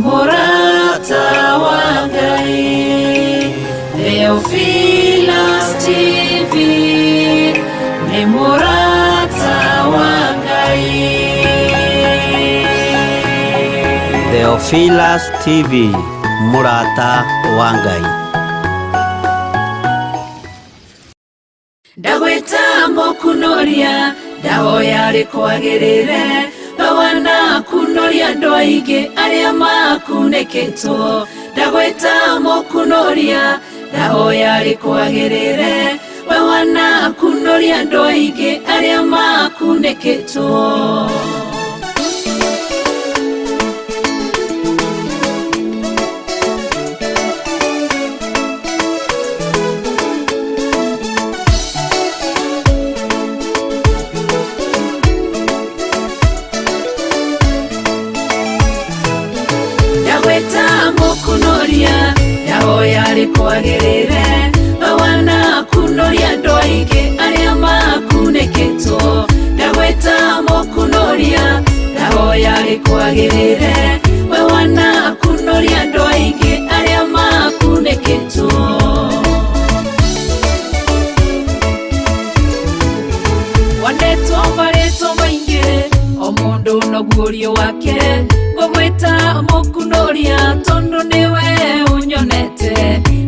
Mũrata wa Ngai. Theophilus TV nĩ mũrata wa Ngai. Theophilus TV, mũrata wa Ngai. Ndagwĩta mũkunoria, ndahoya rĩkwagĩrĩre, bawana kunoria andũ aingĩ arĩa makunĩkĩtwo. Ndagwĩta mũkunoria, ndahoya rĩkwagĩrĩre, bawana kunoria andũ aingĩ arĩa makunĩkĩtwo. Ndagwĩta mũkunoria, ndahoya rĩkwagĩrĩre, bawana kunoria andũ aingĩ arĩa makunĩkĩtwo. Ndagwĩta mũkunoria, ndahoya rĩkwagĩrĩre, bawana kunoria andũ aingĩ arĩa makunĩkĩtwo. Wandetwo marĩtwo maingĩ, o mũndũ noguo wake, ngũgwĩta mũkunoria tondũ nĩwe ũnyonete.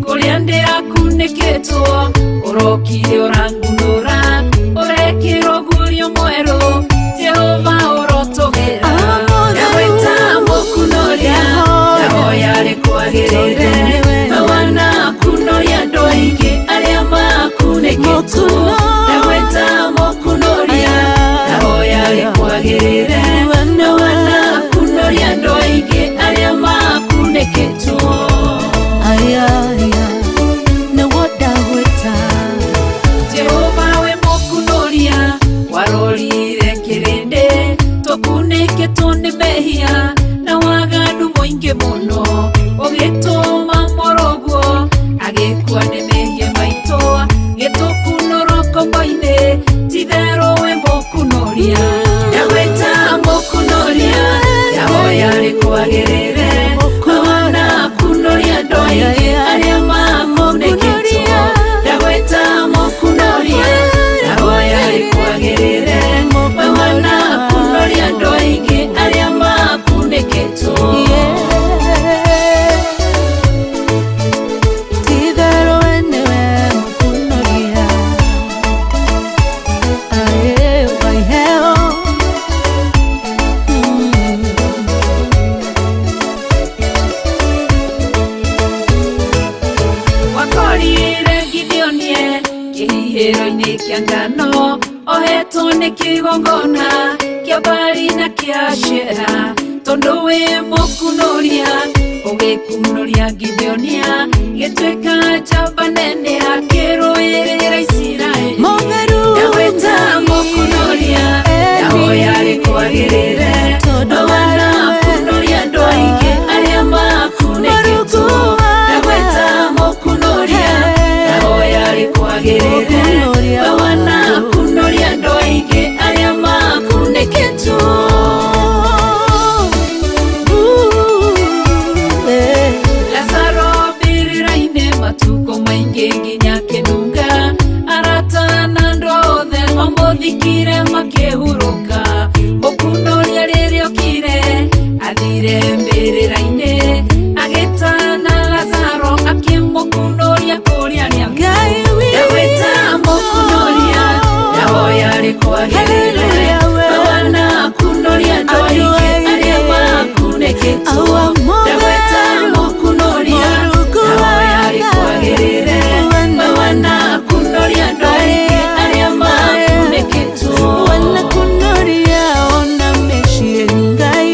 Kũrĩa ndĩrakunĩkĩtwo, ũrokire ũrangunũra, ũrekĩrwo guorio mwerũ, Jehova ũrotũgĩra. Ndagwĩta mũkunoria, ndahoya rĩkwagĩrĩre, mawana kunoria andũ aingĩ arĩa makunĩkĩtwo. Ndagwĩta mũkunoria, ndahoya rĩkwagĩrĩre, mawana kunoria andũ aingĩ arĩa makunĩkĩtwo. Ayaya, nĩguo ndagwĩta. Jehova we mũkunoria, warorire kĩrĩndĩ, tũkunĩkĩtwo nĩ mehia na waganu mũingĩ mũno, ũgĩtũma mũrũguo agĩkua nĩ mehia maitũ, gĩtũkunũrwo ngombo-inĩ, titherũ we mũkunoria. Ndagwĩta mũkunoria, ndahoya rĩkwagĩrĩre, mawana kunoria andũ aingĩ arĩa makunĩkĩtwo. Ndagwĩta mũkunoria, ndahoya rĩkwagĩrĩre, mawana kunoria andũ aingĩ arĩa makunĩkĩtwo. Titherũ we nĩwe mũkunoria. Ae, wa iheo. Wakorire Gideonie kĩhihĩro-inĩ kĩa ngano, ohetwo nĩ kĩgongona kĩa Baali na kĩa Ashera, tondũ wĩ mũkunoria, ũgĩkunoria Gideonia, gĩtuĩka njamba nene akĩrũĩrĩra Isiraeli. Mũtheru. Ndagwĩta mũkunoria, ndahoya rĩkwagĩrĩre, mawana kunoria andũ aingĩ arĩa makunĩkĩtwo. Ndagwĩta mũkunoria, ndahoya rĩkwagĩrĩre, mawana kunoria andũ aingĩ arĩa makunĩkĩtwo. Lazaro mbĩrĩra-inĩ matukũ maingĩ nginya kĩnunga, arata na andũ othe mamũthikire makĩhurũka. Mũkunoria rĩrĩa okire athire mbĩrĩra-inĩ, agĩtana Lazaro akĩmũkunoria kũrĩa arĩa. Ngai witũ. Ndagwĩta mũkunoria, ndahoya rĩkwagĩrĩre, mawana kunoria andũ aingĩ arĩa makunĩkĩtwo. Ndagwĩta mũkunoria, ndahoya rĩkwagĩrĩre, mawana kunoria andũ aingĩ arĩa makunĩkĩtwo. Wanakunoria ona mĩciĩ Ngai.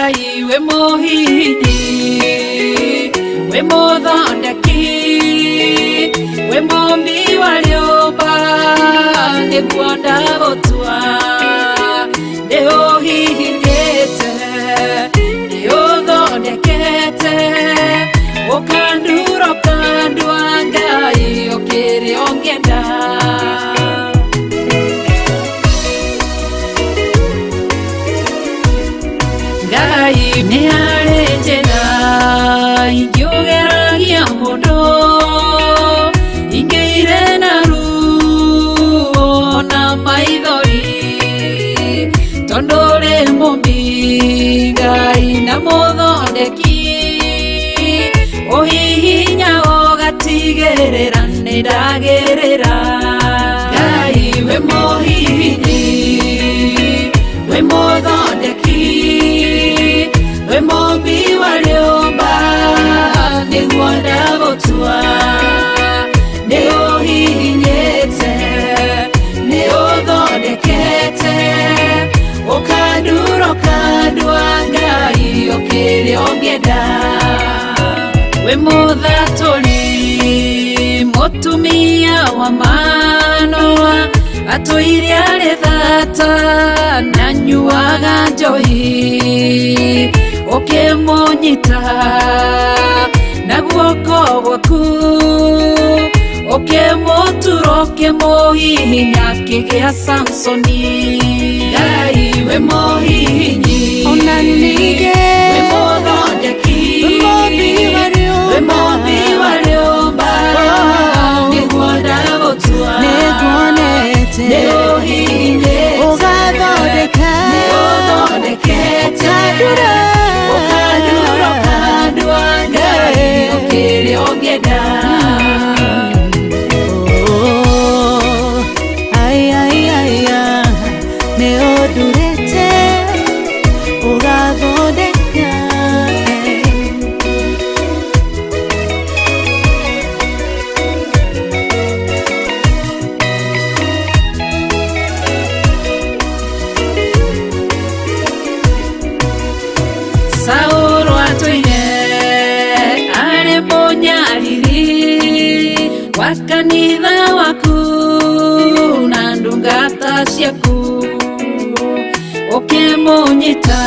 Ngai we mũhihinyi, we mũthondeki, we mũmbi wa rĩũmba, nĩguo ndagũtua. Nĩ ũhihinyĩte, nĩ ũthondekete, ũkandura ũkandua Ngai ũkĩrĩ ũngĩenda. Ngai nĩ harĩ njĩra ingĩũgeragia mũndũ, ingĩire na ruo na maithori, tondũ ũrĩ mũmbi Ngai na mũthondeki, ũhihinya ũgatigĩrĩra nĩ ndagĩrĩra. Ngai we mũhihinyi, we mũthondeki, we mũmbi wa rĩũmba, nĩguo ndagũtua. Nĩ ũhihinyĩte, nĩ ũthondekete, ũkandura ũkandua Ngai ũkĩrĩ ũngĩenda. We mũthatũri, mũtumia wa Manoa, atũire arĩ thata na nyuaga njohi, ũkĩmũnyita na guoko gwaku, ũkĩmũtura ũkĩmũhihinya akĩgĩa Samsoni. Ngai we mũhihinyi, Ona ningĩ we mũthondeki, we mũmbi wa rĩũmba. We mũmbi wa rĩũmba, nĩguo ndagũtua. Nĩnguonete. Nĩ ũhihinyĩte, Ũgathondeka. nĩ ũthondekete, Ũkandura. Ũkandura ũkandua Ngai ũkĩrĩ ũngĩenda. Oh, ai, ai, ai, ah, nĩ ũndurĩte ũgathondeka. Saũlũ atũire arĩ mũnyariri wa kanitha waku na ndungata ciaku, ũkĩmũnyita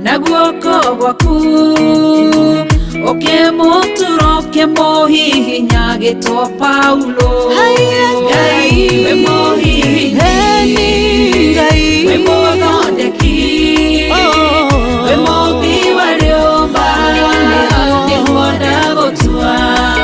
na guoko gwaku, ũkĩmũtura ũkĩmũhihinya agĩtwo Paulo. Haiya, Ngai we mũhihinyi, Eni Ngai. we mũthondeki, Oh. we mũmbi wa rĩũmba, nĩguo ndagũtua.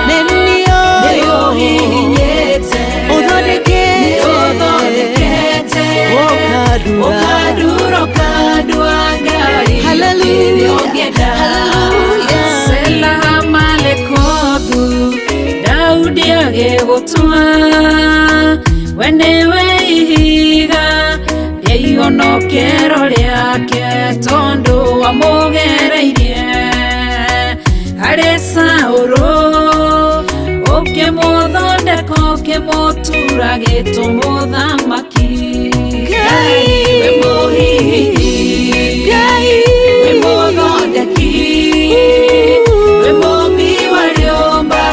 Nĩ Nĩ niĩ ũhihinyĩte, Ũthondekete. nĩ ũthondekete, Ũkandura. ũkandura ũkandua Ngai Hallelujah. ũkĩrĩ ũngĩenda. Hallelujah. Sela Malekothu, Daudi agĩgũtua, we nĩwe ihiga rĩa ihonokero rĩake, tondũ wamũgereirie harĩ Saũlũ, ũkĩmũthondeka ũkĩmũtura gĩtũmũthamaki. Ngai. We mũhihinyi, Ngai. we mũthondeki, we mũmbi wa rĩũmba,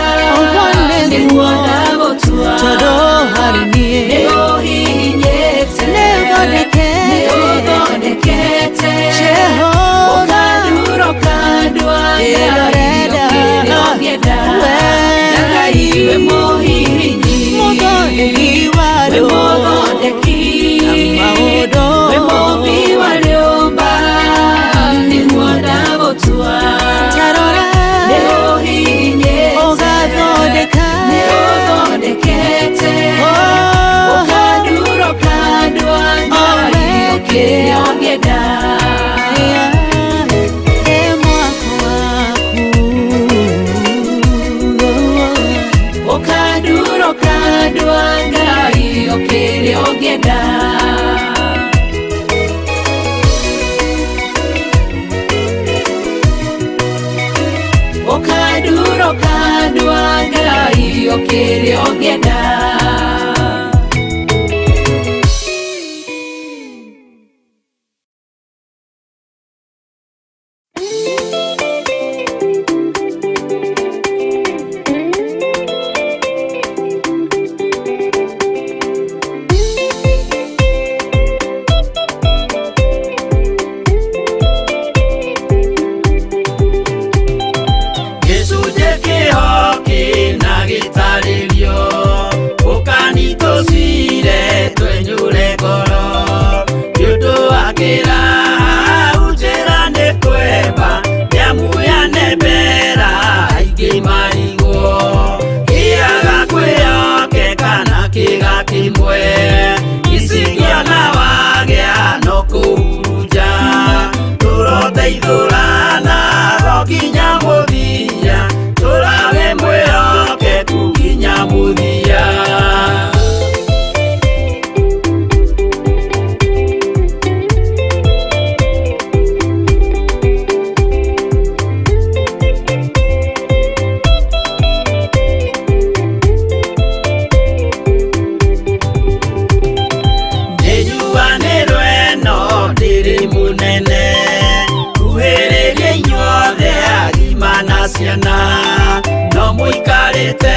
Ũguo nĩguo. nĩguo ndagũtua. Tondũ harĩ niĩ. Nĩ ũhihinyĩte, Nĩ ũthondekete. nĩ ũthondekete, Jehova. ũkandura ũkandua Ngai Ĩrorenda. ũkĩrĩ ũngĩenda. We. Ngai we mũhihinyi, Mũthondeki wa we andũ. mũthondeki, Na maũndũ. we mũmbi wa rĩũmba, nĩguo ndagũtua. Ta rora. Nĩ ũhihinyĩte, Ũgathondeka. nĩ ũthondekete, Oh. ũkandura ũkandua Ngai ũkĩrĩ ũngĩenda. Ĩ mwako waku. Ũkandura ũkandua Ngai ũkĩrĩ ũngĩenda. Ũkandura ũkandua Ngai ũkĩrĩ ũngĩenda. Nduanĩro ĩno ndĩrĩ mũnene, kuhĩrĩria inyuothe agima na ciana, no mũikarĩte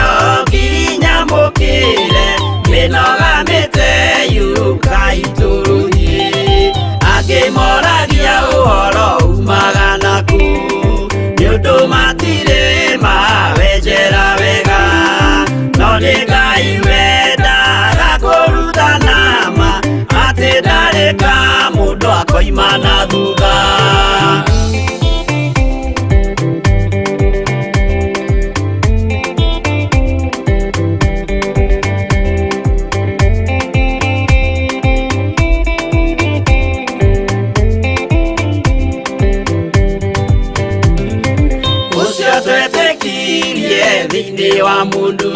o nginya mũkĩre, mĩnoga mĩte yũkai tũrũthiĩ. Angĩ moragia ũhoro umaga nakũ, nĩ ũndũ matirĩ mawenjera wega, no nĩ Ngai wendaga kũrutana ma, atĩ ndarĩ ka mũndũ akoima na thutha. Ũcio twetĩkirie thĩinĩ wa mũndũ,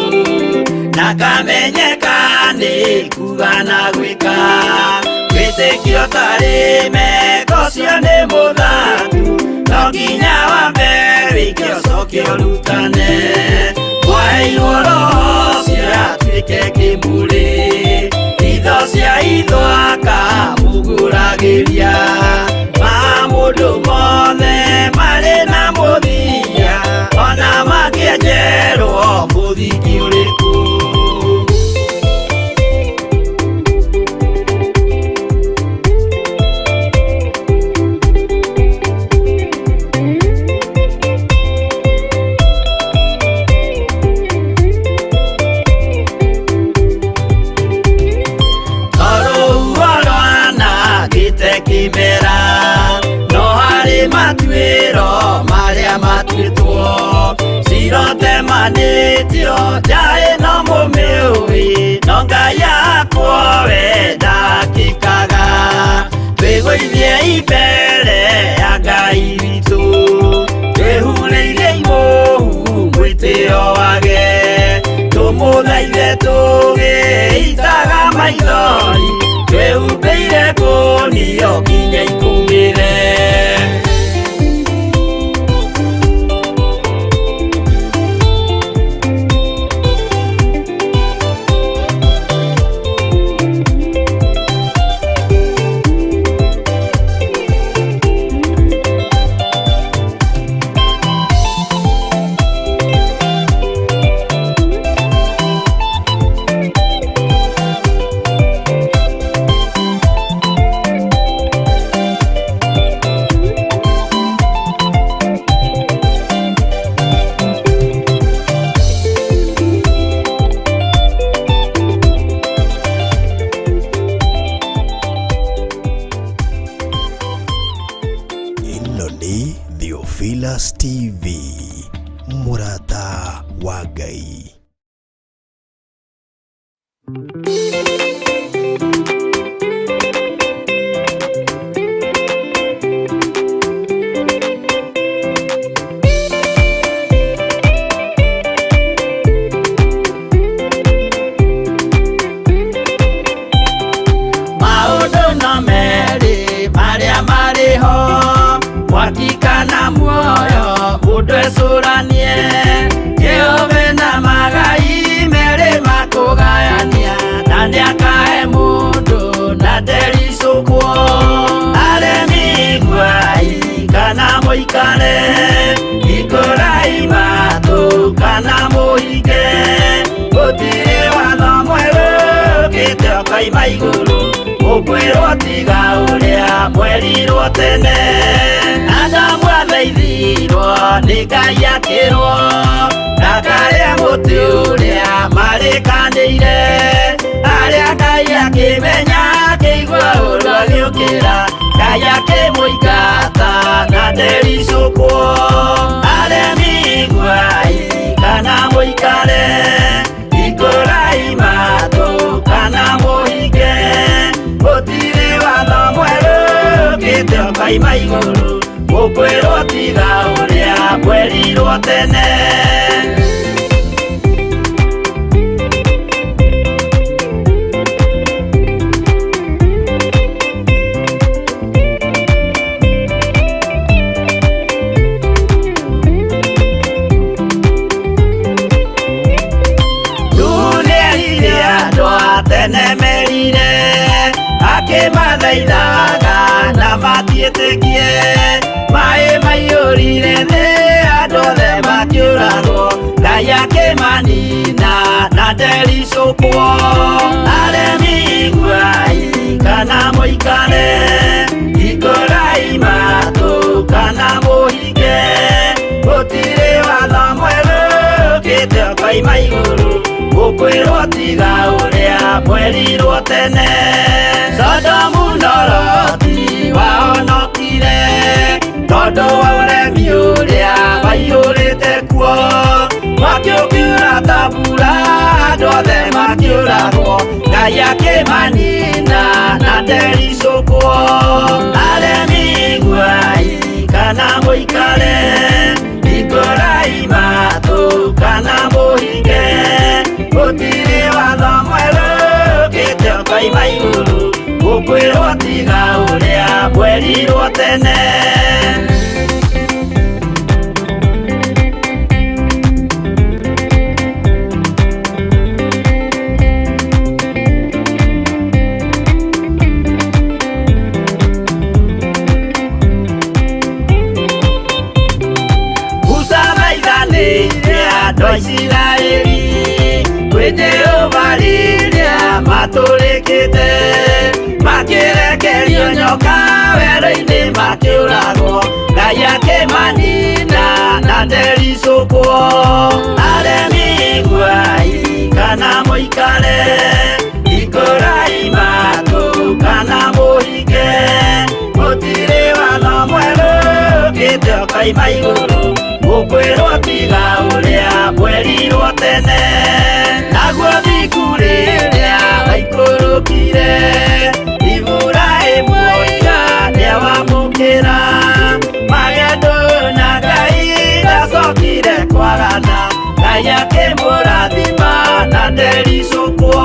na kamenyeka nĩ kuga na gwĩka, wĩtĩkio tarĩ meko ũcio nĩ mũthatu, no nginya wambe wĩke ũcoke ũrutane. Mwaheirwo roho ũcio atuĩke kĩmũrĩ, itho cia itho akamũgũragĩria, ma mũndũ mothe marĩ na mũthia, ona mangĩenjerwo mũthingi ũrĩkũ. Tondũ rwanangĩte kĩmera, no harĩ matuĩro marĩa matuĩtwo, cirotemanĩtio nja ĩno mũmĩũĩ, no Ngai akwo we ndakĩkaga. Twĩgũithie mbere ya Ngai witũ, twĩhurĩire imũhu mwĩtĩo wage, tũmũthaithe tũgĩitaga maithori, twĩhumbĩire ngũnio nginya ikũmĩre. Ĩno nĩ Theophilus TV, mũrata wa Ngai. Maũndũ no merĩ marĩa marĩ ho, mwaki kana muoyo, mũndũ ecũranie, Jehova na magai merĩ makũgayania, na nĩakahe mũndũ na ndericũkwo. Aremi iguai kana mũikare, hingũrai matũ kana mũhinge, gũtirĩ watho mwerũ ũkĩte ũkoima igũrũ, mũkwĩrwo tiga ũrĩa mwerirwo tene. Adamu athaithirwo nĩ Ngai akĩrwo, ndakarĩe mũtĩ ũrĩa marĩkanĩire, arĩa Ngai akĩmenya akĩigua ũru agĩũkĩra, Ngai akĩmũingata na ndericũkwo. Aremi iguai kana mũikare, hingũrai matũ kana mũhinge, gũtirĩ watho mwerũ ũkĩte ũkoima igũrũ, mũkwĩrwo tiga ũrĩa mwerirwo tene. Dunia rĩrĩa andũ a tene merire, Akĩmathaithaga na matiĩtĩkie. Maĩ maiyũrire thĩ, andũ othe makĩũragwo, Ngai akĩmanina na ndericũkwo. Aremi iguai kana mũikare, hingũrai matũ kana mũhinge, gũtirĩ watho mwerũ ũkĩte ũkoima igũrũ, gũkwĩrwo tiga ũrĩa mwerirwo tene. Sodomu na Loti wahonokire tondũ wa ũremi ũrĩa waiyũrĩte kuo. Mwaki ũkiura ta mbura, andũ othe makĩũragwo, Ngai akĩmanina na ndericũkwo. Aremi iguai kana mũikare, hingũrai matũ kana mũhinge, gũtirĩ watho mwerũ ũkĩte ũkoima igũrũ, gũkwĩrwo tiga ũrĩa mwerirwo tene. Musa maithanĩire andũ a Isiraeli kwĩ Jehova rĩrĩa matũrĩkĩte, makĩrekerio nyoka werũ-inĩ makĩũragwo, Ngai akĩmanina na ndericũkwo. Aremi iguai kana mũikare, hingũrai matũ kana mũhinge, gũtirĩ watho mwerũ ũkĩte ũkoima igũrũ, gũkwĩrwo tiga ũrĩa mwerirwo tene. Naguo thiku rĩrĩa waikũrũkire, Iburahĩmu oiga nĩawamũkĩra, magendo na Ngai ndacokire kwarana, Ngai akĩmũrathima na ndericũkwo.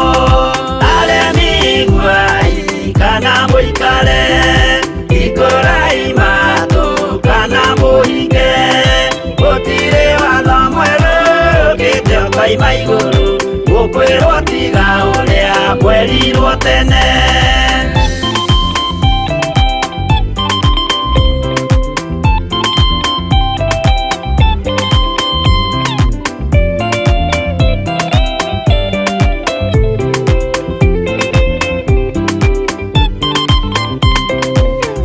Aremi iguai kana mũikare, hingũrai matũ kana mũhinge, gũtirĩ watho mwerũ ũkĩte ũkoima igũrũ, gũkwĩrwo tiga ũrĩa mwerirwo tene.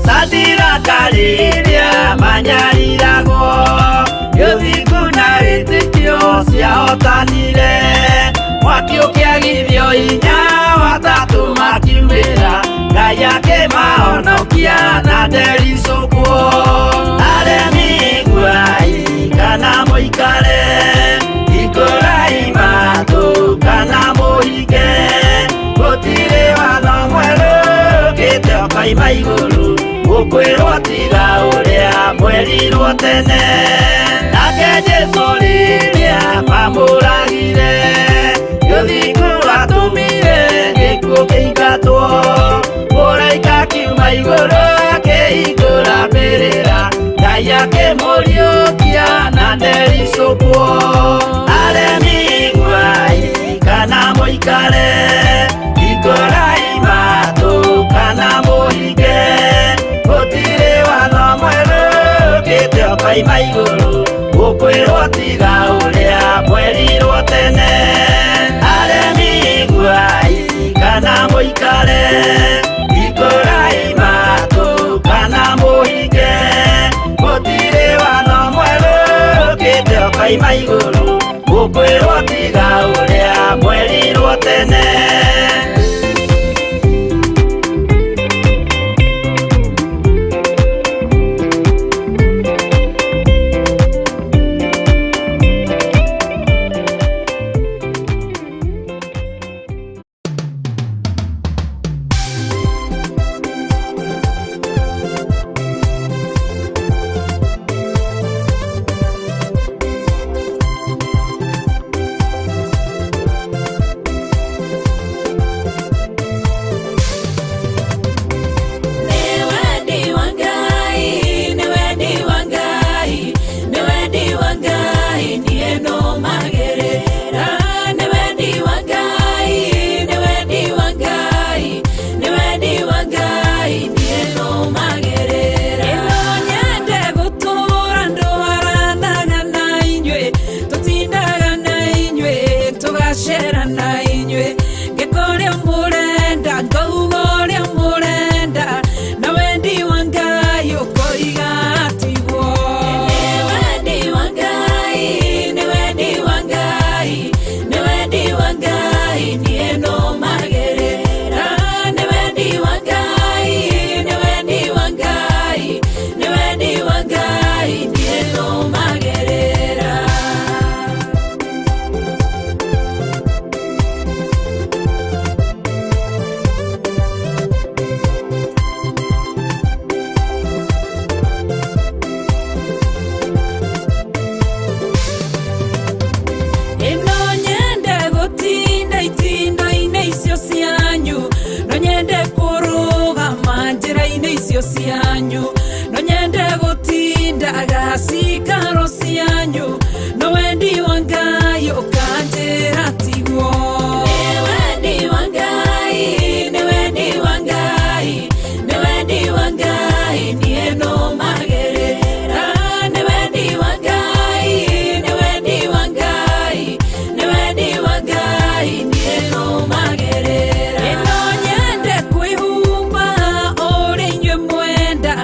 Sadiraka rĩrĩa manyariragwo, gĩthingu na wĩtĩkio ciahotanire, mwaki ũkĩagithio hinya watatũ makiumĩra, Ngai akĩmahonokia na ndericũkwo. Aremi iguai kana mũikare, hingũrai matũ kana mũhinge, gũtirĩ watho mwerũ ũkĩte ũkoima igũrũ, gũkwĩrwo tiga ũrĩa mwerirwo tene. Nake Jesũ rĩrĩa mamũragire, gĩthingu atũmire gĩkuũ kĩingatwo, mũraika akiuma igũrũ akĩhingũra mbĩrĩra, Ngai akĩmũriũkia na ndericũkwo. Aremi iguai kana mũikare, hingũrai matũ kana mũhinge, gũtirĩ watho mwerũ ũkĩte ũkoima igũrũ, gũkwĩrwo tiga ũrĩa mwerirwo tene. Aremi iguai kana mũikare, hingũrai matũ kana mũhinge, gũtirĩ watho mwerũ ũkĩte ũkoima igũrũ, gũkwĩrwo tiga ũrĩa mwerirwo tene. icio cianyu no nyende gũtindaga cikaro cianyu no wendi wa Ngai ũkanjĩra tiguo. Nĩ wendi wa Ngai, nĩ wendi wa Ngai, nĩ wendi wa Ngai niĩ nũmagĩrĩra. Nĩ wendi wa Ngai, nĩ wendi wa Ngai, nĩ wendi wa Ngai niĩ nũmagĩrĩra. Ĩno nyende kwĩhumba ũrĩa inyuĩ mwenda,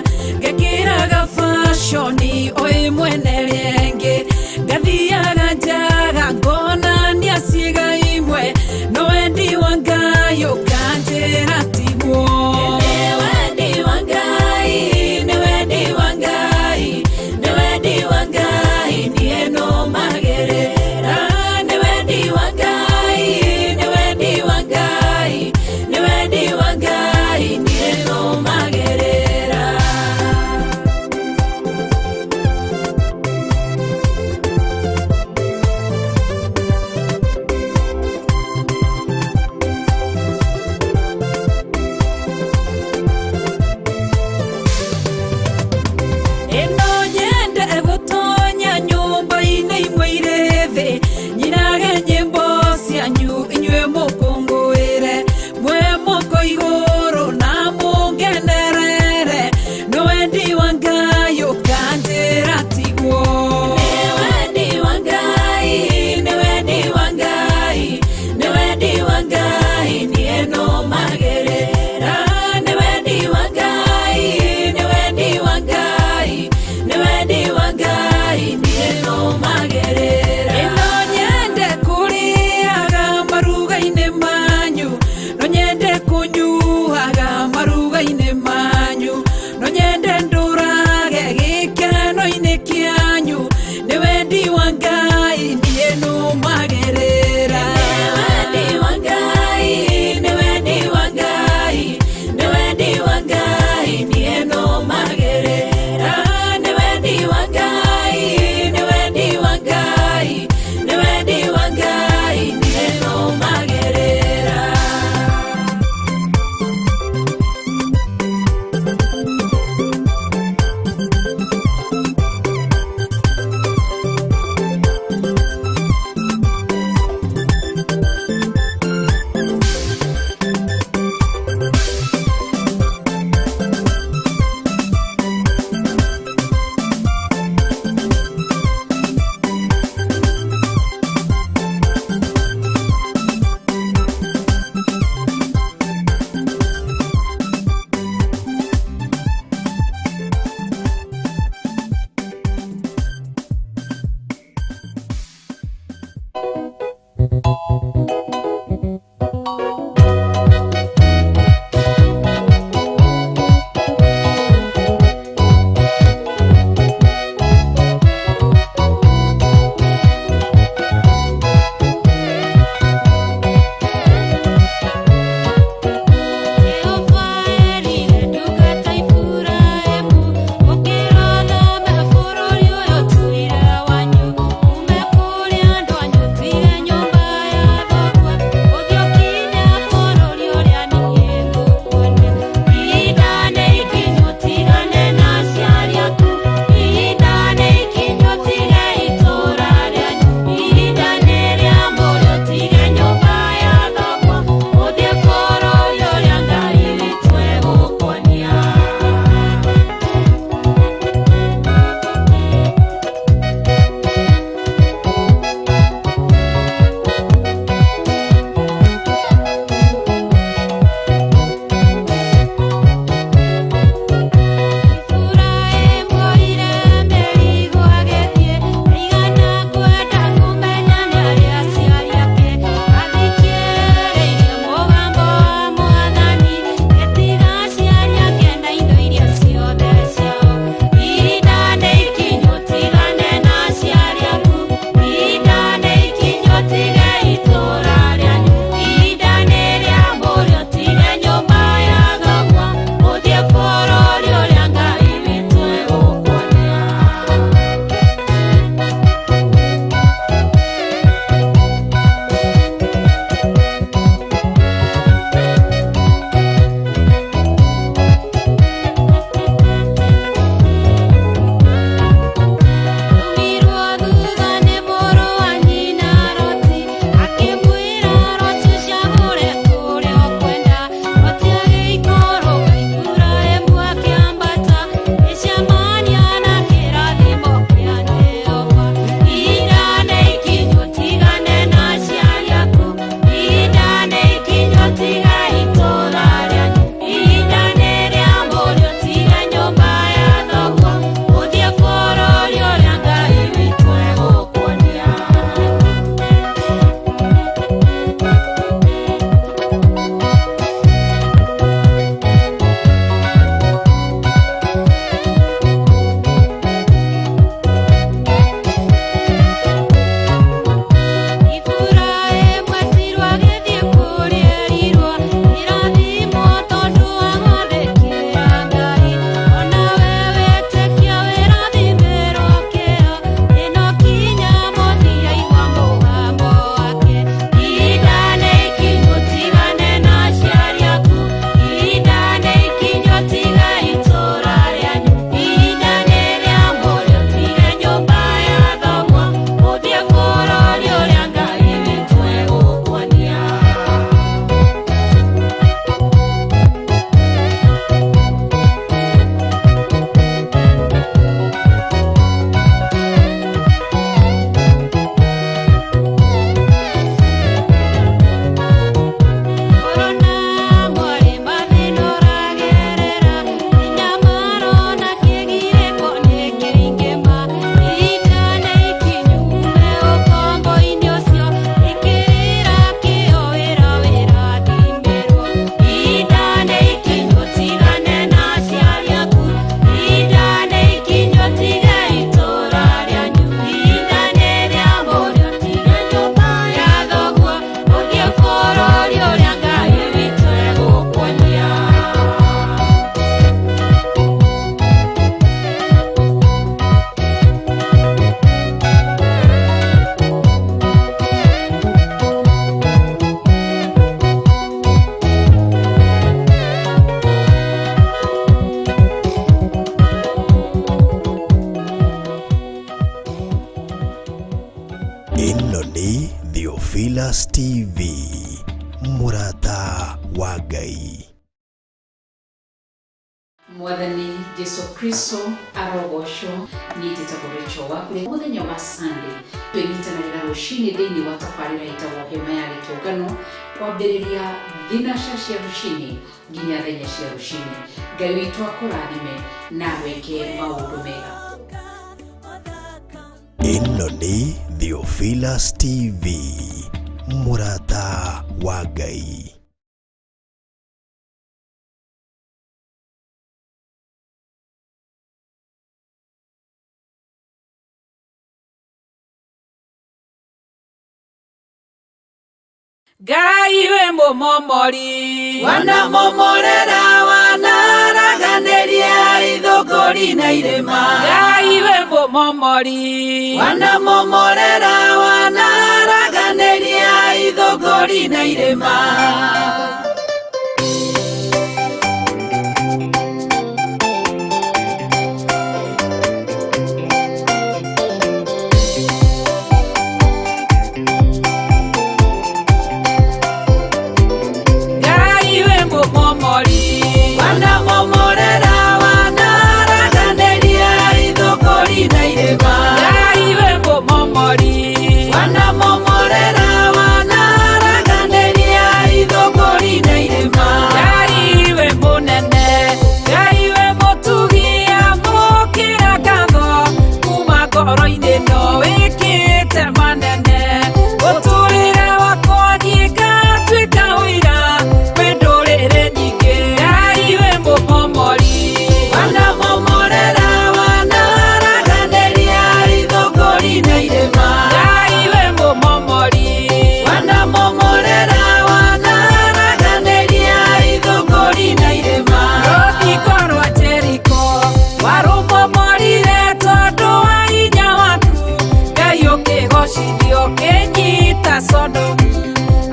Theophilus TV, mũrata wa Ngai. Mwathani Jesu Kristo arogocwo. Niĩ njĩtagwo Rachel Wakure. Mũthenya wa Sunday twĩnyitanagĩra rũcinĩ thĩinĩ wa tabarĩra ĩtagwo Hema ya Gĩtũngano, kwambĩrĩria thinaca cia rũcinĩ nginya thaa 4 cia rũcinĩ. Ngai witũ akũrathime na weke maũndũ mega. Ĩno nĩ Theophilus TV, mũrata wa Ngai. Ngai wĩ mũmomori. Wanamomorera, wanaraganĩria ithũngũri na irĩma. Ngai wĩ mũmomori. Wanamomorera, wanaraganĩria ithũngũri na irĩma. Ngai wĩ mũmomori. Wanamomorera, wanaraganĩria ithũngũri na irĩma. Ngai wĩ mũmomori. Wanamomorera, wanaraganĩria ithũngũri na irĩma. Ngai wĩ mũnene, Ngai wĩ mũtugi, amũkĩra ngatho kuma ngoro-inĩ, no wĩkĩte manene ũtũrĩre wakwa, niĩ ngatuĩka ũira kwĩ ndũrĩrĩ nyingĩ. Ngai wĩ mũmomori. Wanamomorera, wanaraganĩria ithũngũri na irĩma. Ngai wĩ mũmomori. Wanamomorera, wanaraganĩria ithũngũri na irĩma. Rũthingo rwa Jeriko warũmomorire tondũ wa hinya waku, Ngai ũkĩgocithio, ũkĩnyita Sodomu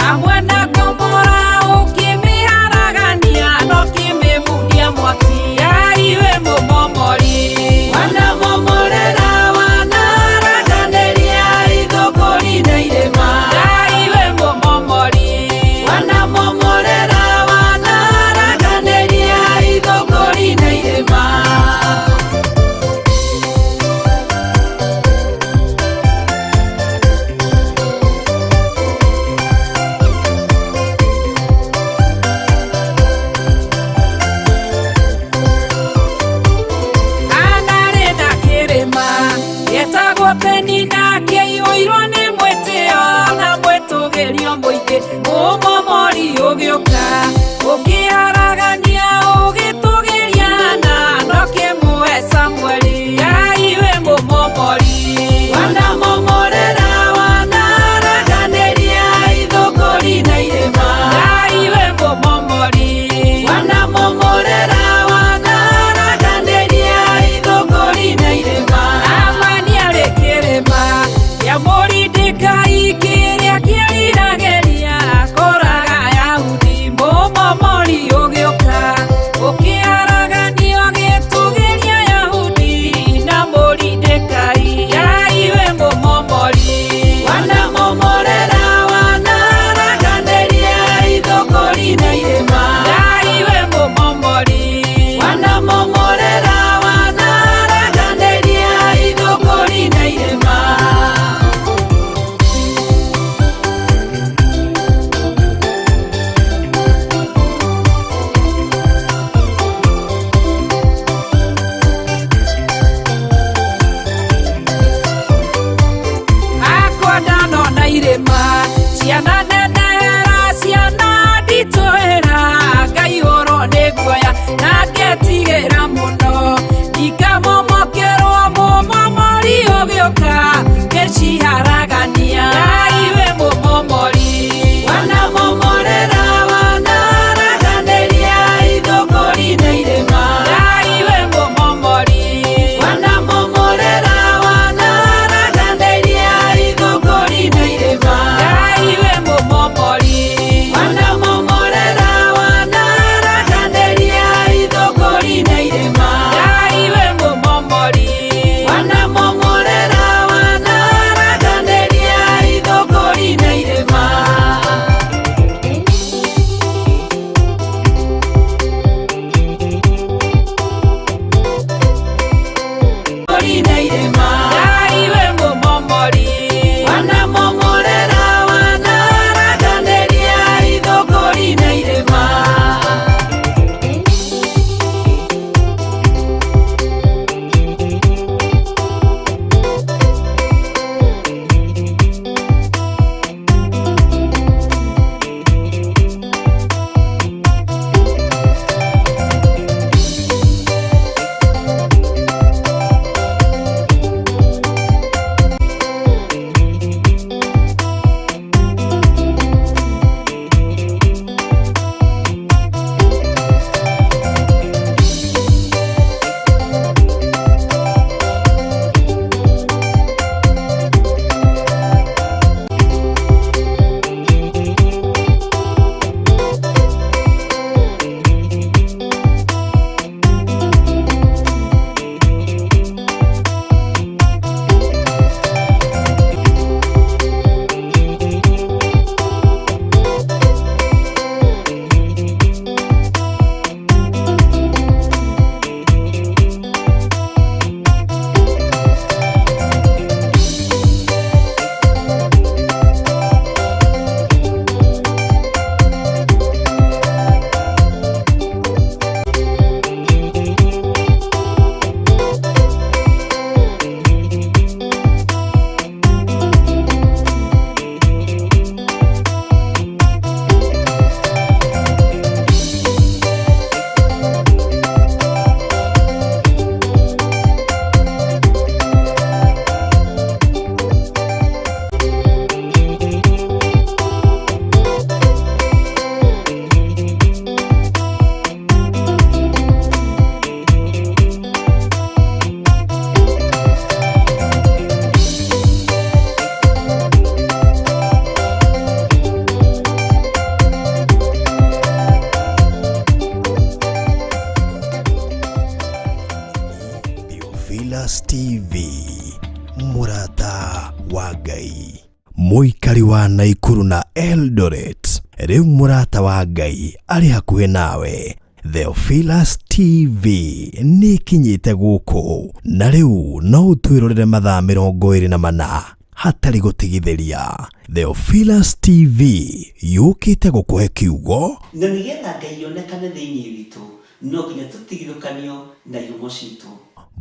amwe na Gomora, ũkĩmĩharagania na ũkĩmĩmundia mwaki. Ngai wĩ mũmomori. Wanamomorera, wanaraganĩria ithũngũri na irĩma. Ngai wĩ mũmomori. Wanamomorera, wanaraganĩria ithũngũri na irĩma. Anarĩ na kĩrĩma gĩtagwo Penina, kĩiyũirwo nĩ mwĩtĩo na mwĩtũgĩrio mũingĩ. Mũmomori ũgĩũka ũkĩharagania, ũgĩtũgĩria na ndũkĩmũhe Samueli. Ngai wĩ mũmomori. Wanamomorera, wanaraganĩria ithũngũri na irĩma. Ngai wĩ mũmomori. Wanamomorera, wanaraganĩria ithũngũri na irĩma. Amani arĩ kĩrĩma kĩa Mũrindikai, kĩrĩa kĩriragĩria kũraga Ayahudi. Mũmomori ũgĩũka ũkĩharaganio, gĩtũgĩria Ayahudi na Mũrindikai. Ngai wĩ mũmomori. Wanamomorera, wanaraganĩria ithũngũri na irĩma. Ngai wĩ mũmomori. Wanamomorera, wanaraganĩria ithũngũri na irĩma. Akwa ndanona irĩma ciana nenehera, ciana nditũhĩra, ngaihũrwo nĩ guoya na ngetigĩra mũno, ikamomokerwo mũmomori ũgĩũka ngĩciharagania. Ngai wĩ mũmomori. Wanamomorera, wanaraganĩria ithũngũri na irĩma. Ngai wĩ mũmomori. Wanamomorera, wanaraganĩria ithũngũri na irĩma. Ngai wĩ mũmomori. Wanamomorera, wanaraganĩria ithũngũri na irĩma. Ngai wĩ mũmomori. Wanamomorera, wanaraganĩria Theophilus TV, mũrata wa Ngai. Mũikari wa Naikuru na Eldoret, rĩu mũrata wa Ngai arĩ hakuhĩ nawe. Theophilus TV nĩ ĩkinyĩte gũkũ na rĩu no ũtwĩrorere mathaa 24 hatarĩ gũtigithĩria. Theophilus TV yũkĩte gũkũhe kiugo Na nĩgetha Ngai onekane thĩinĩ witũ, no nginya tũtigithũkanio na ihumo citũ.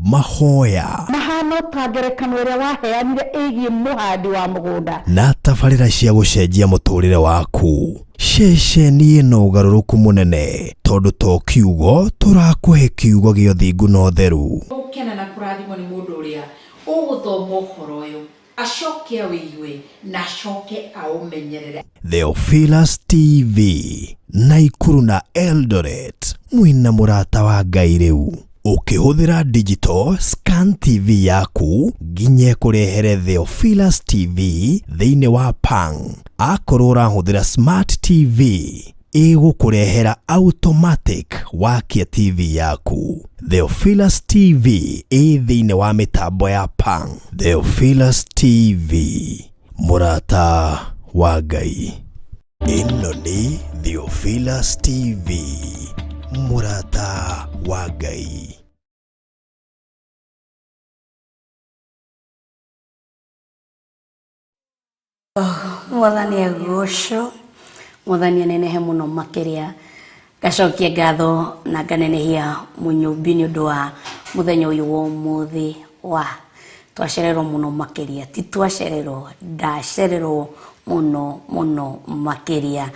Mahoya Mahano ta ngerekano ĩrĩa waheanire ĩgiĩ mũhandi wa mũgũnda. Na tabarĩra cia gũcenjia mũtũrĩre waku. Ceceni ĩno ũgarũrũku mũnene tondũ to kiugo tũrakũhe, kiugo gĩa ũthingu na ũtheru. Gũkena na kũrathimwo nĩ mũndũ ũrĩa ũgũthoma ũhoro ũyũ, acoke awĩigue na acoke aũmenyerere. Theophilus TV, Naikuru na Eldoret, mwĩna mũrata wa Ngai rĩu. Ũkĩhũthĩra digital scan TV yaku nginya ĩkũrehere Theophilus TV thĩinĩ wa Pang. Akorwo ũrahũthĩra smart TV, ĩgũkũrehera automatic wakia TV yaku. Theophilus TV ĩ thĩinĩ wa mĩtambo ya Pang. Theophilus TV, mũrata wa Ngai. Ĩno nĩ Theophilus TV, mũrata wa Ngai. Mwathani agocwo, Mwathani anenehe mũno makĩria. Ngacokia ngatho na nganenehia mũnyũmbi nĩ ũndũ wa mũthenya ũyũ wa ũmũthĩ. Wa twacererwo mũno makĩria, ti twacererwo, ndacererwo mũno mũno makĩria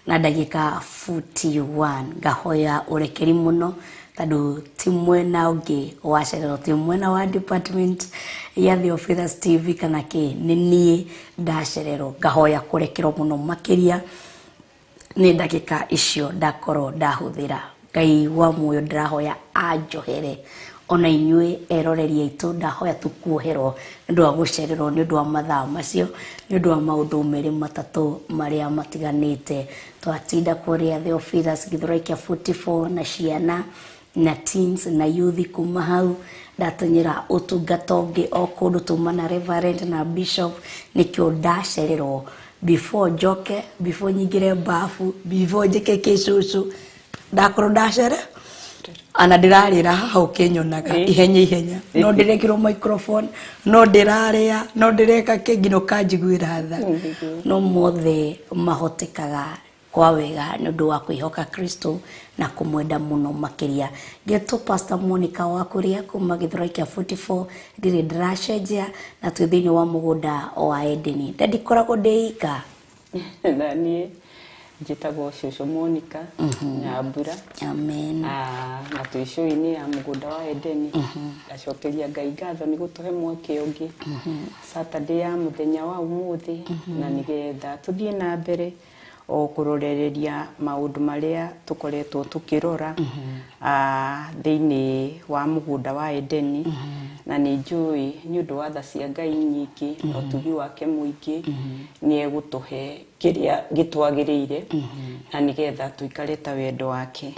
na ndagĩka 41. Ngahoya ũrekeri mũno tondũ ti mwena ũngĩ wacererwo, ti mwena wa department ya Theophilus TV kana kĩ, nĩ niĩ ndacererwo. Ngahoya kũrekerwo mũno makĩria nĩ ndagĩka icio ndakorwo ndahũthĩra. Ngai wa muoyo, ndĩrahoya anjohere, ona inyuĩ eroreri aitũ, ndahoya tukuoherwo nĩ ũndũ wa gũcererwo, nĩ ũndũ wa mathaa macio, nĩ ũndũ wa maũndũ merĩ matatũ marĩa matiganĩte. Twatinda kũrĩa Theophilus Githurai kĩa 44 na ciana na teens na youth. Kuma hau ndatonyera ũtungata ũngĩ o kũndũ, tuma na reverend na bishop, nĩkĩo ndacererwo. Before njoke, before nyingĩre bafu, before njĩke kĩcũcũ, ndakorwo ndacere ana ndĩrarĩra haha ũkĩnyonaga ihenya ihenya, no ndĩrekĩrwo microphone, no ndĩrarĩa, no ndĩreka kĩ nginya ũkanjiguĩra tha. No mothe mahotekaga kwa wega nĩ ũndũ wa kwĩhoka Kristo na kũmwenda mũno makĩria. Ngetwo Pastor Monica wa kũrĩa kuma Gĩthurai kĩa 44, ndirĩ ndĩracenjia, na twĩ thĩinĩ wa mũgũnda wa Edeni na ndikoragwo ndĩ ika. Na niĩ njĩtagwo Cũcũ Monica Nyambura. Amen. Ah, na twĩ show-inĩ ya mũgũnda wa Edeni. Ngacokeria Ngai ngatho nĩ gũtũhe mweke ũngĩ Saturday ya mũthenya wa ũmũthĩ, na nĩgetha tũthiĩ na mbere o kũrorereria maũndũ marĩa tũkoretwo tũkĩrora thĩinĩ wa mũgũnda wa Edeni. Na nĩ njũĩ nĩ ũndũ wa tha cia Ngai nyingĩ na ũtugi wake mũingĩ, nĩ egũtũhe kĩrĩa gĩtwagĩrĩire na nĩgetha tũikare ta wendo wake.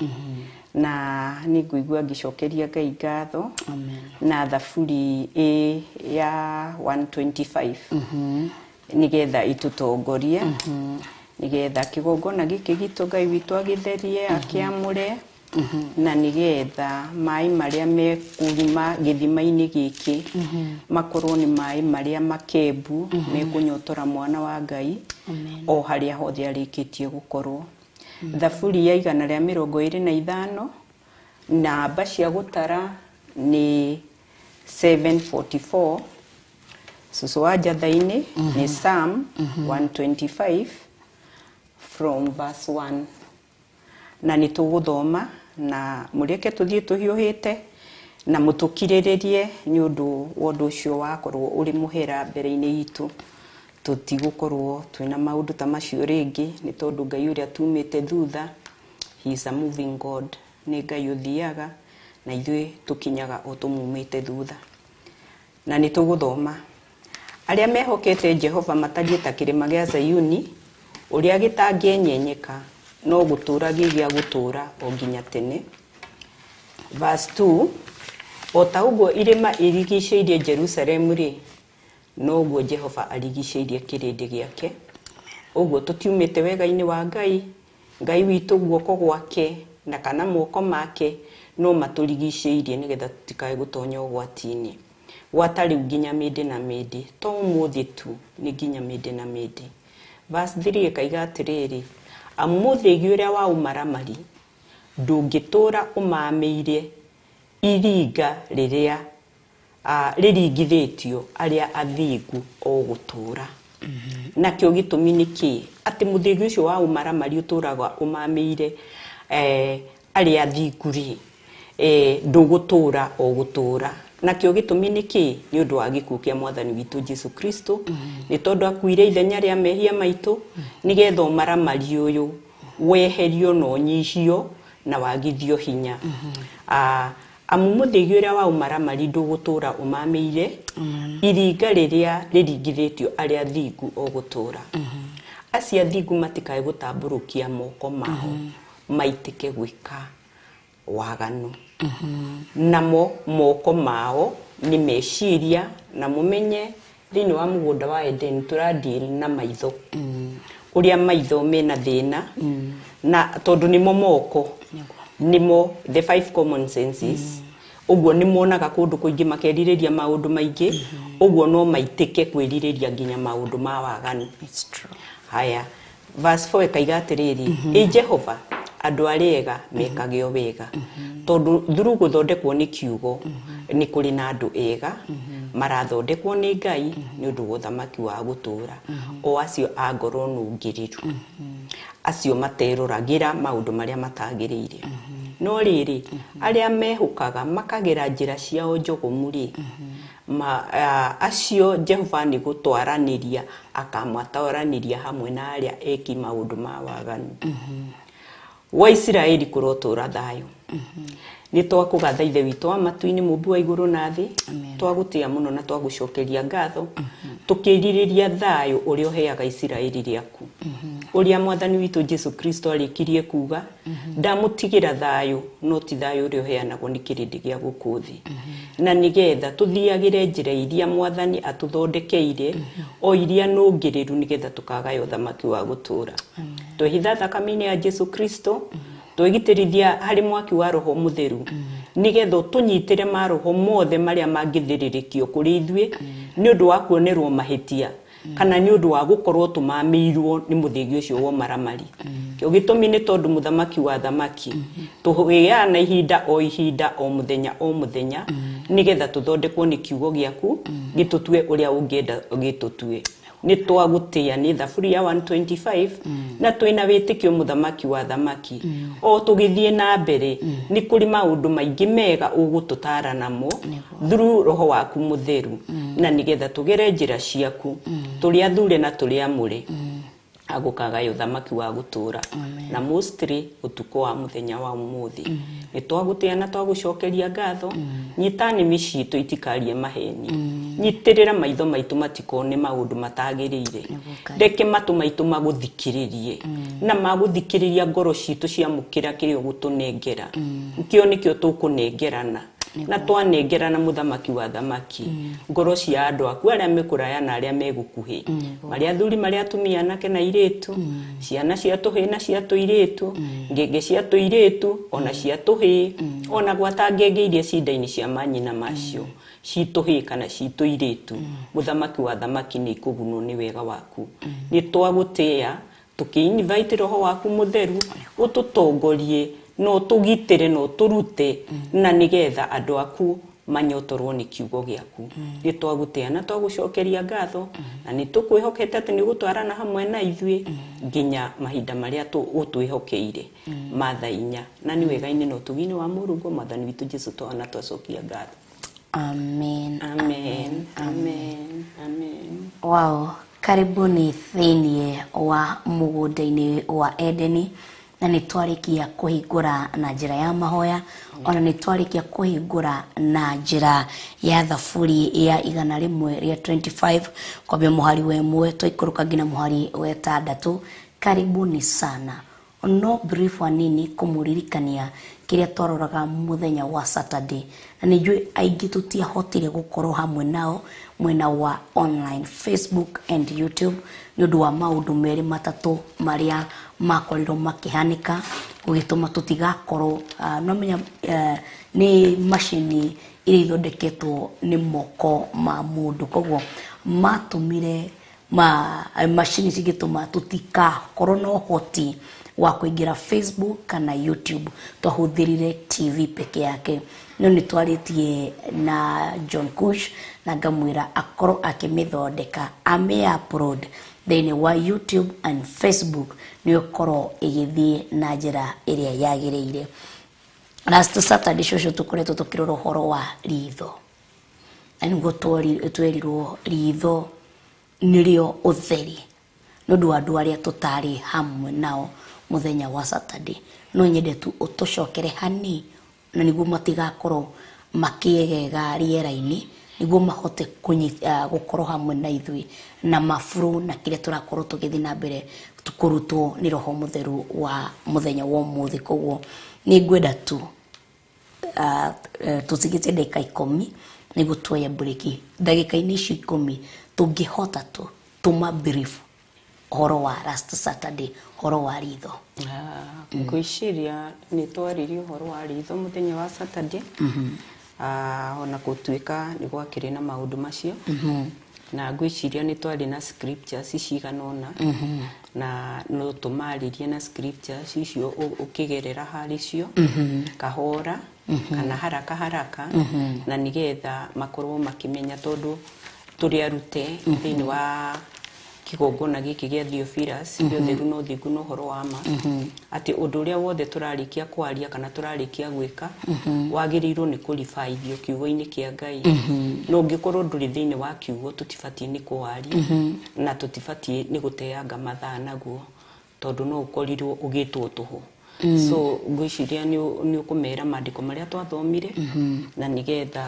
Na nĩ ngũigua ngĩcokeria Ngai ngatho na thaburi ĩ ya 125, nĩgetha itũtongorie, nĩgetha kĩgongona gĩkĩ gitũ Ngai witũ agĩtherie, akĩamũre, na nĩgetha maĩ marĩa mekuma gĩthima-inĩ gĩkĩ makorwo nĩ maĩ marĩa makembu mekũnyotora mwana wa Ngai o harĩa hothe arĩkĩtie gũkorwo. Thaburi ya 125, namba cia gũtara nĩ 744. Cũcũ wa njatha-inĩ nĩ Psalm 125 from verse 1, na nĩ tũgũthoma na mũreke tũthiĩ tũhiũhĩte na mũtũkirĩrĩrie nĩ ũndũ wa ũndũ ũcio wakorwo ũrĩ mũhera mbere-inĩ itũ. Tũtigũkorwo twĩna maũndũ ta macio rĩngĩ, nĩ tondũ Ngai ũrĩa tumĩte thutha, he is a moving God, nĩ Ngai ũthiaga na ithuĩ tũkinyaga o tũmumĩte thutha. Na nĩ tũgũthoma. Arĩa mehokete Jehova matariĩ ta kĩrĩma gĩa Zayuni, ũrĩa gĩtangĩenyenyeka, no gũtũũra gĩ gĩa gũtũũra o nginya tene. Verse 2. O ta ũguo irĩma irigicĩirie Jerusalemu rĩ, noguo Jehova arigicĩirie kĩrĩndĩ gĩake. Ũguo tũtiumĩte wega-inĩ wa Ngai. Ngai witũ guoko gwake na kana moko make no matũrigicĩirie nĩgetha tũtikae gũtonya ũgwati-inĩ. Gwata rĩu nginya mĩndĩ na mĩndĩ, to ũmũthĩ tu, nĩ nginya mĩndĩ na mĩndĩ. Verse 3 ĩkaiga atĩrĩrĩ, amu mũthĩgi ũrĩa wa ũmaramari ndũngĩtũũra ũmamĩire iringa rĩrĩa rĩringithĩtio arĩa athingu o gũtũũra. Nakĩo gĩtũmi nĩ kĩĩ? Atĩ mũthĩgi ũcio wa ũmaramari ũtũũraga ũmamĩire arĩa athingu rĩ, ndũgũtũũra o gũtũũra. Nakĩo gĩtũmi nĩ kĩĩ? Nĩ ũndũ wa gĩkuũ kĩa Mwathani witũ Jesu Kristo. Nĩ tondũ akuire ithenya rĩa mehia maitũ, nĩgetha ũmaramari ũyũ weherio na ũnyihio na wagithio hinya. Amu mũthĩgi ũrĩa wa ũmaramari ndũgũtũũra ũmamĩire iringa rĩrĩa rĩringithĩtio arĩa athingu o gũtũũra. Acio athingu matikae gũtambũrũkia moko mao maitĩke gwĩka waganu. Namo moko mao nĩ meciria, na mũmenye thĩinĩ wa mũgũnda wa Eden tũra deal na maitho. Ũrĩa maitho mena thĩna, na tondũ nĩmo moko, nĩmo the five common senses. Ũguo nĩ monaga kũndũ kũingĩ makerirĩria maũndũ maingĩ, ũguo no maitĩke kwĩrirĩria nginya maũndũ ma waganu. It's true. Haya, verse 4 ĩkaiga atĩrĩrĩ, ĩ Jehova, andũ arĩa ega mekage o wega. Tondũ through gũthondekwo nĩ kiugo, nĩ kũrĩ na andũ ega marathondekwo nĩ Ngai nĩ ũndũ wa ũthamaki wa gũtũũra, o acio a ngoro nũngĩrĩru, acio materoragĩra maũndũ marĩa matagĩrĩire. No rĩrĩ, arĩa mehũkaga makagera njĩra ciao njogomu rĩ, acio Jehova nĩ gũtwaranĩria akamatwaranĩria hamwe na arĩa eki maũndũ ma waganu. Wa Isiraeli kũrotũra thayũ. Nĩ twakũgatha Ithe witũ wa matu-inĩ, mũmbi wa igũrũ na thĩ, twagũtĩa mũno na twagũcokeria ngatho, tũkĩrirĩria thayũ ũrĩa ũheaga Isiraeli rĩaku. Ũrĩa Mwathani witũ Jesu Kristo arĩkirie kuga, ndamũtigĩra thayũ, no ti thayũ ũrĩa ũheanagwo nĩ kĩrĩndĩ gĩa gũkũ thĩ. Na nĩgetha tũthiagĩre njĩra iria Mwathani atũthondekeire, o iria nũngĩrĩru, nĩgetha tũkagaya ũthamaki wa gũtũũra. Twehitha thakame-inĩ ya Jesu Kristo, twegitĩrithia harĩ mwaki wa Roho Mũtheru, nĩgetha ũtũnyitĩre maroho mothe marĩa mangĩthĩrĩrĩkio kũrĩ ithuĩ nĩ ũndũ wa kuonerwo mahĩtia, kana nĩ ũndũ wa gũkorwo tũmamĩirwo nĩ mũthĩgi ũcio wa ũmaramari. Kĩo gĩtũmi nĩ tondũ mũthamaki wa thamaki tũgĩaga na ihinda o ihinda, o mũthenya o mũthenya, nĩgetha tũthondekwo nĩ kiugo gĩaku gĩtũtue ũrĩa ũngĩenda gĩtũtue. Nĩ twagũtĩa nĩ thaburi ya 125, na twĩna wĩtĩkio mũthamaki wa thamaki, o tũgĩthiĩ na mbere nĩ kũrĩ maũndũ maingĩ mega ũgũtũtara namo through Roho waku Mũtheru, na nĩgetha tũgere njĩra ciaku tũrĩ athure na tũrĩ amũre, agũkagaya ũthamaki wa gũtũũra. Na mostly ũtukũ wa mũthenya wa ũmũthĩ nĩ twagũtĩa na twagũcokeria ngatho. Nyita nĩmĩ citũ itikarie maheni, nyitĩrĩra maitho maitũ matikone maũndũ matagĩrĩire, reke matũ maitũ magũthikĩrĩrie, na magũthikĩrĩria ngoro citũ ciamũkĩra kĩrĩa ũgũtũnengera, kĩo nĩkĩo tũkũnengerana, na twanengerana mũthamaki wa thamaki ngoro cia andũ aku arĩa me kũraya na arĩa me gũkuhĩ, marĩa athuri, marĩa atumia, anake na airĩtu, ciana cia tũhĩĩ na cia tũirĩtu, ngenge cia tũirĩtu ona cia tũhĩĩ, ona gwata ngenge iria ci nda-inĩ cia manyina macio ci tũhĩĩ kana ci tũirĩtu, mũthamaki wa thamaki nĩ ikũgunwo nĩ wega waku. Nĩ twagũtĩa tũkĩ-invite Roho waku Mũtheru ũtũtongorie na ũtũgitĩre na ũtũrute, na nĩgetha andũ aku manyotorwo nĩ kiugo gĩaku. Nĩ twagũtĩa na twagũcokeria ngatho, na nĩ tũkwĩhokete atĩ nĩ ũgũtwarana hamwe na ithuĩ nginya mahinda marĩa ũtwĩhokeire ma thaa 4, na nĩ wega-inĩ na ũtugi-inĩ wa Mũrungu Mwathani witũ Jesu twana twacokia ngatho. Amen. Amen. Amen. Amen. Wow, karibuni thĩinĩ wa mũgũnda-inĩ wa Edeni, na nĩ twarĩkia kũhingũra na njĩra ya mahoya, ona nĩ twarĩkia kũhingũra na njĩra ya thaburi ya 125 kwambia mũhari wa 1 twaikũrũka nginya mũhari wa 6. Karibuni sana. No brief anini kũmũririkania kĩrĩa twaroraga mũthenya wa Saturday, na nĩ njũĩ aingĩ tũtiahotire gũkorwo hamwe nao mwena wa online Facebook and YouTube nĩ ũndũ wa maũndũ merĩ matatũ marĩa makorirwo makĩhanĩka gũgĩtũma tũtigakorwo no menya nĩ macini iria ithondeketwo nĩ moko ma mũndũ, koguo matũmire ma macini cigĩtũma tũtikakorwo na ũhoti wa kũingĩra Facebook kana YouTube. Twahũthĩrire TV peke yake, no nĩ twarĩtie na John Kush na ngamwĩra akorwo akĩmĩthondeka amĩ upload thĩinĩ wa YouTube and Facebook nĩ ĩkorwo ĩgĩthiĩ na njĩra ĩrĩa yagĩrĩire. Last Saturday, cũcũ, tũkoretwo tũkĩrora ũhoro wa ritho, na nĩguo twerirwo ritho nĩrĩo ũtheri. Nĩ ũndũ wa andũ arĩa tũtarĩ hamwe nao mũthenya wa Saturday, no nyende tu ũtũcokere hani na nĩguo matigakorwo makĩegega rĩera-inĩ, nĩguo mahote gũkorwo hamwe na ithuĩ na maburu na kĩrĩa tũrakorwo tũgĩthiĩ na mbere kũrutwo nĩ Roho Mũtheru wa mũthenya wa ũmũthĩ. Koguo nĩ ngwenda tu tũtigĩte ndagĩka 10 nĩguo tuoye mburĩki. Ndagĩka-inĩ icio 10 tũngĩhota tu tũma brief ũhoro wa last Saturday, ũhoro wa ritho. Ngwĩciria nĩ twaririe ũhoro wa ritho mũthenya wa Saturday. Ona gũtuĩka nĩ gwakĩrĩ na maũndũ macio, na ngwĩciria nĩ twarĩ na scriptures cigana ũna, na no tũmarĩrie na scriptures icio ũkĩgerera harĩ cio kahora kana haraka haraka, na nĩgetha makorwo makĩmenya, tondũ tũrĩ arute thĩinĩ wa kĩgongona gĩkĩ gĩa Theophilus gĩa ũtheru na ũthingu na ũhoro wa ma, atĩ ũndũ ũrĩa wothe tũrarĩkia kwaria kana tũrarĩkia gwĩka wagĩrĩirwo nĩ kũribaithio kiugo-inĩ kĩa Ngai. No ũngĩkorwo ndũrĩ thĩinĩ wa kiugo, tũtibatiĩ nĩ kũwaria na tũtibatiĩ nĩ gũteanga mathaa naguo, tondũ no ũkorirwo ũgĩtwo tũhũ. So ngwĩciria nĩ ũkũmera maandĩko marĩa twathomire na nĩgetha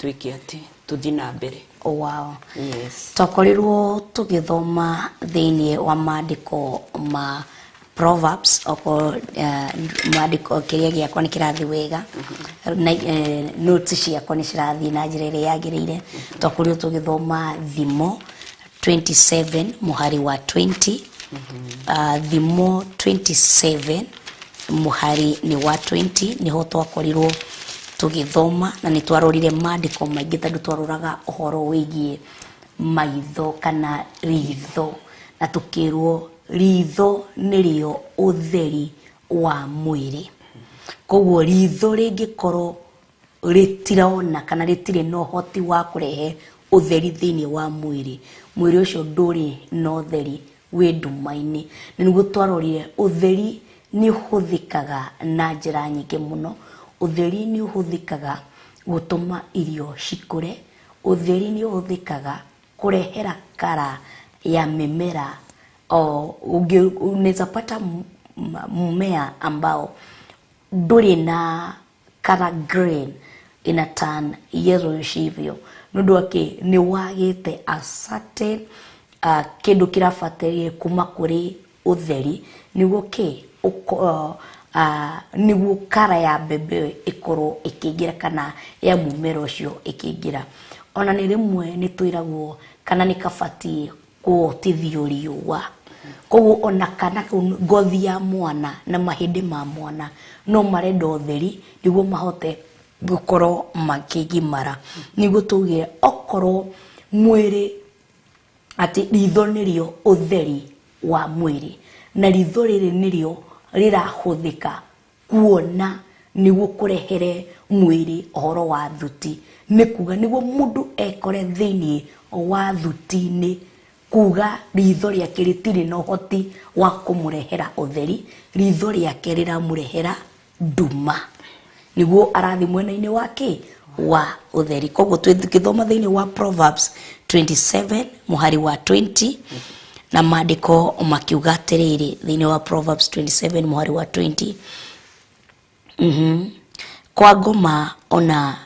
twĩke atĩ tũthiĩ na mbere. Wow. Yes. Twakorirwo tũgĩthoma thĩinĩ wa maandĩko ma Proverbs, okorwo maandĩko kĩrĩa gĩakwa nĩ kĩrathiĩ wega na notes ciakwa nĩ cirathiĩ na njĩra ĩrĩa yagĩrĩire. Twakorirwo tũgĩthoma Thimo 27 mũhari wa 20, Thimo 27 mũhari nĩ wa 20 nĩho twakorirwo tũgĩthoma, na nĩ twarorire maandĩko maingĩ tondũ twaroraga ũhoro wĩgiĩ maitho kana ritho, na tũkĩrwo ritho nĩrĩo ũtheri wa mwĩrĩ. Koguo ritho rĩngĩkorwo rĩtirona kana rĩtirĩ na ũhoti wa kũrehe ũtheri thĩinĩ wa mwĩrĩ, mwĩrĩ ũcio ndũrĩ na ũtheri, wĩ nduma-inĩ. Na nĩguo twarorire ũtheri nĩ ũhũthĩkaga na njĩra nyingĩ mũno. Ũtheri nĩ ũhũthĩkaga gũtũma irio cikũre, ũtheri nĩ ũhũthĩkaga kũrehera kara ya mĩmera. O unaweza pata mmea ambao ndũrĩ na color green, ina turn yellowish hivyo, nĩ ũndũ wa kĩ? Nĩ wagĩte a certain kĩndũ kĩrabatarie kuma kũrĩ ũtheri nĩguo kĩ nĩguo kara ya mbembe ĩyo ĩkorwo ĩkĩingĩra kana ya mũmera ũcio ĩkĩingĩra. Ona nĩ rĩmwe nĩ twĩragwo kana nĩ kabatiĩ kũhotithio riũa. Koguo ona kana kau, ngothi ya mwana na mahĩndĩ ma mwana no marenda ũtheri nĩguo mahote gũkorwo makĩgimara. Nĩguo tugire okorwo mwĩrĩ atĩ ritho nĩrĩo ũtheri wa mwĩrĩ, na ritho rĩrĩ nĩrĩo rĩrahũthĩka kuona nĩguo kũrehere mwĩrĩ ũhoro wa thuti, nĩ kuga nĩguo mũndũ ekore thĩinĩ wa thuti-inĩ, kuga ritho rĩake rĩtirĩ na ũhoti wa kũmũrehera ũtheri, ritho rĩake rĩramũrehera nduma, nĩguo arathiĩ mwena-inĩ wa kĩ wa ũtheri. Koguo tũgĩthoma thĩinĩ wa Proverbs 27 mũhari wa 20, na maandĩko makiuga atĩrĩrĩ thĩinĩ wa Proverbs 27 mũhari wa 20, kwa ngoma ona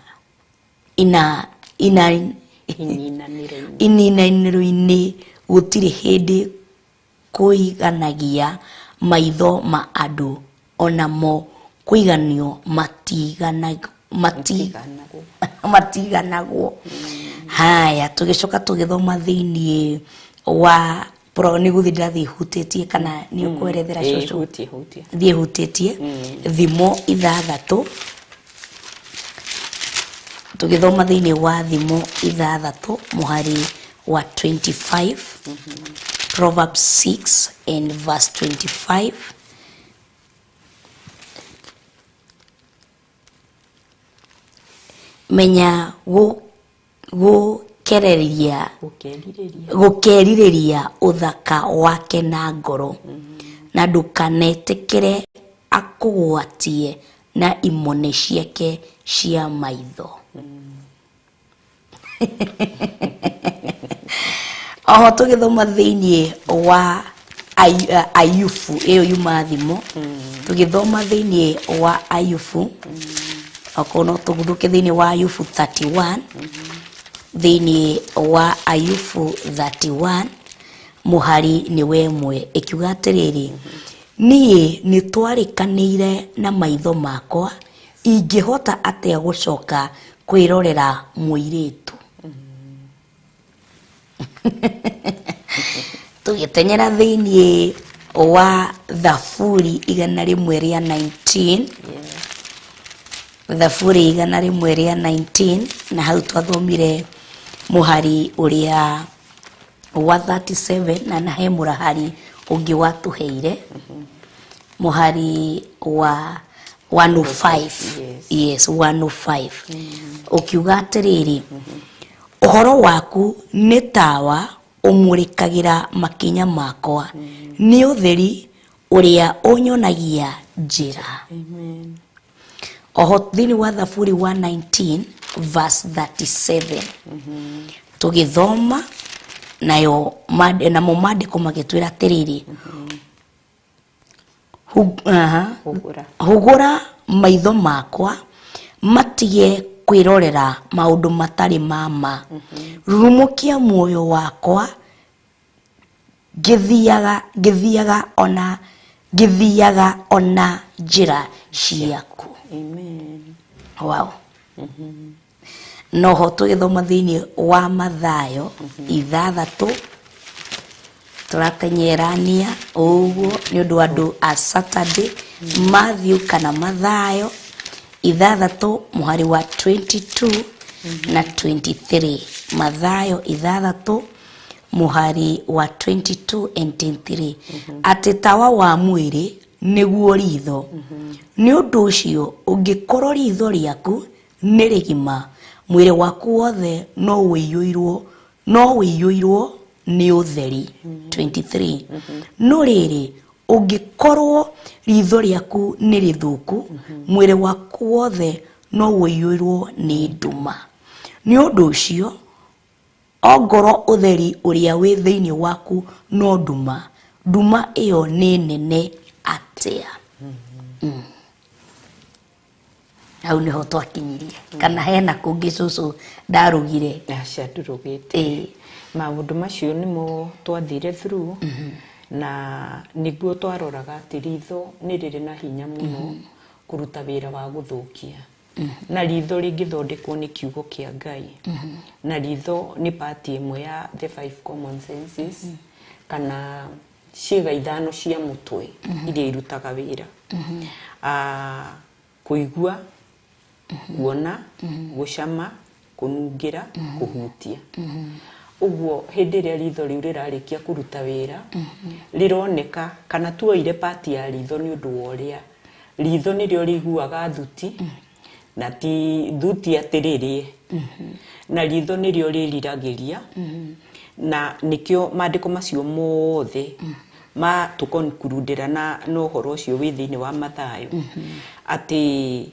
ina Ininanĩro-inĩ. Ininanĩro-inĩ gũtirĩ hĩndĩ kũiganagia. Maitho ma andũ onamo kũiganio matiganagwo. Haya, tũgĩcoka tũgĩthoma thĩinĩ wa pro nĩ gũthiĩ ndĩrathiĩ hutĩtie kana nĩ ũkwerethera cũcũ? Hutie. Thiĩ hutĩtie Thimo 6. Tũgĩthoma thĩinĩ wa Thimo 6 mũhari wa 25, Proverbs 6 and verse 25. Menya gũkerirĩria ũthaka wake na ngoro, na ndũkanetĩkĩre akũgwatie na imone ciake cia maitho. Oho tũgĩthoma thĩinĩ wa Ayubu, ĩyo yuma Thimo, tũgĩthoma thĩinĩ wa Ayubu, okorwo no tũguthũke thĩinĩ wa Ayubu 31, thĩinĩ wa Ayubu 31 mũhari nĩ wemwe, ĩkiuga atĩrĩrĩ, niĩ nĩ twarĩkanĩire na maitho makwa, ingĩhota atĩa gũcoka kwĩrorera mũirĩtu? Tũgĩtenyera thĩinĩ wa Thaburi 119, Thaburi 119, na hau twathomire mũhari ũrĩa wa 37, na he mũrahari ũngĩ watũheire mũhari wa 105. Yes, 105, ũkiuga atĩrĩrĩ, ũhoro waku nĩ tawa ũmũrĩkagĩra makinya makwa, nĩ ũtheri ũrĩa ũnyonagia njĩra. Amen. Oho thĩinĩ wa Thaburi 119 verse 37, tũgĩthoma nayo namo maandĩko magĩtwĩra atĩrĩrĩ, hũgũra maitho makwa matige kwĩrorera maũndũ matarĩ ma ma, rurumũkia muoyo wakwa ngĩthiaga ona njĩra ciaku. Amen. Wow. Noho tũgĩthoma thĩinĩ wa Mathayo 6, tũratenyerania ũguo nĩ ũndũ wa andũ a Saturday. Matthew kana Mathayo 6 mũhari wa 22 na 23, Mathayo 6 mũhari wa 22 and 23, atĩ tawa wa mwĩrĩ nĩguo ritho, nĩ ũndũ ũcio ũngĩkorwo ritho rĩaku nĩ rĩgima, mwĩrĩ waku wothe no ũiyũirwo nĩ ũtheri. 23, no rĩrĩ, ũngĩkorwo ritho rĩaku nĩ rĩthũku, mwĩrĩ waku wothe no ũiyũirwo nĩ nduma. Nĩ ũndũ ũcio ongorwo ũtheri ũrĩa wĩ thĩinĩ waku no nduma, nduma ĩyo nĩ nene atĩa? Hau nĩho twakinyirie, kana hena kũngĩ cũcũ ndarugire? Aca, ndũrũgĩte. Maũndũ macio nĩmo twathire through, na nĩguo twaroraga atĩ ritho nĩ rĩrĩ na hinya mũno kũruta wĩra wa gũthũkia, na ritho rĩngĩthondekwo nĩ kiugo kĩa Ngai, na ritho nĩ part ĩmwe ya the five common senses, kana ciĩga 5 cia mũtwe iria irutaga wĩra: kũigua, kuona, gũcama, kũnungĩra, kũhutia. Ũguo hĩndĩ ĩrĩa ritho rĩu rĩrarĩkia kũruta wĩra, rĩroneka kana tuoire part ya ritho nĩ ũndũ wa ũrĩa ritho nĩrĩo rĩiguaga thuti, na ti thuti atĩ rĩrĩe, na ritho nĩrĩo rĩriragĩria, na nĩkĩo maandĩko macio mothe ma tũkonkurundĩra na ũhoro ũcio wĩ thĩinĩ wa Mathayo, atĩ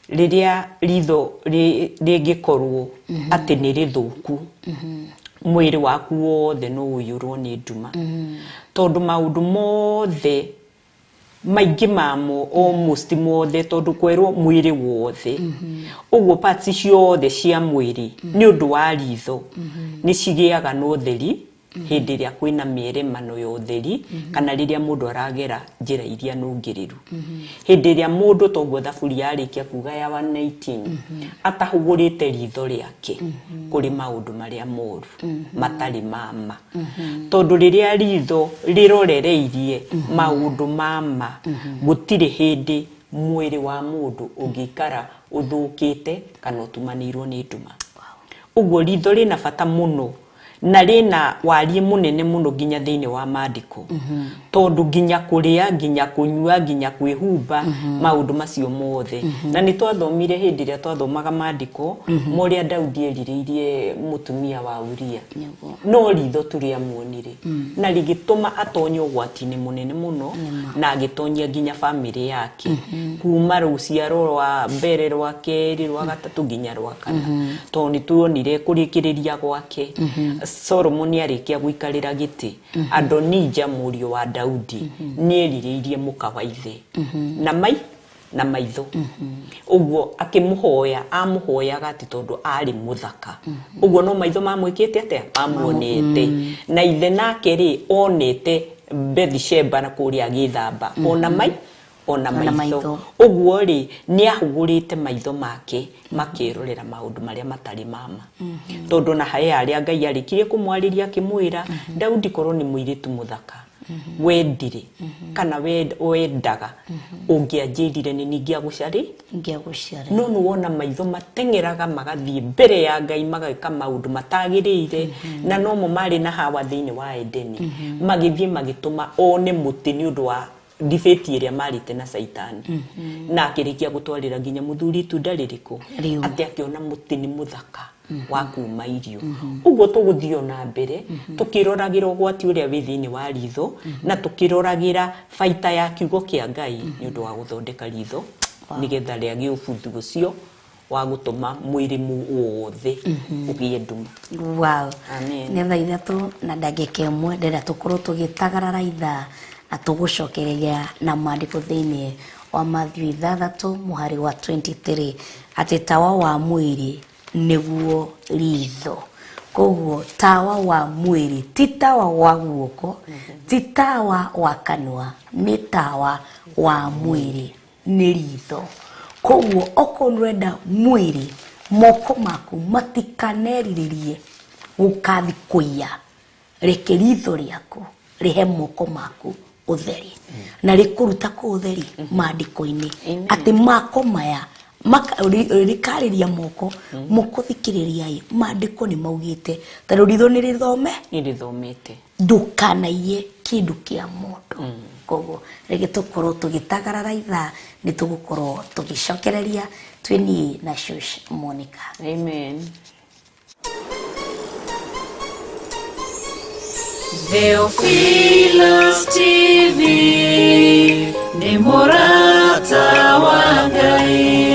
rĩrĩa ritho rĩngĩkorwo atĩ nĩ rĩthũku, mwĩrĩ waku wothe no ũiyũrwo nĩ nduma, tondũ maũndũ mothe maingĩ mamo, almost mothe, tondũ kwerwo mwĩrĩ wothe, ũguo parts ciothe cia mwĩrĩ nĩ ũndũ wa ritho nĩ cigĩaga na ũtheri. Hĩndĩ ĩrĩa kwĩna mĩeremano ya ũtheri, kana rĩrĩa mũndũ aragera njĩra iria nũngĩrĩru, hĩndĩ ĩrĩa mũndũ toguo thaburi yarĩkia kuga ya 119 atahũgũrĩte ritho rĩake kũrĩ maũndũ marĩa moru matarĩ mama, tondũ rĩrĩa ritho rĩrorereirie maũndũ mama, gũtirĩ hĩndĩ mwĩrĩ wa mũndũ ũngĩikara ũthũkĩte kana ũtumanĩirwo nĩ nduma. Ũguo ritho rĩna bata mũno na rĩna wariĩ mũnene mũno nginya thĩinĩ wa maandĩko, tondũ nginya kũrĩa, nginya kũnyua, nginya kwĩhumba, maũndũ macio mothe. Na nĩ twathomire hĩndĩ ĩrĩa twathomaga maandĩko morĩa Daudi erirĩirie mũtumia wa Uria, no ritho tu rĩamuonire na rĩgĩtũma atonye ũgwati-inĩ mũnene mũno, na agĩtonyia nginya bamĩrĩ yake kuma rũciaro rwa mbere, rwa kerĩ, rwa gatatũ nginya rwa kana, tondũ nĩ tuonire kũrĩkĩrĩria gwake Solomoni arĩkia gũikarĩra gĩtĩ, Adonija mũriũ wa Daudi nĩerirĩirie mũka wa ithe na mai na maitho. Ũguo akĩmũhoya, amũhoyaga atĩ tondũ arĩ mũthaka. Ũguo no maitho mamwĩkĩte atĩa? Mamuonete. Na ithe nake rĩ, onete Bethsheba na kũrĩa agĩthamba ona mai ona Ona maitho. Maitho. Ũguo rĩ, nĩ ahũgũrĩte maitho make makĩrorera maũndũ marĩa matarĩ mama, tondũ na harĩ harĩa Ngai arĩkirie kũmwarĩria akĩmwĩra, Daudi, korwo nĩ mũirĩtu mũthaka wendire kana wendaga, ũngĩanjĩrire nĩ ningĩagũcarĩ Ingĩagũciara. No nĩ wona maitho mateng'eraga magathiĩ mbere ya Ngai, mageka maũndũ matagĩrĩire, na nomo marĩ na Hawa thĩinĩ wa Edeni, magĩthiĩ magĩtũma one mũtĩ nĩ ũndũ wa debate ĩrĩa marĩte na Caitani, na akĩrĩkia gũtwarĩra nginya mũthuri itunda rĩrĩkũ? Rĩu. Atĩ akĩona mũtĩ nĩ mũthaka wa kuma irio. Ũguo tũgũthiĩ ona mbere tũkĩroragĩra ũgwati ũrĩa wĩ thĩinĩ wa ritho, na tũkĩroragĩra baita ya kiugo kĩa Ngai nĩ ũndũ wa gũthondeka ritho, nĩgetha rĩage ũbuthu ũcio wa gũtũma mwĩrĩ wothe ũgĩe nduma. Wow. Amen. Nĩ 3:01, ndĩrenda tũkorwo tũgĩtagarara ithaa na tũgũcokereria na maandĩko thĩinĩ wa Matthew 6 mũhari wa 23, atĩ tawa wa mwĩrĩ nĩguo ritho. Koguo tawa wa mwĩrĩ ti tawa wa guoko, ti tawa wa kanua, nĩ tawa wa mwĩrĩ nĩ ritho. Koguo okorwo nĩũrenda mwĩrĩ, moko maku matikanerirĩrie gũkathi kũiya, reke ritho rĩaku rĩhe moko maku ũtheri, na rĩkũruta kũ ũtheri? Maandĩko-inĩ, atĩ mako maya rĩkarĩria moko moko, thikĩrĩriai, maandĩko nĩ maugĩte tondũ ritho nĩ rĩthome. Nĩ rĩthomete. Ndũkanaiye kĩndũ kĩa mũndũ. Koguo rĩngĩ tũkorwo tũgĩtagarara ithaa, nĩ tũgũkorwo tũgĩcokereria twĩ niĩ na Shush Monica. Amen. Theophilus TV nĩ mũrata wa Ngai.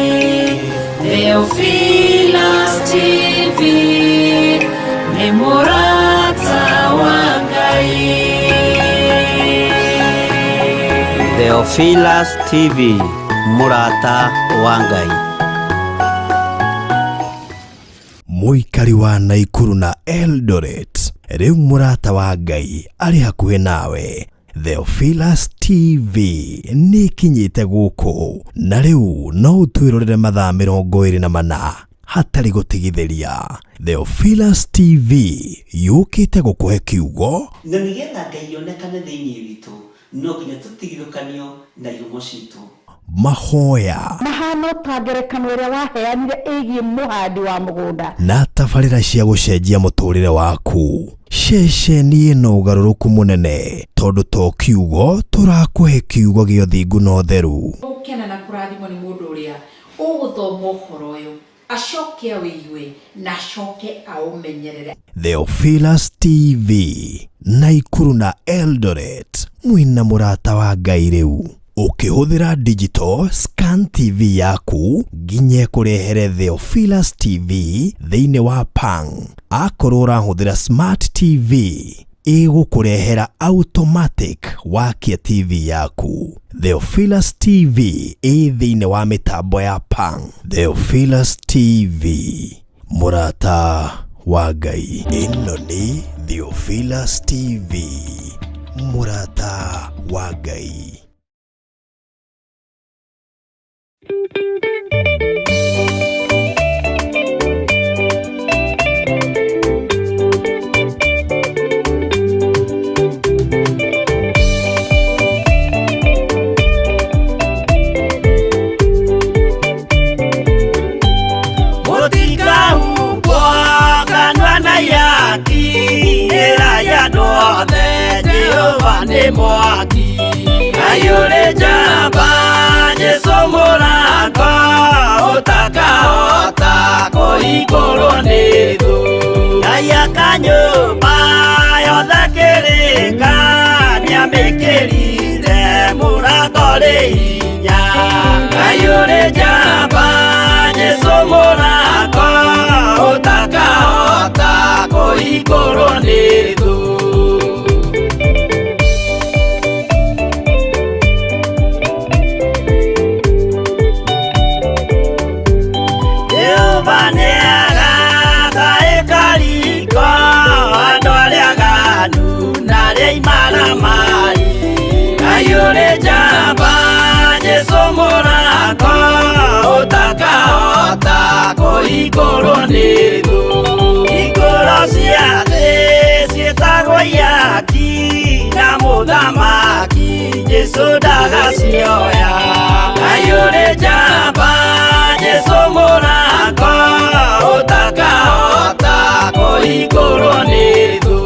Theophilus TV nĩ mũrata wa Ngai. Theophilus TV, mũrata wa Ngai. Mũikari wa Naikuru na Eldoret, rĩu mũrata wa Ngai arĩ hakuhĩ nawe. Theophilus TV nĩ ikinyĩte gũkũ, na rĩu no ũtwĩrorere mathaa 24 hatarĩ gũtigithĩria. Theophilus TV yũkĩte gũkũhe kiugo Na nĩgetha Ngai onekane thĩinĩ witũ, no nginya tũtigithũkanio na ihumo citũ. Mahoya Mahano ta ngerekano ĩrĩa waheanire ĩgiĩ mũhandi wa mũgũnda. Na tabarĩra cia gũcenjia mũtũrĩre waku. Ceceni ĩno ũgarũrũku mũnene, tondũ to kiugo tũrakũhe, kiugo gĩa ũthingu na ũtheru. Gũkena na kũrathimwo nĩ mũndũ ũrĩa ũgũthoma ũhoro ũyũ, acoke awĩigue na acoke aũmenyerere. Theophilus TV, Naikuru na Eldoret, mwĩna mũrata wa Ngai rĩu. Ũkĩhũthĩra digital scan TV yaku nginya ĩkũrehere Theophilus TV thĩinĩ wa Pang. Akorwo ũrahũthĩra smart TV, ĩgũkũrehera automatic wakia TV yaku. Theophilus TV ĩ thĩinĩ wa mĩtambo ya Pang. Theophilus TV, mũrata wa Ngai. Ĩno nĩ Theophilus TV, mũrata wa Ngai. Mũtikahumbwo kanua na ihaki, ĩrai andũ othe Jehova nĩ mwaki. Ngai ũrĩ njamba, Jesũ mũrango, ũtakahota kũhingũrwo nĩ thũ. Ngai aka nyũmba yothe kĩrĩka, nĩamĩkĩrire mũrango rĩ hinya. Ngai ũrĩ njamba, Jesũ mũrango, ũtakahota kũhingũrwo nĩ thũ. Jehova nĩagaka ĩkariko andũ arĩa aganu na arĩa imaramari. Ngai ũrĩ njamba, Jesũ mũrango, ũtakahota kũhingũrwo nĩ thũ. Hingũro cia thĩ ciĩtagwo ihaki, na mũthamaki Jesũ ndagacioya. Ngai ũrĩ njamba, Jesũ mũrango, ũtakahota kũhingũrwo nĩ thũ.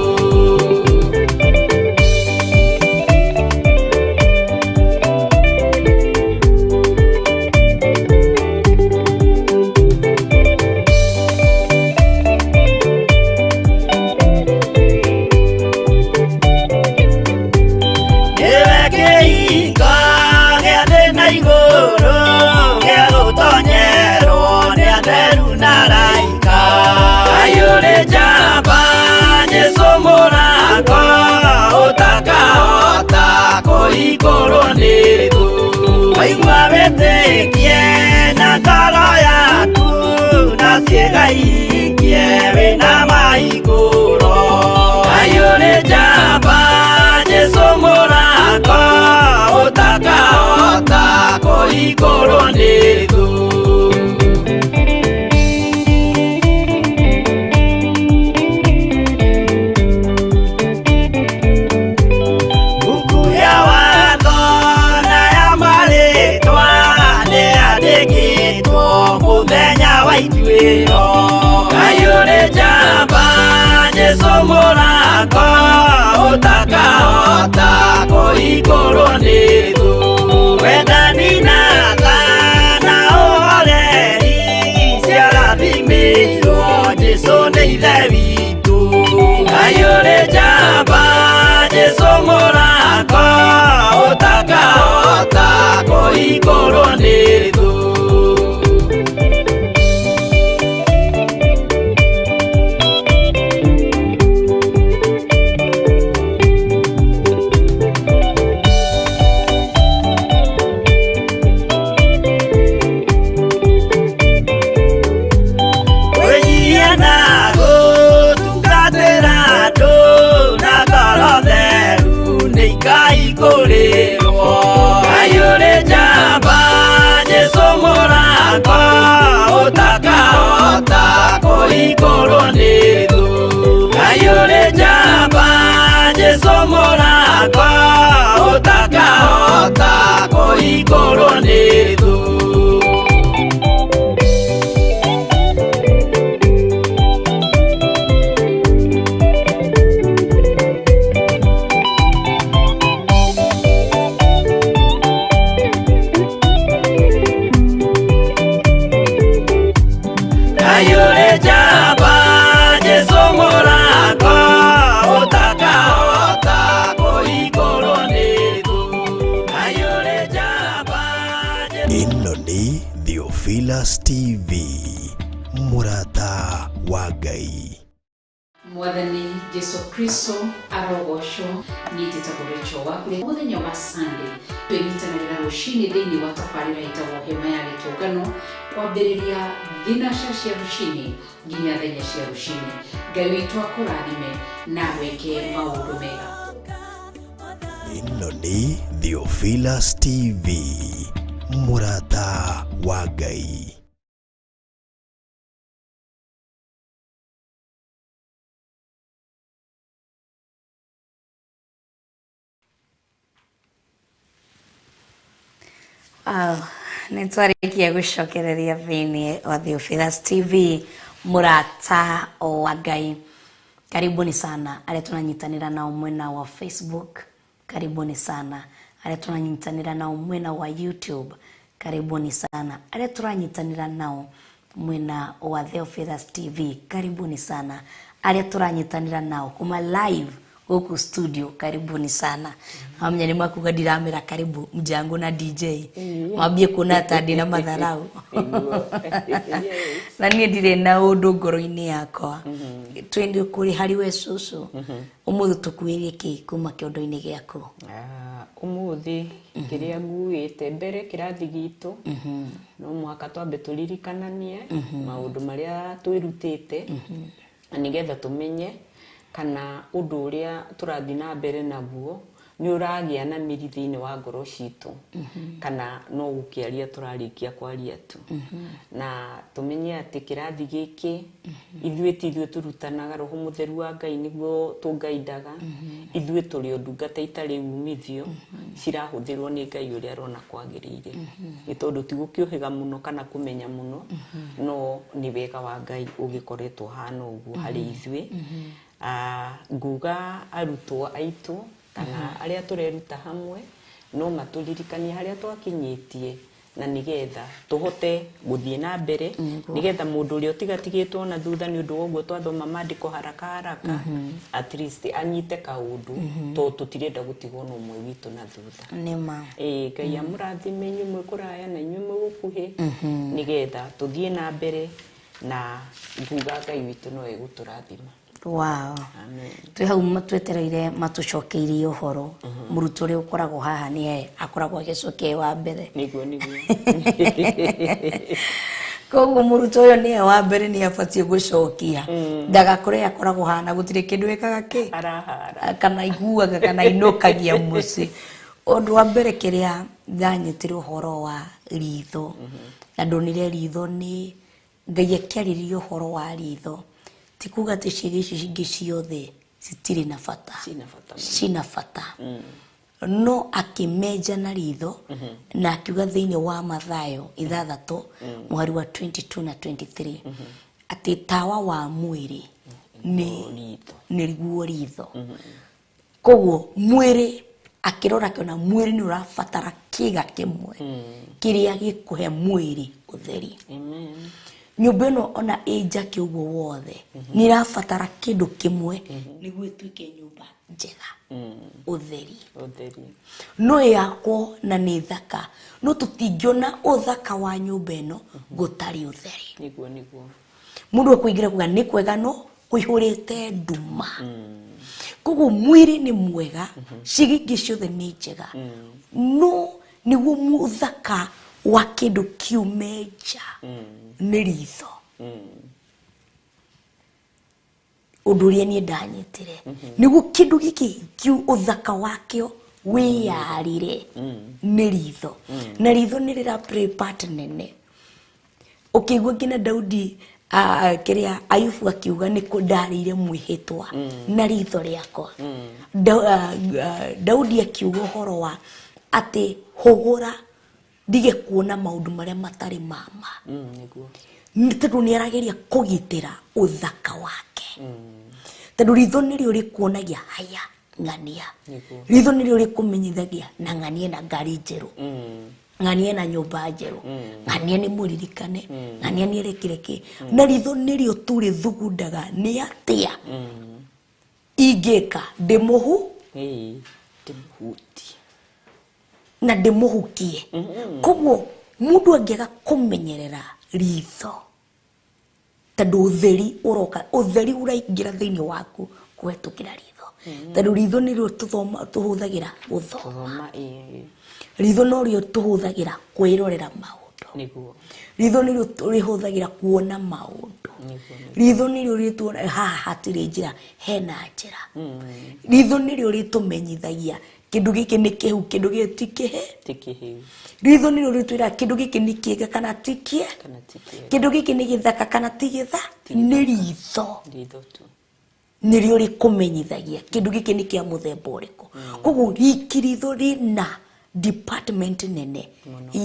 Nĩwe kĩhingo gĩa thĩ na igũrũ, gĩa gũtonyerwo nĩ atheru na araika. Ngai ũrĩ njamba, Jesũ mũrango, ũtakahota kũhingũrwo nĩ thũ. Waigua wĩtĩkie na ngoro yaku, na ciĩga ihingie wĩna mahingũro. Ngai ũrĩ njamba, Jesũ mũrango, ũtakahota kũhingũrwo nĩ thũ. Mbuku ya watho na ya marĩtwa nĩyandĩkĩtwo mũthenya wa ituĩro. Ngai ũrĩ njamba, Jesũ mũrango, ũtakahota kũhingũrwo nĩ thũ. Wendani na tha na ũhoreri ciarathimĩirwo Jesũ nĩ Ithe witũ. Ngai ũrĩ njamba, Jesũ mũrango, ũtakahota kũhingũrwo nĩ thũ. Kwĩnyihia na gũtungatĩra andũ na ngoro theru nĩ ikahingũrĩrwo. Ngai ũrĩ njamba, Jesũ mũrango, ũtakahota kũhingũrwo nĩ thũ. Ngai ũrĩ njamba, Jesũ mũrango, ũtakahota kũhingũrwo nĩ thũ. Ngai ũrĩ njamba, Jesũ mũrango, ũtakahota kũhingũrwo nĩ thũ. Ngai ũrĩ njamba, Jesũ Ĩno nĩ Theophilus TV, mũrata wa Ngai. Mwathani Jesu Kristo arogocwo. Niĩ njĩtagwo Rachel Wakure. Mũthenya wa Sunday twĩnyitanagĩra rũcinĩ thĩinĩ wa tabarĩra ĩtagwo Hema ya Gĩtũngano, kwambĩrĩria thinaca cia rũcinĩ nginya thaa inya cia rũcinĩ. Ngai witũ akũrathime na agwĩke maũndũ mega. Ĩno nĩ Theophilus TV, mũrata wa Ngai. Nä twarä gå cokereria thä wa Theophilus TV, mũrata wa Ngai. Karibuni sana arĩa tunanyitanĩra nao mwena wa Facebook, karibuni sana arĩa tunanyitanĩra nao mwena wa YouTube, karibuni sana arĩa turanyitanĩra nao mwena wa Theophilus TV, karibuni sana arĩa turanyitanĩra nao kuma live gũkũ studio, karibuni sana. Amenya nĩ makuga ndiramĩra karibu mjangu na DJ mambie kuona ta ndĩ na matharau, na niĩ ndirĩ na ũndũ ngoro-inĩ yakwa. Twende kũrĩ harĩ we cũcũ, ũmũthĩ tũkuĩrie kĩ kuma kĩondo-inĩ gĩaku? Ah, ũmũthĩ kĩrĩa nguĩte mbere kĩrathi gitũ, no mũhaka twambe tũririkananie maũndũ marĩa twĩrutĩte, na nĩgetha tũmenye kana ũndũ ũrĩa tũrathiĩ na mbere naguo nĩ ũragĩa na mĩri thĩinĩ wa ngoro citũ, kana no gũkĩaria tũrarĩkia kwaria tu. Na tũmenye atĩ kĩrathi gĩkĩ ithuĩ ti ithuĩ tũrutanaga, Roho Mũtheru wa Ngai nĩguo tũngaindaga. Ithuĩ tũrĩ o ndungata itarĩ umithio, cirahũthĩrwo nĩ Ngai ũrĩa arona kwagĩrĩire, nĩ tondũ ti gũkĩũhĩga mũno kana kũmenya mũno, no nĩ wega wa Ngai ũgĩkoretwo hana ũguo harĩ ithuĩ. Ah, nguga arutwo aitũ kana arĩa tũreruta hamwe no matũririkanie harĩa twakinyĩtie, na nĩgetha tũhote gũthiĩ na mbere, nĩgetha mũndũ ũrĩa ũtigatigĩtwo na thutha nĩ ũndũ wa ũguo twathoma maandĩko haraka haraka, at least anyite kaũndũ, tondũ tũtirenda gũtigwo na ũmwe witũ na thutha. Nĩma. Ĩĩ, Ngai amũrathime inyuĩ mwĩ kũraya na inyuĩ mwĩ gũkuhĩ, nĩgetha tũthiĩ na mbere, na nguga Ngai witũ no egũtũrathima. Wow. Amen. Twĩ hau twetereire matũcokeirie ũhoro. Mũrutwo ũrĩa ũkoragwo haha nĩye akoragwo agĩcokia e wa mbere. Nĩguo. Koguo mũrutwo ũyũ nĩye wa mbere, nĩ abatiĩ gũcokia, ndagakore akoragwo haha na gũtirĩ kĩndũ ĩkaga kĩ arahara kana iguaga kana inũkagia mũciĩ. Ũndũ wa mbere kĩrĩa ndanyitire ũhoro wa ritho, na ndonire ritho nĩ Ngai akĩarĩria ũhoro wa ritho, ti kuga atĩ ciĩga ici ingĩ ciothe citirĩ na bata. Cina bata mũno. Cina bata, no akĩmenja na ritho, na akiuga thĩinĩ wa Mathayo 6 mũhari wa 22 na 23 atĩ tawa wa mwĩrĩ nĩ ritho. Nĩguo ritho. Koguo mwĩrĩ akĩrora akĩona mwĩrĩ nĩ ũrabatara kĩga kĩmwe kĩrĩa gĩkũhe mwĩrĩ ũtheri. Amen. Nyũmba ĩno ona ĩ njake ũguo wothe nĩ ĩrabatara kĩndũ kĩmwe nĩguo ĩtuĩke nyũmba njega, ũtheri. Ũtheri. No yakwo na nĩ thaka, no tũtingĩona ũthaka wa nyũmba ĩno gũtarĩ ũtheri. Nĩguo. Mũndũ ekũingĩra kuga nĩ kwega, no kũihũrĩte nduma. Koguo mwĩrĩ nĩ mwega, ciĩga ingĩ ciothe nĩ njega, no nĩguo mũthaka wa kĩndũ kiume nja nĩ ritho. Ũndũ ũrĩa niĩ ndanyitire, nĩguo kĩndũ gĩkĩ kiu ũthaka wakĩo wĩyarĩre, nĩ ritho. Na ritho nĩ rĩra play part nene. Ũkĩigua nginya Daudi, kĩrĩa Ayubu akiuga nĩ kũ ndarĩire mwĩhĩtwa na ritho rĩakwa. Daudi akiuga ũhoro wa atĩ hũgũra ndige kuona maũndũ marĩa matarĩ mama. Nĩguo. Nĩ tondũ nĩ arageria kũgitĩra ũthaka wake, tondũ ritho nĩrĩo rĩkuonagia haya ng'ania. Nĩguo. Ritho nĩrĩo rĩkũmenyithagia na ng'ania na ngari njerũ, ng'ania na nyũmba njerũ, ng'ania nĩ mũririkane, ng'ania nĩ erekire kĩ. Na ritho nĩrĩo tu rĩthugundaga nĩ atĩa ingĩka ndĩmũhu Ĩĩ, ndĩmũhutie na ndĩmũhukie. Koguo mũndũ angĩaga kũmenyerera ritho, Tondũ ũtheri ũroka, ũtheri ũraingĩra thĩinĩ waku kũhetũkĩra ritho. Tondũ ritho nĩrĩo tũhũthagĩra gũthoma. Ritho norĩo tũhũthagĩra kwĩrorera maũndũ. Ritho nĩrĩo rĩhũthagĩra kuona maũndũ. Ritho nĩrĩo rĩtuona haha hatirĩ njĩra, hena njĩra. Ritho nĩrĩo rĩtũmenyithagia kĩndũ gĩkĩ nĩ kĩhu, kĩndũ gĩkĩ ti kĩhe. Ritho nĩrĩo rĩtwĩraga kĩndũ gĩkĩ nĩ kĩega kana ti kĩega, kĩndũ gĩkĩ nĩ gĩthaka kana ti gĩtha. Nĩ ritho nĩrĩo rĩkũmenyithagia kĩndũ gĩkĩ nĩ kĩa mũthemba ũrĩkũ. Koguo ritho rĩna department nene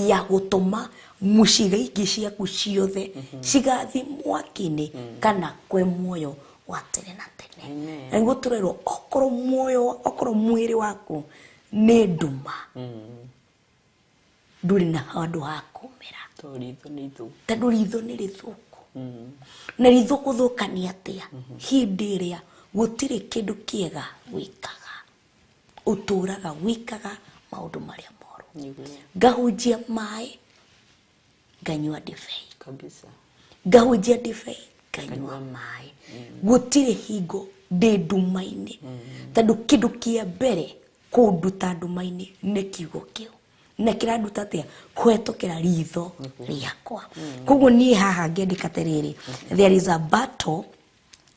ya gũtũma mũciga ingĩ ciaku ciothe cigathiĩ mwaki-inĩ kana kwĩ muoyo wa tene na tene. Na nĩguo tũrerwo okorwo muoyo, okorwo mwĩrĩ waku nĩ nduma, ndũrĩ na handũ ha kũmĩra. Tondũ ritho nĩ rĩthũku. Na ritho gũthũka nĩ atĩa? Hĩndĩ ĩrĩa gũtirĩ kĩndũ kĩega wĩkaga, ũtũraga wĩkaga maũndũ marĩa moru. Ngahunjia maĩ, nganyua ndibei. Ngahunjia ndibei, nganyua maĩ. Gũtirĩ hingo ndĩ nduma-inĩ. Tondũ kĩndũ kĩa mbere kũnduta nduma-inĩ nĩ kiugo kĩu. Na kĩranduta atĩa? Kũhetũkĩra ritho rĩakwa. Koguo niĩ haha ngĩandĩka atĩrĩrĩ, there is a battle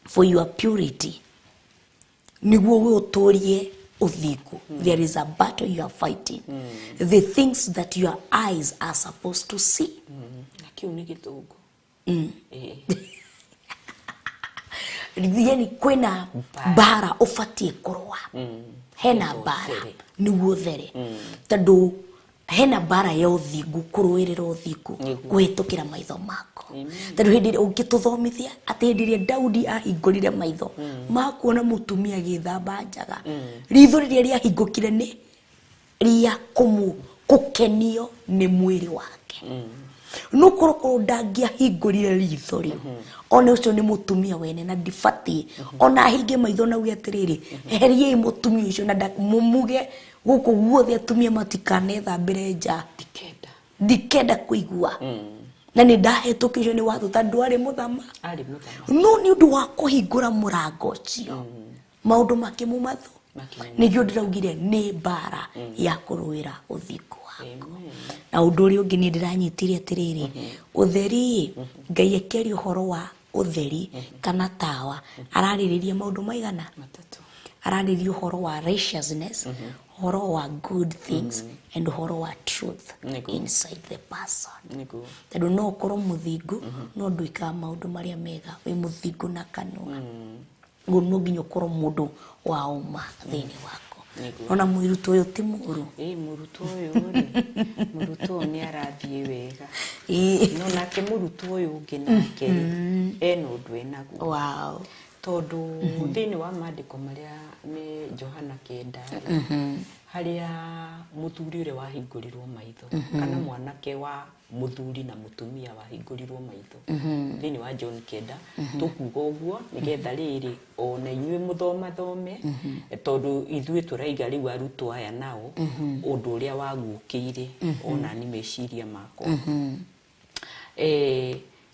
for your purity. Nĩguo we ũtũrie ũthingu. There is a battle you are fighting. The things that your eyes are supposed to see. Na kĩu nĩ gĩthũngũ. Yani kwĩna mbara ũbatiĩ kũrũa. Hena mbara nĩguo ũthere. Tondũ hena mbara ya ũthingu, kũrũĩrĩra ũthingu kũhetũkĩra maitho mako. Tondũ hĩndĩ ĩrĩa ũngĩtũthomithia atĩ hĩndĩ ĩrĩa Daudi ahingũrire maitho makuona mũtumia agĩthamba njaga, ritho rĩrĩa rĩahingũkire nĩ rĩa kũkenio nĩ mwĩrĩ wake. No korwo ndangĩahingũrire ritho rĩu, ona ũcio nĩ mũtumia wene na ndibatiĩ ona ahinge maitho na uge atĩrĩrĩ, heriai mũtumia ũcio na mũmuge gũkũ guothe atumia matikanethambĩre nja. Ndikenda kũigua. Na nĩ ndahetũkĩrio nĩ watho tondũ arĩ mũthamaki. No nĩ ũndũ wa kũhingũra mũrango ũcio, maũndũ makĩmuma thũ. Nĩkĩo ndĩraugire nĩ mbara ya kũrũĩra ũthingu waku. Na ũndũ ũrĩa ũngĩ niĩ ndĩranyitire atĩrĩrĩ, ũtheri, Ngai akĩaria ũhoro wa ũtheri kana tawa, ararĩrĩria maũndũ maigana? Ararĩrĩria ũhoro wa righteousness, ũhoro wa good things, and ũhoro wa truth inside the person. Tondũ no ũkorwo mũthingu, no ndwĩkaga maũndũ marĩa mega, wĩ mũthingu na kanua. Ũguo no nginya ũkorwo mũndũ wa ũma thĩinĩ waku. Ona mũirũtu ũyũ ti mũũru. Mũrutwo ũyũ rĩ, mũrutwo ũyũ nĩ arathiĩ wega. No nake mũrutwo ũyũ ũngĩ nake rĩ, ena ũndũ enaguo. Tondũ thĩinĩ wa maandĩko marĩa me Johana 9 harĩa mũthuri ũrĩa wahingũrirwo maitho, kana mwanake wa mũthuri na mũtumia wahingũrirwo maitho, thĩinĩ wa John 9 tũkuga ũguo nĩgetha rĩrĩ ona inyuĩ mũthomathome, tondũ ithuĩ tũraiga rĩu arutwo aya nao ũndũ ũrĩa waguũkĩire ona nĩ meciria makwa.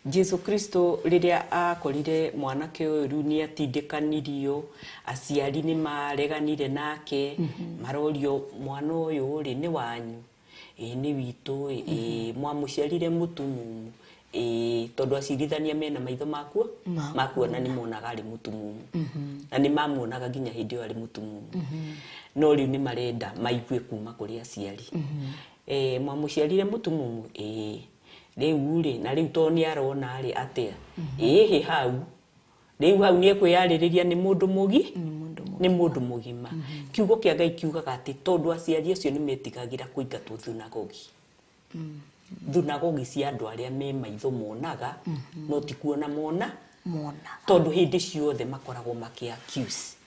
Jesu Kristo rĩrĩa akorire mwanake ũyũ rĩu nĩ atindĩkanirio, aciari nĩ mareganire nake, marorio mwana ũyũ rĩ nĩ wanyu, ĩĩ nĩ witũ, ĩĩ mwamũciarire mũtumumu, ĩĩ tondũ acirithania mena maitho makuo makuona nĩ monaga arĩ mũtumumu, na nĩ mamuonaga nginya hĩndĩ ĩyo arĩ mũtumumu, no rĩu nĩ marenda maigue kuma kũrĩ aciari. Mwamũciarire mũtumumu, ĩĩ rĩu rĩ, na rĩu tondũ nĩ arona rĩ atĩa, ĩhĩ hau rĩu hau nĩ ekwĩyarĩrĩria nĩ mũndũ mũgi, nĩ mũndũ mũgima. Kiugo kĩa Ngai kiugaga atĩ tondũ aciari acio nĩ metigagĩra kũingatwo thunagogi, thunagogi cia andũ arĩa me maitho monaga, no ti kuona mona, tondũ hĩndĩ ciothe makoragwo makĩ accuse,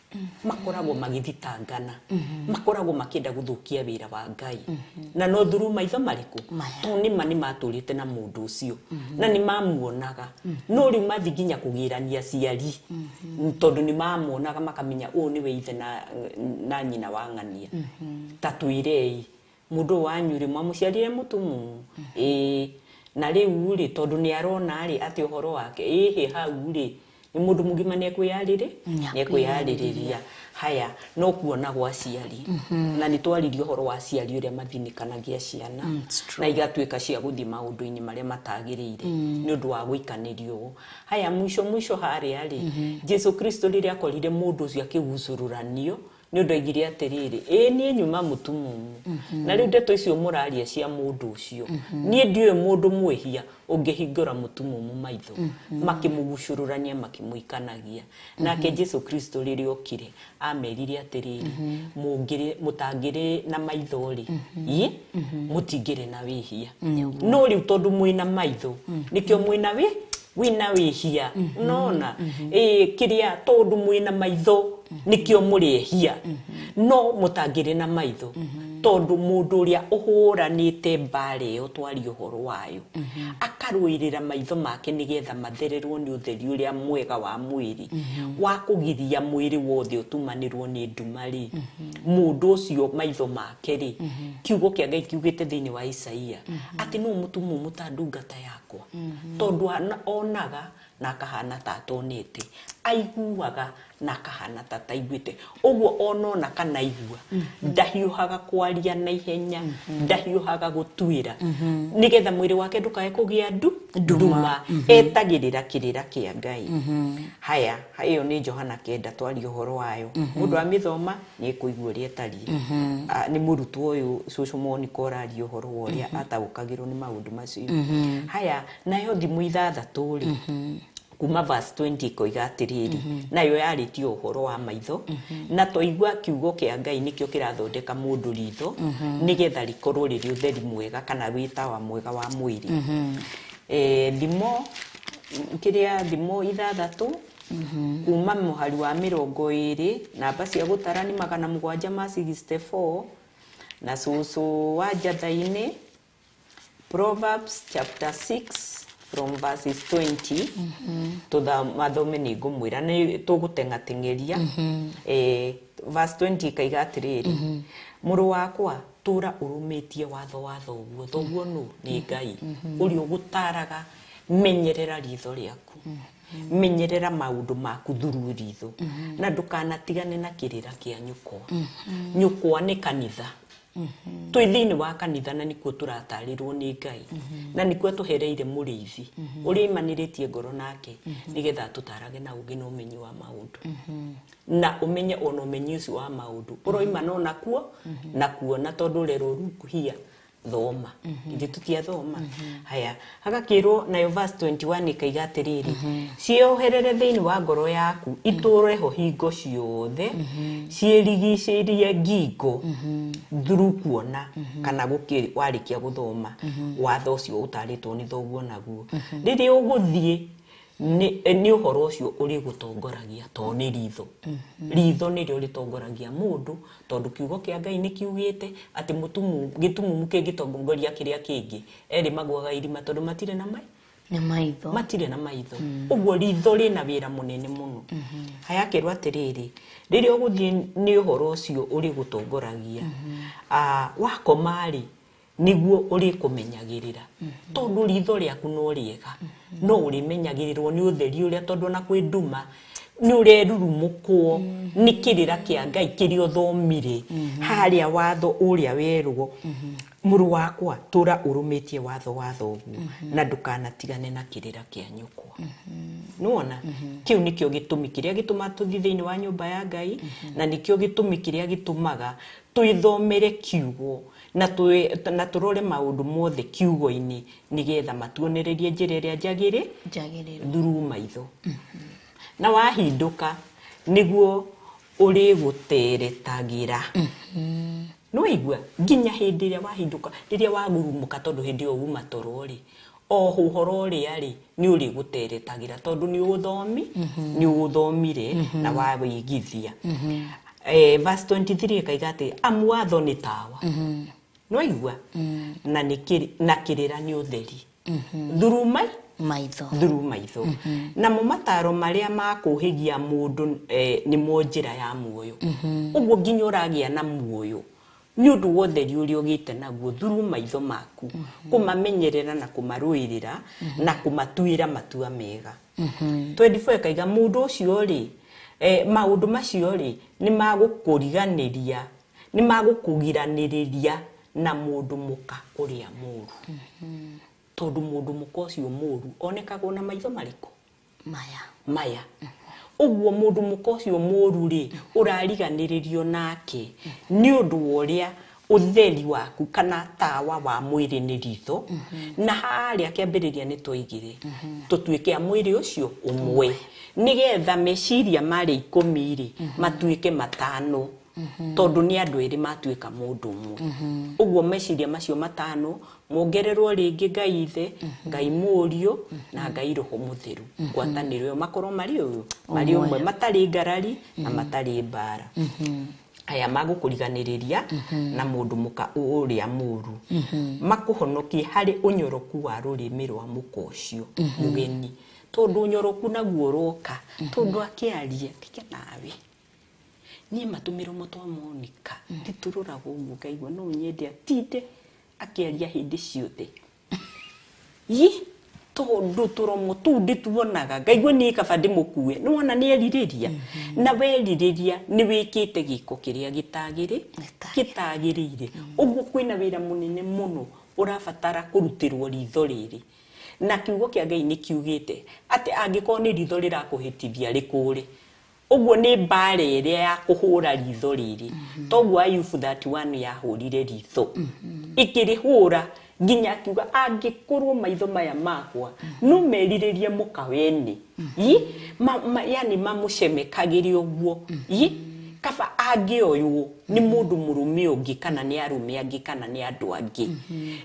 makoragwo magĩthitangana, makoragwo makĩenda gũthũkia wĩra wa Ngai. Na no thuru maitho marĩkũ, tondũ nĩma nĩ matũrĩte na mũndũ ũcio, na nĩ mamuonaga, no rĩu mathi nginya kũgĩrania aciari, tondũ nĩ mamuonaga makamenya ũyũ nĩwe ithe na nyina wa ng'ania. Ta twĩrei mũndũ wanyu rĩ mwamũciarire mũtumumu, ĩĩ Na rĩu rĩ tondũ nĩ arona rĩ atĩ ũhoro wake ĩhĩ hau rĩ nĩ mũndũ mũgima nĩ ekwĩyarĩrĩria. Haya no kuona gwa aciari na nĩ twaririe ũhoro wa aciari ũrĩa mathinĩkanagia ciana na igatuĩka cia gũthiĩ maũndũ-inĩ marĩa matagĩrĩire nĩ ũndũ wa gũikanĩrio ũũ. Haya mwisho mwisho harĩa rĩ Jesu Kristo rĩrĩa akorire mũndũ ũcio akĩgucũrũranio nĩ ũndũ aigire atĩrĩrĩ ĩĩ niĩ nyuma mũtumumu na rĩu ndeto icio mũraria cia mũndũ ũcio niĩ ndiũĩ mũndũ mwĩhia ũngĩhingũra mũtumumu maitho makĩmũgucũrũrania makĩmũikanagia. Nake Jesu Kristo rĩrĩa okire amerire atĩrĩrĩ mũtangĩrĩ na maitho rĩ ĩ mũtingĩrĩ na wĩhia no rĩu tondũ mwĩna maitho nĩkĩo mwĩna wĩna wĩhia nona kĩrĩa tondũ mwĩna maitho nikio mũrĩhia no mũtangĩrĩ na maitho tondũ mũndũ ũrĩa ũhũranĩte mbara ĩyo twaria ũhoro wayo akarũĩrĩra maitho make nĩgetha mathererwo nĩ ũtheri ũrĩa mwega wa mwĩrĩ wa kũgiria mwĩrĩ wothe ũtumanĩrwo nĩ nduma rĩ mũndũ ũcio maitho make rĩ kiugo kĩa Ngai kiugĩte thĩinĩ wa Isaia atĩ nũ mũtumumu ta ndungata yakwa tondũ onaga na akahana ta atonete aiguaga na akahana ta ataiguĩte ũguo onona kana aigua ndahiũhaga kwaria na ihenya ndahiũhaga gũtuĩra nĩgetha mwĩrĩ wake ndũkae kũgĩa nduma etagĩrĩra kĩrĩra kĩa Ngai. Haya ĩyo nĩ Johana 9 twaria ũhoro wayo mũndũ amĩthoma nĩ ekũigua ũrĩa ĩtariĩ. Nĩ mũrutwo ũyũ cũcũ Monica ũraria ũhoro wa ũrĩa ataũkagĩrwo nĩ maũndũ macio. Haya nayo thimũ 6 rĩ kuma verse 20 ikoiga atĩrĩrĩ nayo yarĩtie ũhoro wa maitho na twaigua kiugo kĩa Ngai nĩkĩo kĩrathondeka mũndũ ritho nĩgetha rĩkorwo rĩrĩ ũtheri mwega kana wĩtawa mwega wa mwĩrĩ. Thimo kĩrĩa thimo 6 kuma mũhari wa 20 namba cia gũtara nĩ 764 na cũcũ wa njatha-inĩ Proverbs chapter 6 from verses 20 to the mathome nĩ ngũmwĩra nĩ tũgũteng'ateng'eria. Verse 20 kaiga atĩrĩrĩ mũrũ wakwa tũra ũrũmĩtie watho wa thoguo thoguo nũ nĩ Ngai ũrĩa ũgũtaraga menyerera ritho rĩaku menyerera maũndũ maku thuru ritho na ndũkanatigane na kĩrĩra kĩa nyũkwa. Nyũkwa nĩ kanitha twĩ thĩinĩ wa kanitha na nĩkuo tũratarĩrwo nĩ Ngai na nĩkuo tũhereire mũrĩithi ũrĩa imanĩrĩtie ngoro nake nĩgetha atũtarage na ũũgĩ na ũmenyi wa maũndũ na ũmenye ona ũmenyi ũcio wa maũndũ ũroimana onakuo na kuona tondũ ũrerwo rukuhia thoma ithuĩ tũtiathoma. Haya hagakĩrwo nayo verse 21 ĩkaiga atĩrĩrĩ cioherere thĩinĩ wa ngoro yaku itũre ho hingo ciothe ciĩrigicĩrie ngingo through kuona kana warĩkia gũthoma watho ũcio ũtarĩtwo nĩ thoguo naguo rĩrĩa ũgũthiĩ nĩ ũhoro ũcio ũrĩgũtongoragia to nĩ ritho. Ritho nĩrĩo rĩtongoragia mũndũ tondũ kiugo kĩa Ngai nĩ kiugĩte atĩ gĩtumumu kĩngĩtongoria kĩrĩa kĩngĩ erĩ magũaga irima tondũ matirĩ na maitho matirĩ na maitho. Ũguo ritho rĩna wĩra mũnene mũno. Haya akĩrwo atĩrĩrĩ rĩrĩa ũgũthiĩ nĩ ũhoro ũcio ũrĩgũtongoragia wakoma rĩ nĩguo ũrĩkũmenyagĩrĩra tondũ ritho rĩaku no rĩega no ũrĩmenyagĩrĩrwo nĩ ũtheri ũrĩa tondũ ona kwĩ nduma nĩ ũrerurumũkwo nĩ kĩrĩra kĩa Ngai kĩrĩa ũthomire harĩa watho ũrĩa werwo mũrũ wakwa tũra ũrũmĩtie watho wa thoguo na ndũkanatigane na kĩrĩra kĩa nyũkwa. Nĩwona kĩu nĩkĩo gĩtũmi kĩrĩa gĩtũmaga tũthiĩ thĩinĩ wa nyũmba ya Ngai na nĩkĩo gĩtũmi kĩrĩa gĩtũmaga twĩthomere kiugo na tũrore maũndũ mothe kiugo-inĩ nĩgetha matuonererie njĩra ĩrĩa njagĩrĩru through maitho. Na wahindũka nĩguo ũrĩgũteretagĩra. Nĩwaigua nginya hĩndĩ ĩrĩa wahindũka rĩrĩa wagurumũka tondũ hĩndĩ ĩyo uma toro rĩ o ũhoro ũrĩa rĩ nĩ ũrĩgũteretagĩra tondũ nĩ ũthomire na wawĩigithia. Verse 23 ĩkaiga atĩ amu watho nĩ tawa nĩwaigua na kĩrĩra nĩ ũtheri through maitho namo mataro marĩa makũhĩgia mũndũ nĩmo njĩra ya muoyo. Ũguo nginya ũragĩa na muoyo Nĩ ũndũ wa ũtheri ũrĩa ũgĩte naguo through maitho maku, kũmamenyerera na kũmarũĩrĩra na kũmatuĩra matua mega. 24 ĩkaiga mũndũ ũcio rĩ, maũndũ macio rĩ nĩ magũkũriganĩria, nĩ magũkũgiranĩrĩria na mũndũ mũka ũrĩa mũru. Tondũ mũndũ mũka ũcio mũru onekagwo na maitho marĩkũ? Maya. Ũguo mũndũ mũka ũcio mũru rĩ, ũrariganĩrĩrio nake nĩ ũndũ wa ũrĩa ũtheri waku kana tawa wa mwĩrĩ nĩ ritho. Na harĩa kĩambĩrĩria nĩ twaigire tũtuĩke a mwĩrĩ ũcio ũmwe, nĩgetha meciria marĩa 10 rĩ matuĩke 5, tondũ nĩ andũ erĩ matuĩka mũndũ ũmwe. Ũguo meciria macio 5 mongererwo rĩngĩ Ngai Ithe, Ngai Mũriũ na Ngai Roho Mũtheru, ngwatanĩro ĩyo makorwo marĩ ũyũ, marĩ ũmwe, matarĩ ngarari na matarĩ mbara. Aya magũkũriganĩrĩria na mũndũ mũka ũrĩa mũru, makũhonokie harĩ ũnyoroku wa rũrĩmĩ rwa mũka ũcio mũgeni, tondũ ũnyoroku naguo ũroka tondũ akĩaria kike nawe niĩ matũmĩro twa Monica nditũrũraga ũguo ngaigua no nyende atinde akĩaria hĩndĩ ciothe. Yi tondũ tũromo tũu ndĩtuonaga ngaigua niĩ kaba ndĩmũkue. Nĩwona nĩ erirĩria, na werirĩria nĩ wĩkĩte gĩko kĩrĩa gĩtagĩrĩire. Ũguo kwĩna wĩra mũnene mũno ũrabatara kũrutĩrwo ritho rĩrĩ. Na kiugo kĩa Ngai nĩ kiugĩte atĩ angĩkorwo nĩ ritho rĩrakũhĩtithia rĩkũre. Ũguo nĩ mbara ĩrĩa ya kũhũra ritho rĩrĩ. Toguo Ayubu 31 yahũrire ritho. Ĩkĩrĩhũra nginya akiuga angĩkorwo maitho maya makwa no merirĩrie mũka wene. Yani mamũcemekagĩre ũguo. Kaba angĩoywo nĩ mũndũ mũrũme ũngĩ kana nĩ arũme angĩ kana nĩ andũ angĩ.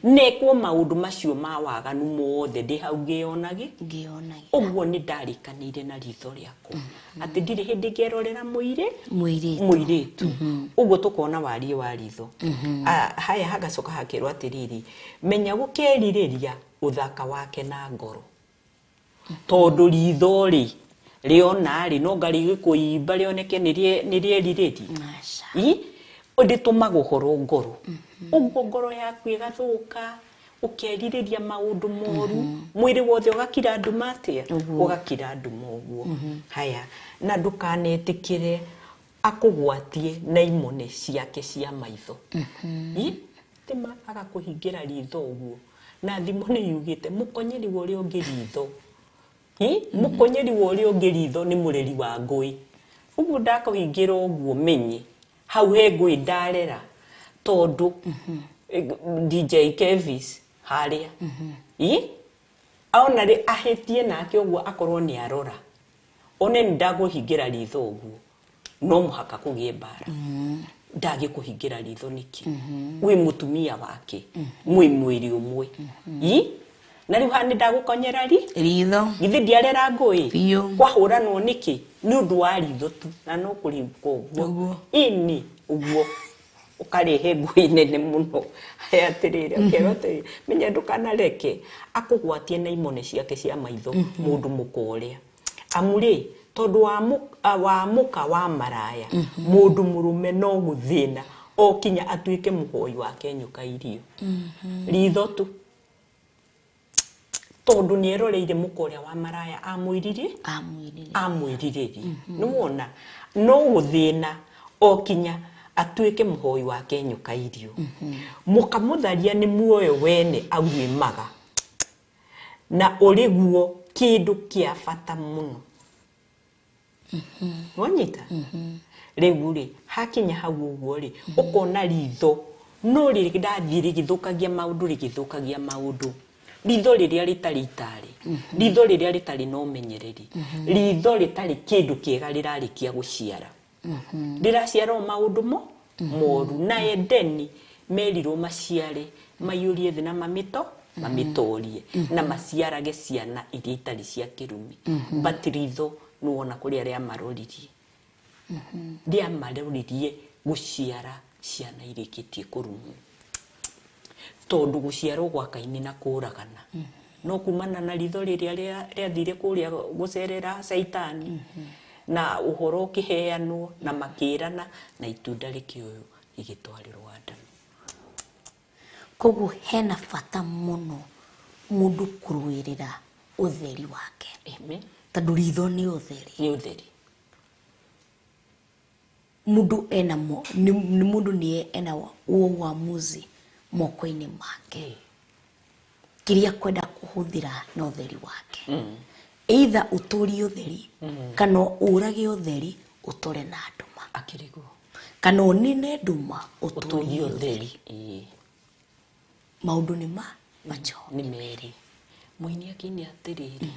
Nekwo maũndũ macio ma waganu mothe ndĩ hau ngĩonage. Ũguo nĩ ndarĩkanĩire na ritho rĩakwa atĩ ndirĩ hĩndĩ ngerorera mũirĩtu. Ũguo tũkona wariĩ wa ritho. Haya hagacoka hakerwo atĩrĩrĩ, menya gũkerirĩria ũthaka wake na ngoro, tondũ ritho rĩ rĩona rĩ no ngarĩ gĩkũimba rĩoneke nĩ rĩerirĩria. Rĩtũmaga ũhoro ngoro. Ũguo ngoro yaku ĩgathũka, ũkerirĩria maũndũ moru, mwĩrĩ wothe ũgakira nduma atĩa? Ũgakira nduma ũguo. Haya, na ndũkanetĩkĩre akũgwatie na imone ciake cia maitho. Tima agakũhingĩra ritho ũguo. Na thimo nĩ yugĩte mũkonyeri wa ũrĩa ũngĩ ritho. Mũkonyeri wa ũrĩa ũngĩ ritho nĩ mũreri wa ngũĩ. Ũguo ndakũhingĩra ũguo menye hau he ngũĩ ndarera, tondũ DJ Kevis harĩa ona rĩ ahĩtie nake ũguo akorwo nĩ arora one nĩ ndakũhingĩra ritho ũguo no mũhaka kũgĩe mbara. Ndagĩkũhingĩra ritho nĩkĩ? Wĩ mũtumia wake, mwĩ mwĩrĩ ũmwe. Na rĩu haha nĩ ndagũkonyera ritho, githĩ ndiarera ngũĩ? Kwahũranwo nĩkĩ? Nĩ ũndũ wa ritho tu, na no kũrĩka ũguo. Ĩni ũguo ũkarehe ngũĩ nene mũno. Haya atĩrĩrĩ, ũkerwo atĩrĩrĩ, menya ndũkanareke akũgwatie na imone ciake cia maitho mũndũ mũka ũrĩa. Amu rĩ, tondũ wa mũka wa maraya, mũndũ mũrũme no gũthĩna o kinya atuĩke mũhoi wake nyoka irio. Ritho tu. Tondũ nĩ eroreire mũka ũrĩa wa maraya amwĩririe? Amwĩrirĩrie. Nĩwona no gũthĩna o kinya atuĩke mũhoi wake nyoka irio. Mũka mũtharia nĩ muoyo wene aguĩmaga, na ũrĩ guo kĩndũ kĩa bata mũno. Wanyita? Rĩu rĩ, hakinya hau ũguo rĩ, ũkona ritho no rĩrathiĩ rĩgĩthũkagia maũndũ, rĩgĩthũkagia maũndũ. Ritho rĩrĩa rĩtarĩ itarĩ, ritho rĩrĩa rĩtarĩ na ũmenyereri, ritho rĩtarĩ kĩndũ kĩega rĩrarĩkia gũciara. Rĩraciara o maũndũ moru. Na Edeni merirwo maciare, maiyũrie thĩ na mamĩtorie, na maciarage ciana iria itarĩ cia kĩrumi. But ritho nĩwona kũrĩa rĩamaroririe. Rĩamaroririe gũciara ciana irĩkĩtie kũrumwo. Tondũ gũciarwo gwa Kaini na kũragana no kumana na ritho rĩrĩa rĩathire kũrĩa gũcerera Caitani, na ũhoro ũkĩheanwo na makĩrana na itunda rĩkĩoywo Igĩtwarĩrwo Adamu. Koguo hena bata mũno mũndũ kũrũĩrĩra ũtheri wake. Amen. Tondũ ritho nĩ ũtheri. Nĩ ũtheri. Mũndũ ena mo, nĩ nĩ mũndũ nĩ ena ũo uamuzi moko-inĩ make. Kĩrĩa kwenda kũhũthĩra na ũtheri wake. Either ũtũrie ũtheri kana ũrage ũtheri ũtũre na nduma. Akĩrĩ guo. Kana ũnine nduma ũtũrie ũtũrie ũtheri. Ũtheri, ĩĩ. Maũndũ nĩ ma macho. Nĩ merĩ. Mũini akĩini atĩrĩrĩ,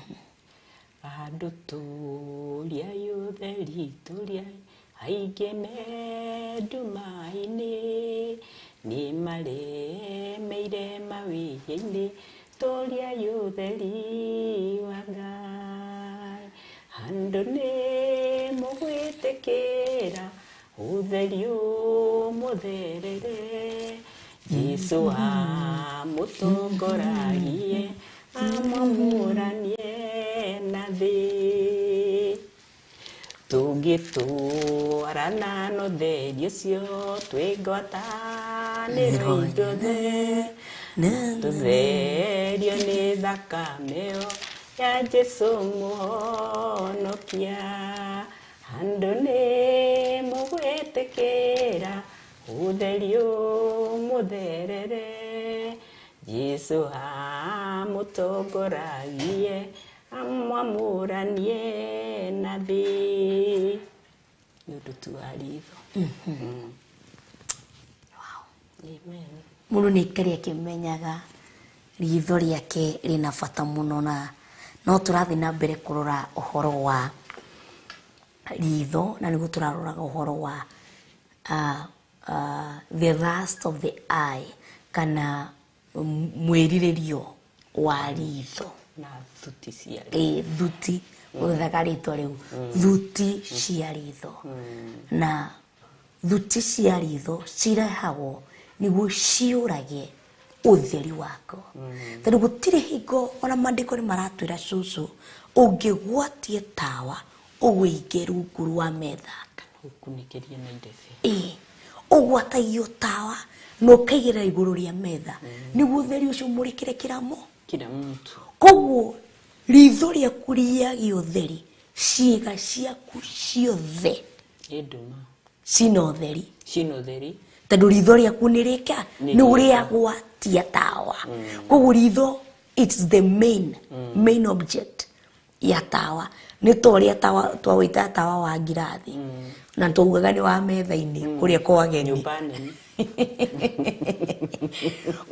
andũ tũriai ũtheri, tũriai, aingĩ me nduma-inĩ, nĩ maremeire mawĩhia-inĩ, tũriai ũtheri wa Ngai. Andũ nĩ mũgwĩtĩkĩra ũtheri ũmũtherere, Jesu amũtongoragie, amamũranie na thĩ. Tũngĩtwarana na ũtheri ũcio twĩ ngwatanĩro ithuothe, tũtherio nĩ thakame ĩyo ya Jesu mũhonokia. Andũ nĩ mũgwĩtĩkĩra ũtheri ũmũtherere, Jesu amũtongoragie, amwamũranie na thĩ. Nĩ ũndũ tu wa ritho. Amen. Mũndũ nĩ aikare akĩmenyaga ritho rĩake rĩna bata mũno, na no tũrathiĩ na mbere kũrora ũhoro wa ritho, na nĩguo tũraroraga ũhoro wa the lust of the eye, kana mwĩrirĩrio wa ritho. Na thuti cia Ĩ, thuti ũthaga rĩtwa rĩu, thuti cia ritho. Na thuti cia ritho cirehagwo nĩguo ciũrage ũtheri wako, tondũ gũtirĩ hingo ona maandĩko nĩ maratwĩra, cũcũ, ũngĩgwatie tawa ũwĩige rungu rwa metha Ũkunĩkĩrie na irebe. Ĩ, ũgwatagio tawa na ũkaigĩrĩra igũrũ rĩa metha nĩguo ũtheri ũcio ũmũrĩkĩre kĩramo kila mtu. Koguo ritho rĩaku rĩagĩa ũtheri, ciĩga ciaku ciothe Ĩ nduma. Cina ũtheri. Cina ũtheri. Tondũ ritho rĩaku nĩ rĩka Nĩ nĩ rĩega. ũrĩagwatia tawa. Koguo ritho, it's the main object ya tawa. Nĩ ta ũrĩa tawa twawĩtaga tawa wa ngirathi, na twaugaga nĩ wa metha-inĩ kũrĩa kwa ageni. Nyũmba nene.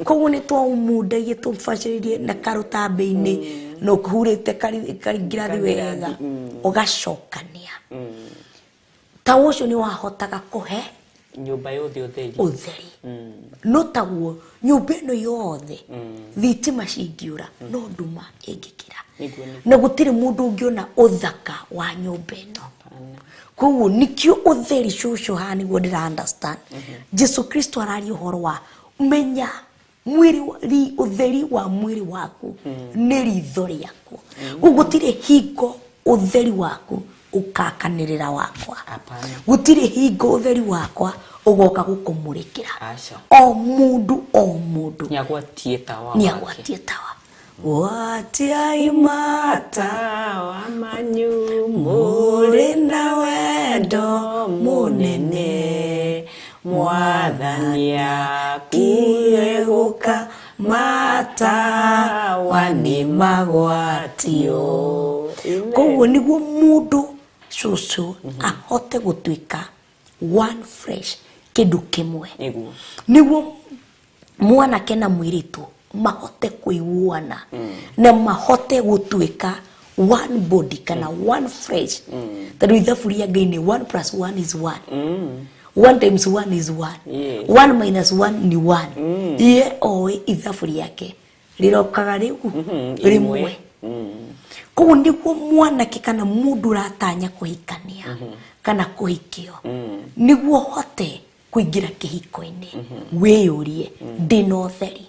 Koguo nĩ twaũmundagie tũbacĩrĩrie na karũtambĩ-inĩ na ũhurĩte kangirathi wega, ũgacokania tawa ũcio nĩ wahotaga kũhe nyũmba yothe ũtheri. Ũtheri. No taguo nyũmba ĩno yothe thitima cingĩũra, no nduma ĩngĩkĩra. Nĩguo, nĩguo. Na gũtirĩ mũndũ ũngĩona ũthaka wa nyũmba ĩno. Koguo nikĩo ũtheri, cũcũ, haha nĩguo ndĩra understand Jesu Kristo araria ũhoro wa menya mwĩrĩ ũtheri wa mwĩrĩ waku nĩ ritho rĩaku. Koguo gũtirĩ hingo ũtheri waku ũkakanĩrĩra wakwa. Hapana. Gũtirĩ hingo ũtheri wakwa ũgoka gũkũmũrĩkĩra. Aca. O mũndũ, o mũndũ nĩ agwatie tawa nĩ wake. Agwatie tawa, gwatiai mata Tawa manyu mũrĩ na wendo mũnene, mwathani akuye gũka, matawa nĩ magwatio. Koguo nĩguo mũndũ, cũcũ, ahote gũtuĩka one fresh, kĩndũ kĩmwe. Nĩguo. Nĩguo mwanake na mũirĩtu mahote kũiguana na mahote gũtuĩka one body kana one fresh, tondũ ithabu rĩa Ngai nĩ one plus one is one, one times one is one. One minus one ni one. Ye oĩ ithabu rĩake rĩrokaga rĩu rĩmwe. Koguo nĩguo mwanake kana mũndũ ũratanya kũhikania kana kũhikio, nĩguo hote kũingĩra kĩhiko-inĩ, wĩyũrie, ndĩna ũtheri?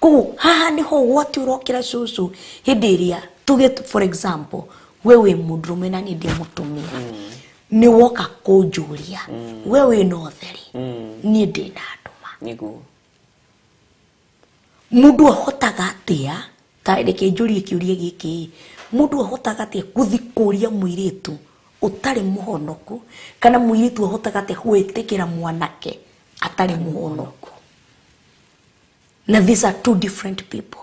Koguo haha nĩho ũgwati ũrokĩra, cũcũ, hĩndĩ ĩrĩa tuge, for example, we wĩ mũndũrũme na niĩ ndĩ mũtumia. Nĩ woka kũnjũria we wĩna ũtheri, niĩ ndĩna nduma. Nĩguo. Mũndũ ahotaga atĩa, ta reke njũrie kĩũria gĩkĩ, mũndũ ahotaga atĩa gũthi kũria mũirĩtu ũtarĩ mũhonoku, kana mũirĩtu ahotaga atĩa gwĩtĩkĩra mwanake atarĩ mũhonoku? Na these are two different people,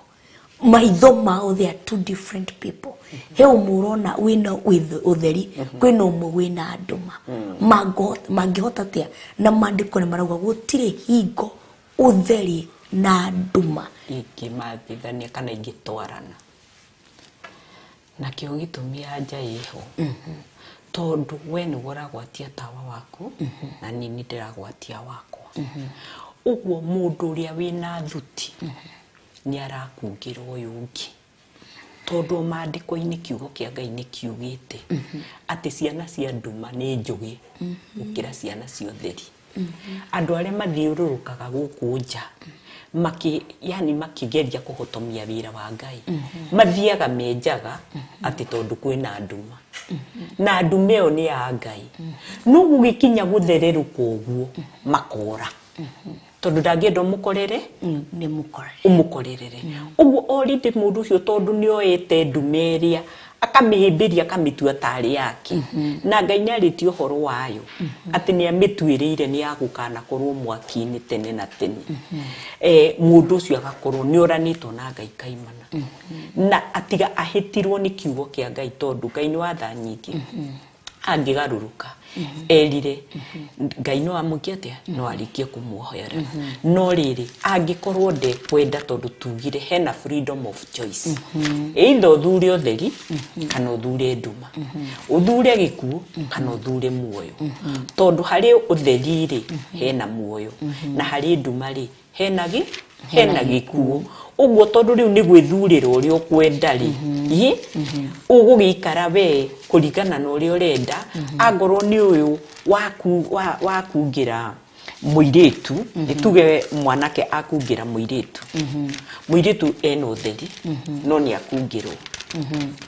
maitho mao, they are two different people. He ũmwe ũrona wĩna ũtheri, kwĩna ũmwe wĩna nduma. Mangĩhota atĩa? Na maandĩko nĩ marauga gũtirĩ hingo ũtheri na nduma ingĩmathithania kana ingĩtwarana. Nakĩo gĩtũmi anja ĩho, tondũ we nĩwe ũragwatia tawa waku na niĩ nĩ ndĩragwatia wakwa. Ũguo mũndũ ũrĩa wĩna thuti nĩ arakungĩra ũyũ ũngĩ, tondũ maandĩko-inĩ kiugo kĩa Ngai nĩ kiugĩte atĩ ciana cia nduma nĩ njũgĩ gũkĩra ciana cia ũtheri. Andũ arĩa mathiũrũrũkaga gũkũ nja maki, yani makĩgeria kũhotomia wĩra wa Ngai, mathiaga menjaga atĩ tondũ kwĩna nduma, na nduma ĩyo nĩ ya Ngai. No gũgĩkinya gũthererũka ũguo, makora, tondũ ndangĩenda ũmũkorere. Nĩ mũkorere. Ũmũkorerere ũguo already mũndũ ũcio, tondũ nĩ oete nduma ĩrĩa, akamĩhĩmbĩria, akamĩtua tarĩ yake, na Ngai nĩ arĩtie ũhoro wayo atĩ nĩ amĩtuĩrĩire nĩ yagũkanakorwo mwaki-inĩ tene na tene. Mũndũ ũcio agakorwo nĩ oranĩtwo na Ngai kaimana, na atiga ahĩtirwo nĩ kiugo kĩa Ngai, tondũ Ngai nĩ watha nyingĩ angĩgarũrũka erire Ngai no amwĩke atĩa, no arĩkie kũmuohera. No rĩrĩ, angĩkorwo ndekwenda, tondũ tugire hena freedom of choice, either ũthure ũtheri kana ũthure nduma, ũthure gĩkuũ kana ũthure muoyo, tondũ harĩ ũtheri rĩ hena muoyo, na harĩ nduma rĩ hena gĩkuũ. Ũguo tondũ rĩu nĩ gwĩthurĩra ũrĩa ũkwenda rĩ, ĩ ũgũgĩikara we kũringana na ũrĩa ũrenda. Angorwo nĩ ũyũ waku wakungĩra mũirĩtu, tuge mwanake akungĩra mũirĩtu, mũirĩtu ena ũtheri no nĩ akungĩrwo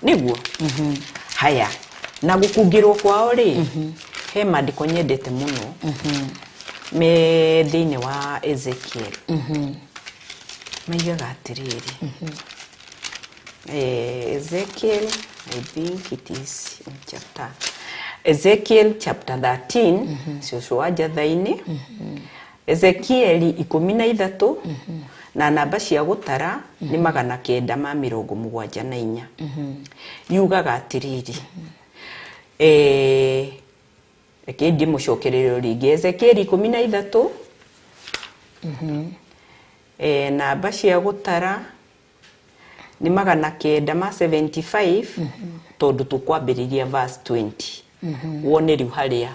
nĩguo. Haya, na gũkungĩrwo kwao rĩ, he maandĩko nyendete mũno me thĩinĩ wa Ezekiel, maigaga atĩrĩrĩ, Ezekiel, I think it is in chapter, Ezekiel chapter 13, cũcũ wa njatha-inĩ, Ezekieli 13 na namba cia gũtara nĩ 974, yugaga atĩrĩrĩ, reke ndĩmũcokererio rĩngĩ, Ezekieli 13, namba cia gũtara nĩ 975, tondũ tũkwambĩrĩria verse 20, wone rĩu harĩa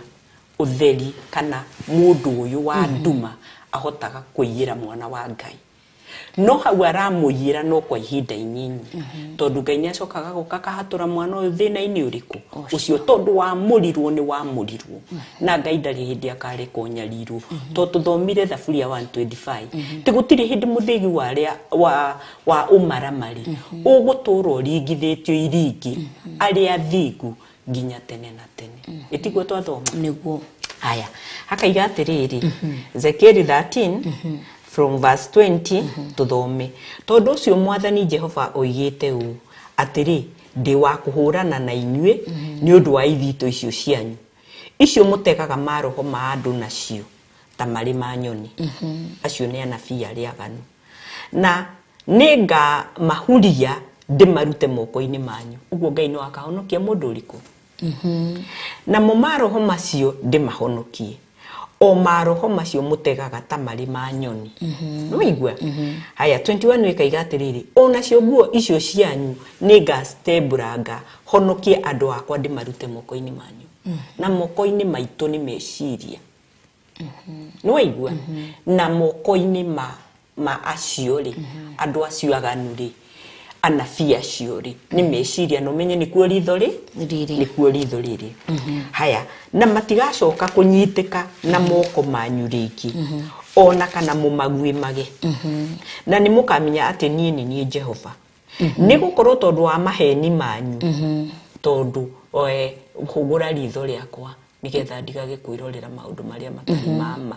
ũtheri kana mũndũ ũyũ wa nduma ahotaga kũiyĩra mwana wa Ngai. No hau aramũiyĩra no kwa ihinda inyinyi, tondũ Ngai nĩ acokaga gũka akahatũra mwana ũyũ thĩna-inĩ ũrĩkũ ũcio, tondũ wamũrirwo nĩ wamũrirwo, na Ngai ndarĩ hĩndĩ akareka ũnyarirwo, tondũ tũthomire Thaburia ya 125 ti gũtirĩ hĩndĩ mũthĩgi wa arĩa wa ũmaramari ũgũtũra ũringithĩtio iringi arĩa athingu nginya tene na tene. Ĩtiguo twathoma? Nĩguo. Haya, hakaiga atĩrĩrĩ, Ezekiel 13 from verse 20, tũthome. Tondũ ũcio Mwathani Jehova oigĩte ũũ atĩrĩ, ndĩ wa kũhũrana na inyuĩ nĩ ũndũ wa ithitũ icio cianyu, icio mũtegaga maroho ma andũ nacio ta marĩ ma nyoni, acio nĩ anabii arĩa aganu, na nĩngamahuria ndĩmarute moko-inĩ manyu. Ũguo Ngai no akahonokia mũndũ ũrĩkũ? Namo maroho macio ndĩmahonokie, o maroho macio mũtegaga ta marĩ ma nyoni. Nĩwaigua? Haya, 21 ĩkaiga atĩrĩrĩ, o nacio nguo icio cianyu nĩngacitembũranga, honokie andũ akwa ndĩmarute moko-inĩ manyu. Na moko-inĩ maitũ nĩ meciria, nĩwaigua? Na moko-inĩ ma acio rĩ, andũ acio aganu rĩ, anabii acio rĩ, nĩ meciria, na ũmenye nĩkuo ritho rĩ Rĩrĩ. Nĩkuo ritho rĩrĩ. Haya, na matigacoka kũnyitĩka na moko manyu rĩngĩ, ona kana mũmaguĩmage, na nĩ mũkamenya atĩ niĩ nĩ niĩ Jehova, nĩ gũkorwo tondũ wa maheni manyu, tondũ hũgũra ritho rĩakwa. Nĩgetha ndigage kwĩrorera maũndũ marĩa matarĩ mama.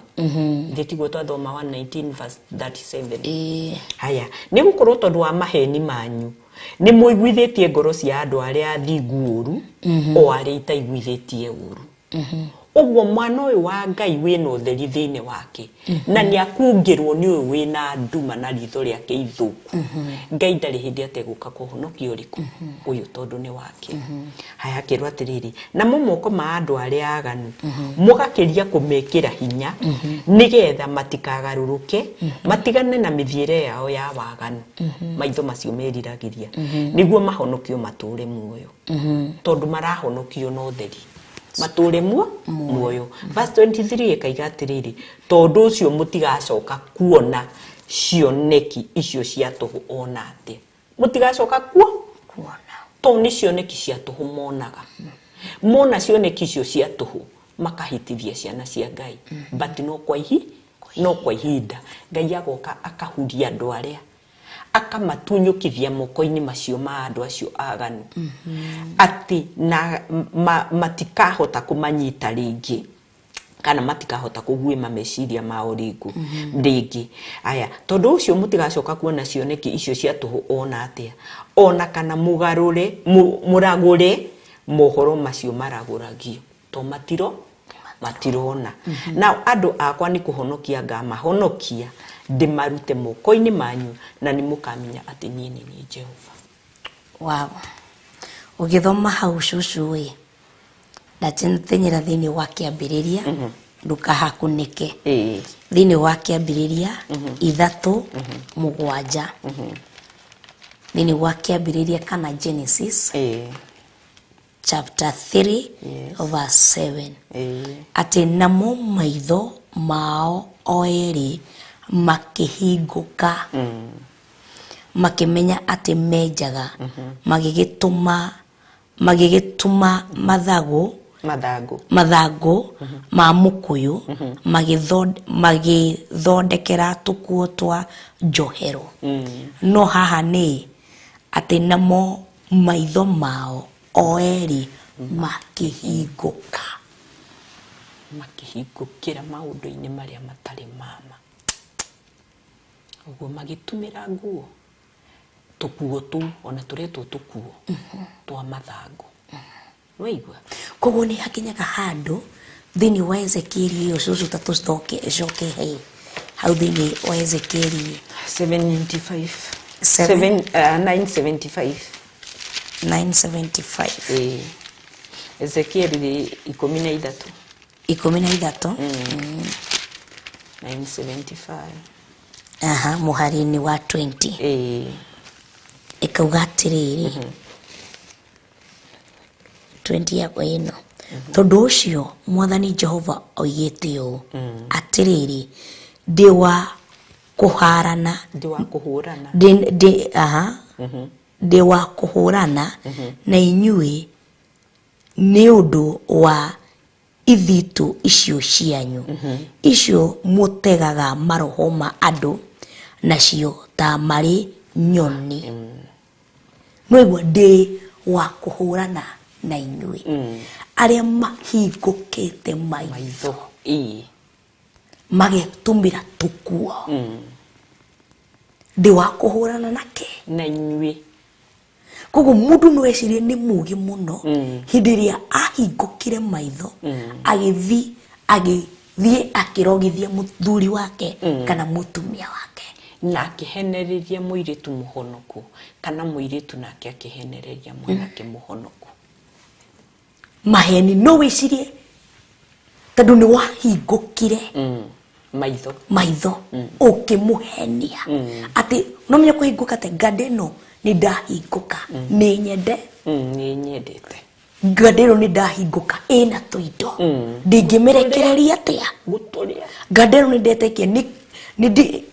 Ithe tiguo twathoma 119 verse 37? Ĩĩ. Haya, nĩ gũkorwo tondũ wa maheni manyu nĩ mũiguithĩtie ngoro cia andũ arĩa athingu ũru, o arĩa itaiguithĩtie ũru. Ũguo mwana ũyũ wa Ngai wĩna ũtheri thĩinĩ wake na nĩ akungĩrwo nĩ ũyũ wĩna nduma na ritho rĩake ithũku, Ngai ndarĩ hĩndĩ ategũka kũhonokia ũrĩkũ ũyũ, tondũ nĩ wake. Haya, akĩrwo atĩrĩrĩ, namo moko ma andũ arĩa aganu mũgakĩria kũmekĩra hinya, nĩgetha matikagarũrũke matigane na mĩthiĩre yao ya waganu. Maitho macio meriragĩria nĩguo mahonokio matũre muoyo, tondũ marahonokio na ũtheri matũre muoyo. Verse 23 ĩkaiga atĩrĩrĩ, tondũ ũcio mũtigacoka kuona cioneki icio cia tũhũ ona atĩa. Mũtigacoka kuo Kuona. Tondũ nĩ cioneki cia tũhũ monaga. Mona cioneki icio cia tũhũ, makahĩtithia ciana cia Ngai, but no kwa ihinda Ngai agoka akahuria andũ arĩa, akamatunyũkithia moko-inĩ macio ma andũ acio aganu, atĩ na matikahota kũmanyita rĩngĩ, kana matikahota kũguĩma meciria mao rĩngĩ rĩngĩ. Aya, tondũ ũcio mũtigacoka kuona cioneki icio cia tũhũ ona atĩa, ona kana mũgarũre mũragũre mohoro macio maragũragio, to matirona. Nao andũ akwa nĩ kũhonokia ngamahonokia, ndĩmarute moko-inĩ manyu, na nĩ mũkamenya atĩ niĩ nĩ niĩ Jehova. Wow, ũgĩthoma hau, cucu ĩ, ndatenyera thĩinĩ wa Kĩambĩrĩria, ndũkahakunĩke. Thĩinĩ wa Kĩambĩrĩria 3:7, thĩinĩ wa Kĩambĩrĩria kana Genesis chapter 3 verse 7, atĩ namo maitho mao o erĩ makĩhingũka, makĩmenya atĩ menjaga, magĩgĩtuma mathagũ mathangũ mathangũ ma mũkũyũ, magĩthondekera tũkuo twa njohero. No haha nĩ atĩ namo maitho mao o erĩ makĩhingũka. Makĩhingũkĩra maũndũ-inĩ marĩa matarĩ mama. Ũguo magĩtumĩra nguo tũkuo tũu, ona tũretwo tũkuo twa mathangũ, waigua? Koguo nĩ hakinyaga handũ thĩinĩ wa Ezekieli ĩyo, cucu, ta tũcoke coke he hau thĩinĩ wa Ezekieli. 75. Seven. 7, 975. 975. Ĩĩ, Ezekieli 13. 13. 975. Aha, mũhari-inĩ wa 20. Ĩkauga atĩrĩrĩ, 20 yakwa ĩno, tondũ ũcio Mwathani Jehova oigĩte ũũ, atĩrĩrĩ, ndĩ wa kũharana Ndĩ wa kũhũrana. Ndĩ aha, ndĩ wa kũhũrana na inyuĩ nĩ ũndũ wa ithitũ icio cianyu, icio mũtegaga maroho ma andũ nacio ta marĩ nyoni. Nĩwaigua? Ndĩ wa kũhũrana na inyuĩ arĩa mahingũkĩte maitho, maitho, magetũmĩra tũkuo. Ndĩ wa kũhũrana nake na inyuĩ. Koguo mũndũ no ecirie nĩ mũgĩ mũno, hĩndĩ ĩrĩa ahingũkire maitho, agĩthiĩ akĩrogithia mũthuri wake kana mũtumia wake. Na akĩhenereria mũirĩtu mũhonoku, kana mũirĩtu nake akĩhenereria mwanake mũhonoku. Maheni, no wĩcirie tondũ nĩ wahingũkire maitho, maitho, ũkĩmũhenia atĩ no menya kũhingũka te nganda ĩno nĩ ndahingũka, nĩ nyende. Nĩ nyendete. Nganda ĩno nĩ ndahingũka ĩna tũindo, ndingĩmĩrekereria atĩa? Gũtũrĩa. Nganda ĩno nĩ ndetekia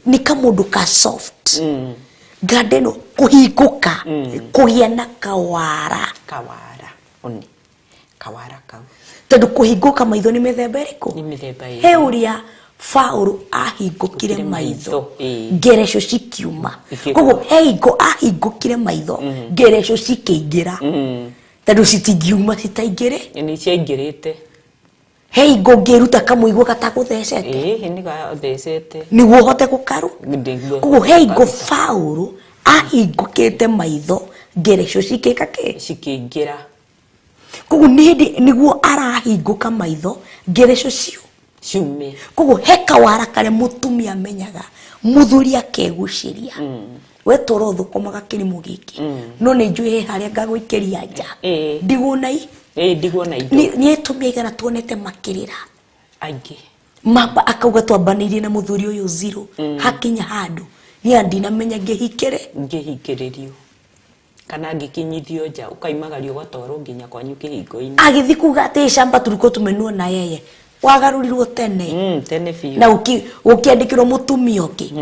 nĩ kamũndũ ka soft. Nganda ĩno kũhingũka, kũgĩa na kawara. Kawara, oni kawara kau. Tondũ kũhingũka maitho nĩ mĩthemba ĩrĩkũ? Nĩ mĩthemba ĩrĩ. He ũrĩa Paũlũ ahingũkire Hingũkire maitho, maitho, ĩĩ. ngereco cikiuma. Ikĩgwa. Koguo he hingo ahingũkire maitho, ngereco cikĩingĩra, tondũ citingiuma citaingĩrĩ. Nĩ ciaingĩrĩte. He ingo ngĩruta kamũigua gatagũthecete. Ĩĩ nĩ gathecete. Nĩguo ũhote gũkaru. Nĩguo. Koguo he ingo Paũlũ ahingũkĩte maitho ngereco cikĩka kĩ? Cikĩingĩra. Koguo nĩ hĩndĩ nĩguo arahingũka maitho ngereco ciume. Koguo he kawara karĩa mũtumia amenyaga mũthuri akegucĩria. We tũra ũthũkũmaga kĩrimũ gĩkĩ. No nĩ njũĩ he harĩa ngagũikĩria nja. Ndigwo na Ĩĩ ndigwo na indo. Nĩ atumia aigana tuonete makĩrĩra. Aingĩ. Mamba akauga twambanĩirie na mũthuri ũyũ zero. Hakinya handũ. Niĩ ndinamenya ngĩhikĩre. Ngĩhikĩrĩrio. Kana ngĩkinyithio nja ũkaimagario ũgatwarwo nginya kwanyu kĩhingo-inĩ. Agĩthiĩ kuga atĩ shamba tulikuwa tumenunua na yeye. Wagarũrirwo tene. Tene biũ. Na ũkĩandĩkĩrwo mũtumia ũngĩ.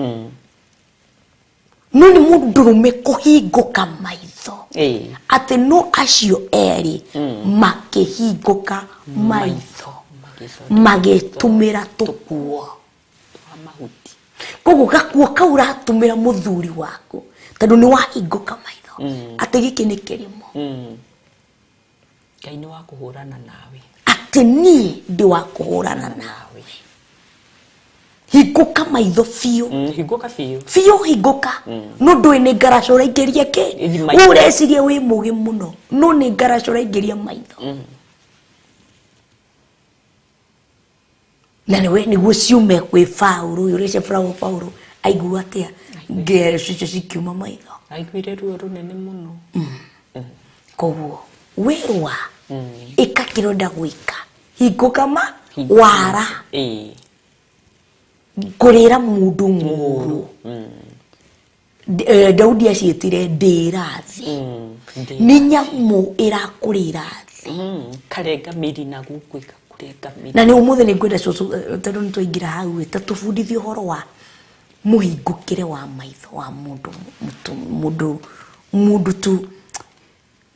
No nĩ mũndũrũme kũhingũka maitho. Atĩ no acio erĩ makĩhingũka maitho. Magĩtũmĩra tũkuo. Koguo gakuo kau ũratũmĩra mũthuri waku tondũ nĩ wahingũka maitho. Atĩ gĩkĩ nĩ kĩrimũ. Ngai nĩ wa kũhũrana nawe. Atĩ niĩ ndĩ wa kũhũrana nawe. Hingũka maitho biũ. Hingũka biũ. Biũ hingũka. No ndũĩ nĩ ngaraca ũraingĩria kĩ? Maitho. Ũreciria wĩ mũgĩ mũno. No nĩ ngaraca ũraingĩria maitho. Na nĩwe nĩguo ciume kwĩ Paũlũ ũyũ ũreciria Paũlũ aigua atĩa ngereco icio cikiuma maitho. Aiguire ruo rũnene mũno. Koguo wĩrũa ĩka kĩrĩa ũrenda gwĩka. Hingũka ma wara. Kũrĩra mũndũ ng'ũũrũ. Daudi aciĩtire ndĩra thĩ. Nĩ nyamũ ĩrakũrĩra thĩ. Karenga mĩri na gũkũ ĩgakũrenga mĩri. Na nĩ ũmũthĩ nĩ ngwenda cũcũ tondũ nĩ twaingĩra hau ĩ, ta tũbundithie ũhoro wa mũhingũkĩre wa maitho wa mũndũ mũndũ mũndũ tu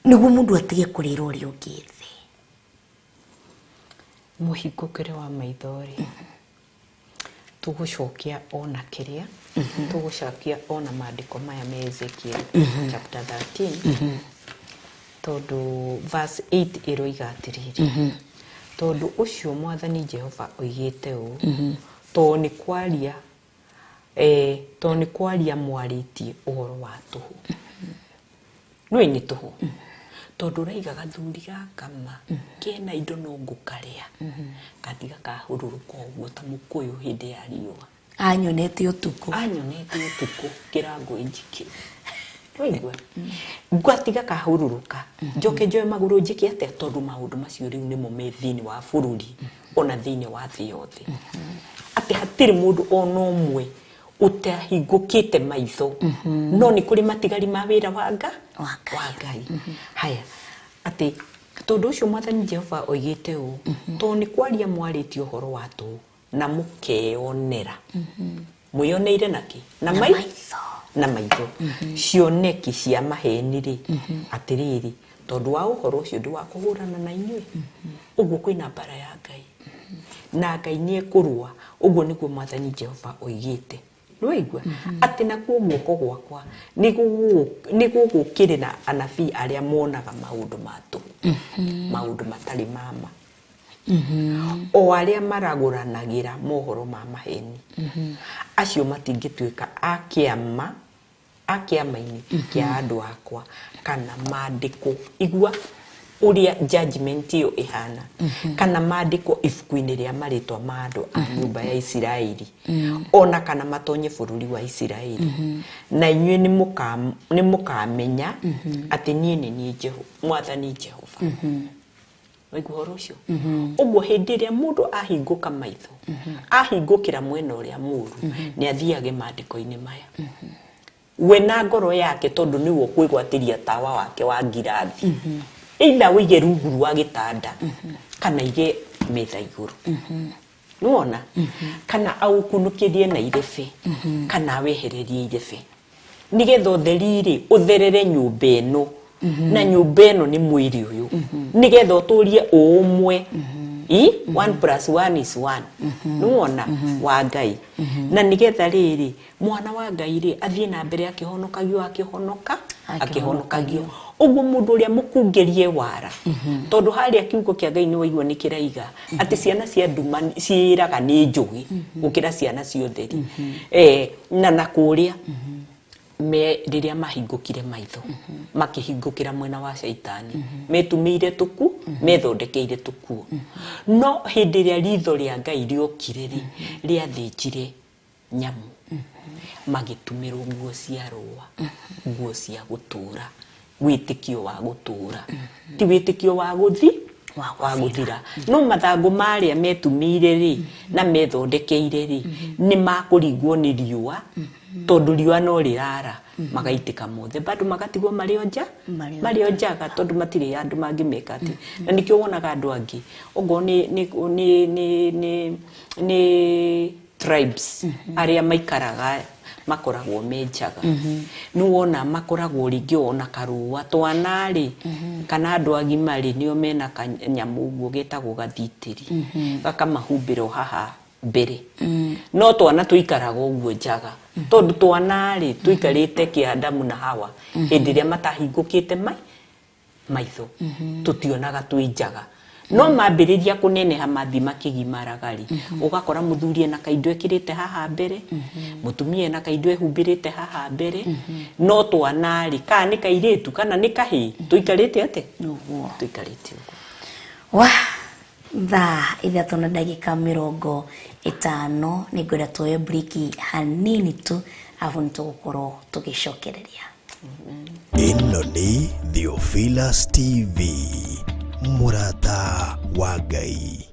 nĩguo mũndũ atige kũrĩra ũrĩa ũngĩ thĩ. Mũhingũkĩre wa maitho rĩ, tũgũcokia ona kĩrĩa, tũgũcokia ona maandĩko maya me Ezekiel chapter 13, tondũ verse 8 ĩroiga atĩrĩrĩ, tondũ ũcio Mwathani Jehova oigĩte ũũ, tondũ nĩ kwaria tondũ nĩ kwaria mwarĩtie ũhoro wa tũhũ. Nĩũĩ nĩ tũhũ. Tondũ ũraiga gathuri gaka ma kena indo no ngũkarĩa. Gatiga kahũrũrũka ũguo ta mũkũyũ hĩndĩ ya riũa. Anyonete ũtukũ. Anyonete ũtukũ kĩrango njiki. Waigua? Ngatiga kahũrũrũka. Njoke njoe magũrũ njĩke atĩa tondũ maũndũ macio rĩu nĩmo me thĩinĩ wa bũrũri ona thĩinĩ wa thĩ yothe. Atĩ hatirĩ mũndũ ona ũmwe ũtahingũkĩte maitho. No nĩ kũrĩ matigari ma wĩra wa Ngai. Haya, atĩ tondũ ũcio Mwathani Jehova oigĩte ũũ, tondũ nĩ kwaria mwarĩtie ũhoro wa tũhũ na mũkeyonera. Mwĩyoneire nakĩ? Na maitho. Na maitho. Cioneki cia maheni rĩ, atĩrĩrĩ, tondũ wa ũhoro ũcio ndĩ wa kũhũrana na inyuĩ. Ũguo kwĩna mbara ya Ngai. Na Ngai nĩ ekũrũa. Ũguo nĩguo Mwathani Jehova oigĩte. Nĩwaigua? Atĩ nakuo guoko gwakwa nĩ gũgũkĩrĩra anabii arĩa monaga maũndũ ma tũhũ. Maũndũ matarĩ ma ma. O arĩa maragũranagĩra mohoro ma maheni. Acio matingĩtuĩka a kĩama a kĩama-inĩ kĩa andũ akwa kana mandĩkwo. Igua ũrĩa judgment ĩyo ĩhana. Kana mandĩkwo ibuku-inĩ rĩa marĩtwa ma andũ a nyũmba ya Isiraeli. Ona kana matonye bũrũri wa Isiraeli. Na inyuĩ nĩ mũkamenya atĩ niĩ nĩ niĩ Mwathani Jehova. Waigua ũhoro ũcio? Ũguo hĩndĩ ĩrĩa mũndũ ahingũka maitho, ahingũkĩra mwena ũrĩa mũũru, nĩ athiage maandĩko-inĩ maya. We na ngoro yake tondũ nĩwe ũkwĩgwatĩria tawa wake wa ngirathi. Either ũige rungu rwa gĩtanda kana ige metha igũrũ. Nĩwona? Kana aũkunũkĩrie na irebe kana awehererie irebe. Nĩgetha ũtheri rĩ ũtherere nyũmba ĩno. Na nyũmba ĩno nĩ mwĩrĩ ũyũ. Nĩgetha ũtũrie ũũmwe. 1 + 1 is 1. Nĩwona? Wa Ngai. Na nĩgetha rĩrĩ mwana wa Ngai rĩ athiĩ na mbere akĩhonokagio akĩhonokagio. Ũguo mũndũ ũrĩa mũkungĩrie wara, tondũ harĩa kiugo kĩa Ngai nĩ waigua nĩ kĩraiga atĩ ciana cia nduma ciĩraga nĩ njũgĩ gũkĩra ciana cia ũtheri. Na na kũrĩa me rĩrĩa mahingũkire maitho, makĩhingũkĩra mwena wa caitani, metumĩire tũku, methondekeire tũkuo. No hĩndĩ ĩrĩa ritho rĩa Ngai rĩokire rĩ, rĩathĩnjire nyamũ, magĩtumĩrwo nguo cia rũa, nguo cia gũtũra, wĩtĩkio wa gũtũra, ti wĩtĩkio wa gũthi wa gũthira. No mathangũ marĩa metumĩire rĩ na methondekeire rĩ, nĩ makũringwo nĩ riũa, tondũ riũa no rĩrara, magaitĩka mothe, bado magatigwo marĩ o nja, marĩ o njaga, tondũ matirĩ andũ mangĩmeka atĩ. Na nĩkĩo wonaga andũ angĩ okorwo nĩ tribes arĩa maikaraga makoragwo me njaga, nĩ wona makoragwo rĩngĩ ona karũa twana rĩ, kana andũ agima rĩ, nĩo mena kanyamũ ũguo getagwo gathitĩri, gakamahumbĩra o haha mbere. No twana tũikaraga ũguo njaga, tondũ twana rĩ tũikarĩte kĩa Adamu na Hawa hĩndĩ ĩrĩa matahingũkĩte maitho, tũtionaga twĩ njaga. No mambĩrĩria kũneneha mathiĩ makĩgimaraga rĩ, ũgakora mũthuri ena kaindo ekĩrĩte haha mbere, mũtumia ena kaindo ehumbĩrĩte haha mbere. No twana rĩ, kana nĩ kairĩtu kana nĩ kahĩĩ, tũikarĩte atĩa? Ũguo. Tũikarĩte ũguo. Wa 3:50, nĩ ngwenda tuoye briki hanini tu, arabu nĩ tũgũkorwo tũgĩcokereria. Ĩno nĩ Theophilus TV, mũrata wa Ngai.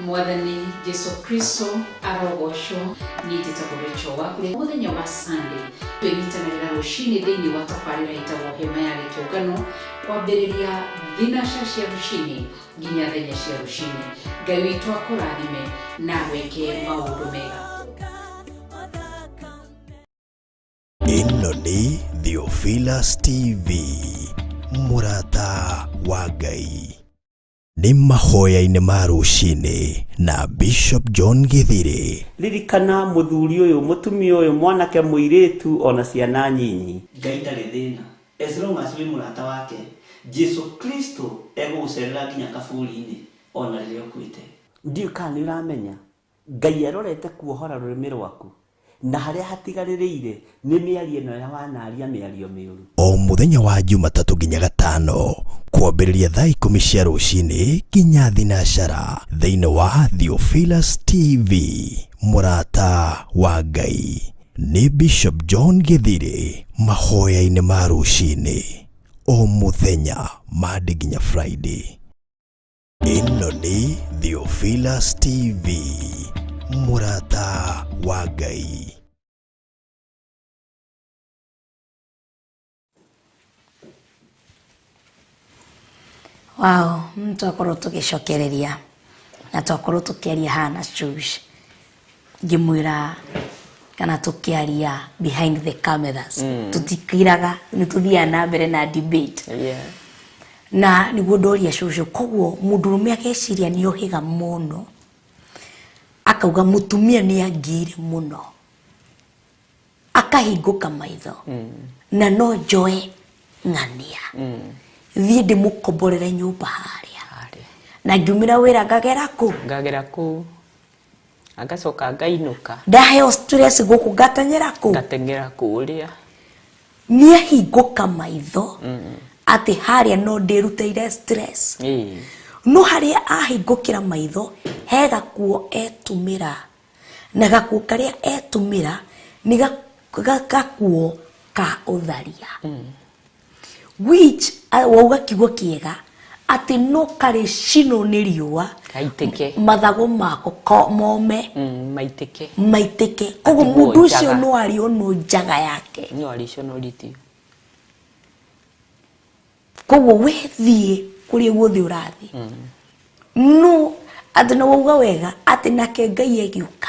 Mwathani Jesu Kristo arogocwo. Niĩ njĩtagwo Rachel Wakure. Mũthenya wa Sunday twĩnyitanagĩra rũcinĩ thĩinĩ wa tabarĩra ĩtagwo Hema ya Gĩtũngano, kwambĩrĩria thinaca cia rũcinĩ nginya thaa inya cia rũcinĩ. Ngai witũ akũrathime na gwĩke maũndũ mega. Ĩno nĩ Theophilus TV, mũrata wa Ngai. Nĩ mahoya-inĩ ma rũcinĩ na Bishop John Githiri. Ririkana mũthuri ũyũ, mũtumia ũyũ, mwanake, mũirĩtu, ona ciana nyinyi. Ngai ndarĩ thĩna as long as wĩ mũrata wake. Jesu Kristo egũgũcerera nginya kaburi-inĩ ona rĩrĩa ũkuĩte. Ndiũĩ kana nĩ ũramenya Ngai arorete kuohora rũrĩmĩ rwaku, na harĩa hatigarĩrĩire nĩ mĩario ĩno ya wanaria mĩario mĩũru. O mũthenya wa Jumatatũ nginya Gatano, kwambĩrĩria thaa 10 cia rũcinĩ nginya thinacara, thĩinĩ wa Theophilus TV, mũrata wa Ngai. Nĩ Bishop John Githiri, mahoya-inĩ ma rũcinĩ o mũthenya Monday nginya Friday. Ĩno nĩ Theophilus TV, mũrata wa Ngai. Wow, twakorwo tũgĩcokereria na twakorwo tũkĩaria haha na Shush, ngĩmwĩra kana tũkĩaria behind the cameras, tũtikiraga, nĩ tũthiaga na mbere na debate. Na nĩguo ndoria cũcũ, koguo mũndũrũme ageciria nĩ ohĩga mũno, akauga mũtumia nĩ angĩire mũno, akahingũka maitho, na no njoe ng'ania thiĩ ndĩmũkomborere nyũmba harĩa, Harĩa. Na ngiumĩra wĩra ngagera kũ? Ngagera kũu, agacoka ngainũka. Ndaheo stress gũkũ ngateng'era kũ? Ngateng'era kũrĩa. Nĩ ahingũka maitho atĩ harĩa no ndĩrutĩire stress. No harĩa ahingũkĩra maitho he gakuo etumĩra, na gakuo karĩa etumĩra nĩ gakuo ka ũtharia, which wauga kiugo kĩega atĩ no karĩcinwo nĩ riũa. Gaitĩke. Mathago mako mome. Maitĩke. Maitĩke. Koguo Atigwo mũndũ ũcio njaga. no arĩonwo njaga yake. No arĩconorithio. Koguo wethiĩ kũrĩa guothe ũrathiĩ, no atĩ na wauga wega atĩ nake Ngai agĩũka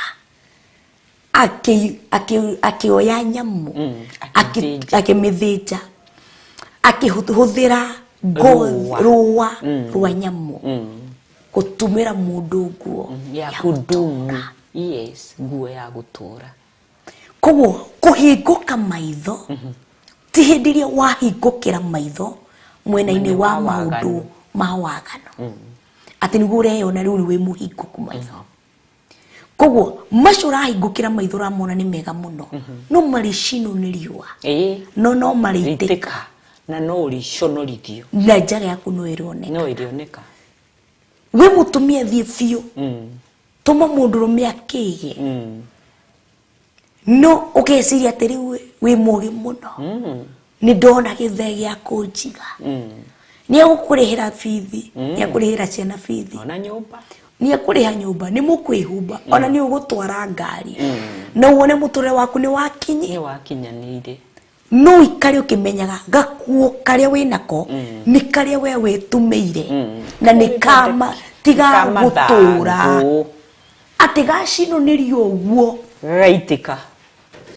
akĩoya nyamũ, akĩthĩnja. Akĩmĩthĩnja, akĩhũthĩra ngothi, Rũa. Rũa rwa nyamũ gũtumĩra mũndũ nguo ya ya kudumu. gũtũũra. Yes, nguo ya gũtũũra. Koguo kũhingũka maitho. Ti hĩndĩ ĩrĩa wahingũkĩra maitho mwena-inĩ wa maũndũ ma waganu, atĩ nĩguo ũreyona rĩu wĩ mũhingũku maitho. Koguo macio ũrahingũkĩra maitho ũramona nĩ mega mũno, no marĩcinwo nĩ riũa, no marĩitĩka na no ũrĩconorithio, na njaga yaku no ĩroneka, no ĩrĩoneka. Wĩ mũtumia thiĩ biũ, tũma mũndũrũme akĩge, no ũkeciria atĩ rĩu wĩ mũgĩ mũno, nĩ ndona gĩthee gĩa kũnjiga, nĩ egũkũrĩhĩra bithi, nĩ ekũrĩhĩra ciana bithi, ona nyũmba, nĩ ekũrĩha nyũmba, nĩ mũkwĩhumba, ona nĩ ũgũtwara ngari, na wone mũtũrĩre waku nĩ wakinyi, nĩ wakinyanĩire. No ikare ũkĩmenyaga gakuo karĩa wĩnako nĩ karĩa we wĩtumĩire, na nĩ kama tiga gũtũra atĩ gacinwo nĩ riũa ũguo gagaitĩka.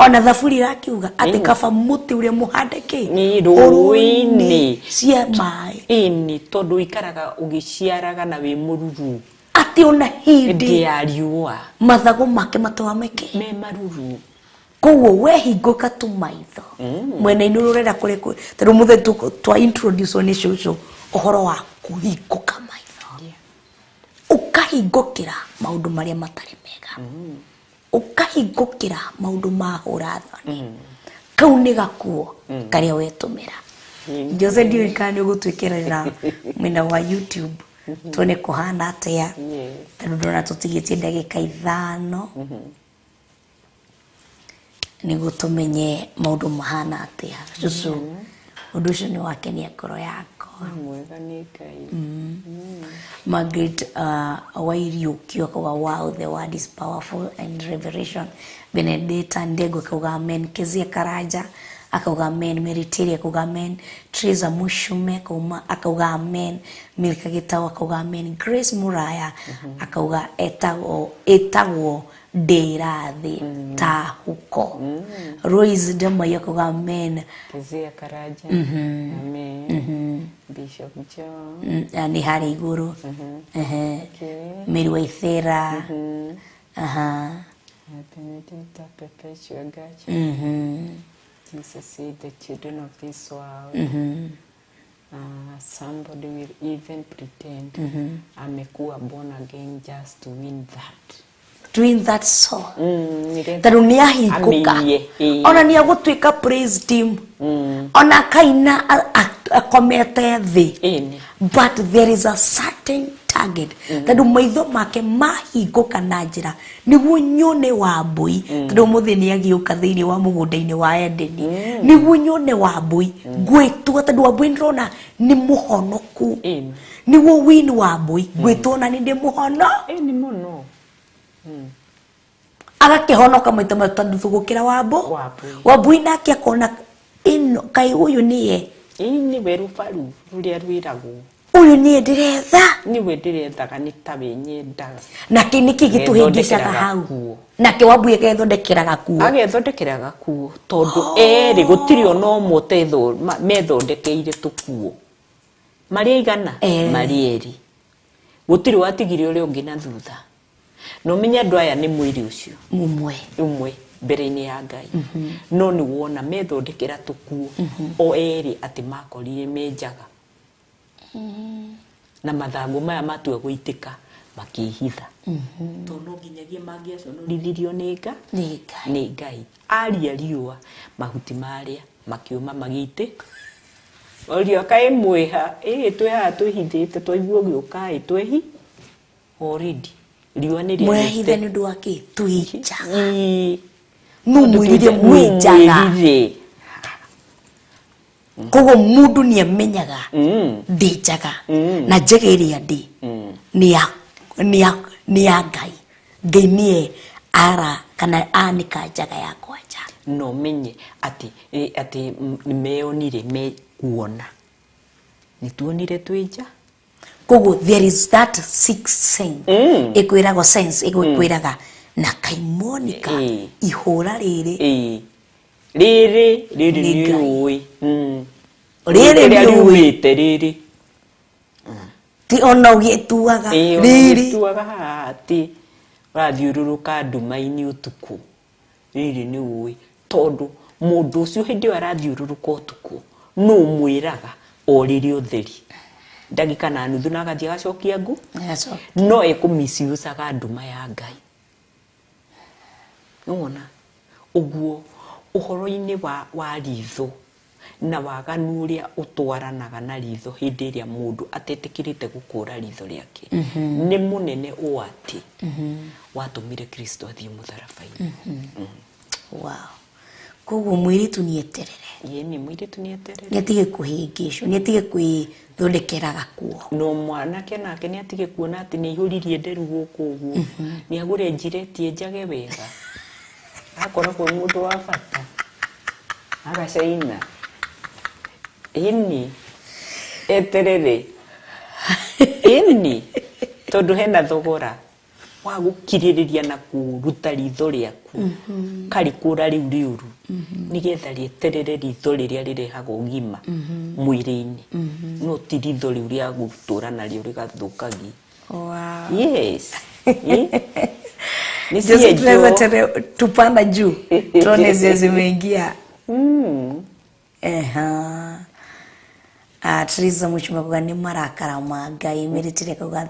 Ona thaburi irakiuga atĩ kaba mũtĩ ũrĩa mũhande kĩ Nĩ rũĩ-inĩ cia maĩ. Ĩni, tondũ ũikaraga ũgĩciaraga na wĩ mũruru, atĩ ona hĩndĩ ya riũa mathago make matũra meke me maruru. Koguo wehingũka tu maitho mwena-inĩ ũrĩa ũrenda kũrĩ, tondũ mũthĩ twa introduce nĩ cũcũ ũhoro wa kũhingũka maitho, ũkahingũkĩra maũndũ marĩa matarĩ mega, ũkahingũkĩra maũndũ ma hũra thoni, kau nĩ gakuo karĩa wetũmĩra. Jose, ndiũĩ kana nĩ ũgũtwĩkĩrĩra mwena wa YouTube tuone kũhana atĩa, tondũ ndona tũtigĩtie ndagĩka 5 nĩguo tũmenye maũndũ mahana atĩa. Cũcũ, ũndũ ũcio nĩ wakenia ngoro yakwa. Mwega nĩ Ngai. Margaret Wairiũkio akauga, "Wow, the word is powerful and revelation." Benedetta Ndego akauga amen. Kezia Karanja akauga amen. Mary Terry akauga amen. Teresa Mushume akauga amen. Milka Gitau akauga amen. Grace Muraya akauga etagwo ndĩrathĩ ta huko. Rose Ndamayo akauga amen. Kezia Karanja, amen. Bishop John. Nĩ harĩa igũrũ. Mary Waithera. Aha. Benedetta Perpetua Gacha. Jesus said the children of this world. Somebody will even pretend amekuwa born again just to win that. Doing that soul. Nĩgetha Tondũ nĩ ahingũka, amĩiye, ĩĩ. ona nĩ agũtuĩka praise team, ona akaina akomete thĩ, Ĩni. but there is a certain target, tondũ maitho make mahingũka na njĩra nĩguo nyone Wambũi, tondũ mũthĩ nĩ agĩũka thĩinĩ wa mũgũnda-inĩ wa Edeni, nĩguo nyone Wambũi ngwĩtua, tondũ Wambũi ndĩrona nĩ mũhonoku, Ĩni. nĩguo win Wambũi ngwĩtua na nĩ ndĩ mũhono. Ĩni mũno. Agakĩhonoka maita matatũ gũkĩra Wambũ. Wambũi. Wambũi nake akona ĩno kaĩ ũyũ nĩye, Ĩĩ, nĩwe rũbaru rũrĩa rwĩragwo, ũyũ nĩye ndĩretha, nĩwe ndĩrethaga, nĩ ta we nyendaga. Nake nĩkĩ gĩtũhĩngĩcaga Agethondekera hau? gakuo. Nake Wambui agethondekera gakuo. Agethondekera gakuo, tondũ erĩ gũtirĩ ona ũmwe methondekeire tũkuo, marĩ aigana, marĩ erĩ, gũtirĩ watigire ũrĩa ũngĩ na thutha. Na ũmenye andũ aya nĩ mwĩrĩ ũcio mũmwe, ũmwe mbere-inĩ ya Ngai, no nĩ wona methondekera tũkuo o erĩ, atĩ makorire me njaga na mathangũ maya matua gũitĩka makĩhitha, tondũ no nginyagia mangĩaconorithirio nĩ nga nĩ Ngai. Nĩ Ngai aria riũa, mahuti marĩa makĩũma magĩitĩ oria kaĩ mwĩha ĩĩ, twĩ haha twĩhithĩte, twaigua ũgĩũka ĩ twehi already riũa nĩ Mũrehitha nĩ ũndũ wa kĩ? Twĩ njaga. Ĩĩ. Nũ mwĩrire mwĩ njaga? Mwĩrire. Koguo mũndũ nĩ amenyaga ndĩ njaga, na njaga ĩrĩa ndĩ nĩ ya Ngai. Ngai nĩye ara kana anĩka njaga yakwa nja. Na ũmenye atĩ nĩmeyonire me kuona, nĩtuonire twĩ nja. Koguo there is that sixth sense, ĩkwĩragwo sense ĩkwĩraga na kaimonika ihũra rĩrĩ. Ĩĩ. Rĩrĩ Nĩ nĩ Ngai. rũĩ. Rĩrĩ Rĩrĩa nĩ rũĩ. riumĩte rĩrĩ. Ti ona ũgĩtuaga Ĩĩ, ona rĩrĩ. ũgĩtuaga haha atĩ ũrathiũrũrũka nduma-inĩ ũtukũ, rĩrĩ nĩ ũĩ, tondũ Mũndũ ũcio hĩndĩ ĩyo arathiũrũrũka ũtukũ nũ ũmwĩraga orĩre ũtheri ndagĩka na nuthu na agathiĩ agacokia ngu no ekũmisiucaga nduma ya Ngai. Nĩwona ũguo ũhoro-inĩ wa ritho na waganu ũrĩa ũtwaranaga na ritho hĩndĩ ĩrĩa mũndũ atetĩkĩrĩte gũkũra ritho rĩake nĩ mũnene ũũ atĩ watũmire Kristo athiĩ mũtharaba-inĩ. Wow. Koguo mũirĩtu nĩeterere. Ĩĩ mũirĩtu nĩeterere. Nĩatige kũhĩngĩcwo, nĩatige kwĩthondekera gakuo. No mwanake nake nĩatige kuona atĩ nĩaihũririe nderu gũkũ ũguo. Nĩagũre njireti njage wega. Akoragwo mũndũ wa bata. Agacaina. Ĩni eterere. Ĩni tondũ hena thogora wa gũkirĩrĩria na kũruta ritho rĩaku karĩkũra rĩu rĩũru nĩgetha rĩeterere ritho rĩrĩa rĩrehaga ũgima mwĩrĩ-inĩ no ti ritho rĩu rĩa gũtũra narĩo rĩgathũkagia. Wow. Yes. Nĩ tunaweza tupanda juu tuone zile zimeingia. Eha. Teresa Muchuma kuga nĩ marakara ma Ngai. Mĩrĩtĩre kuga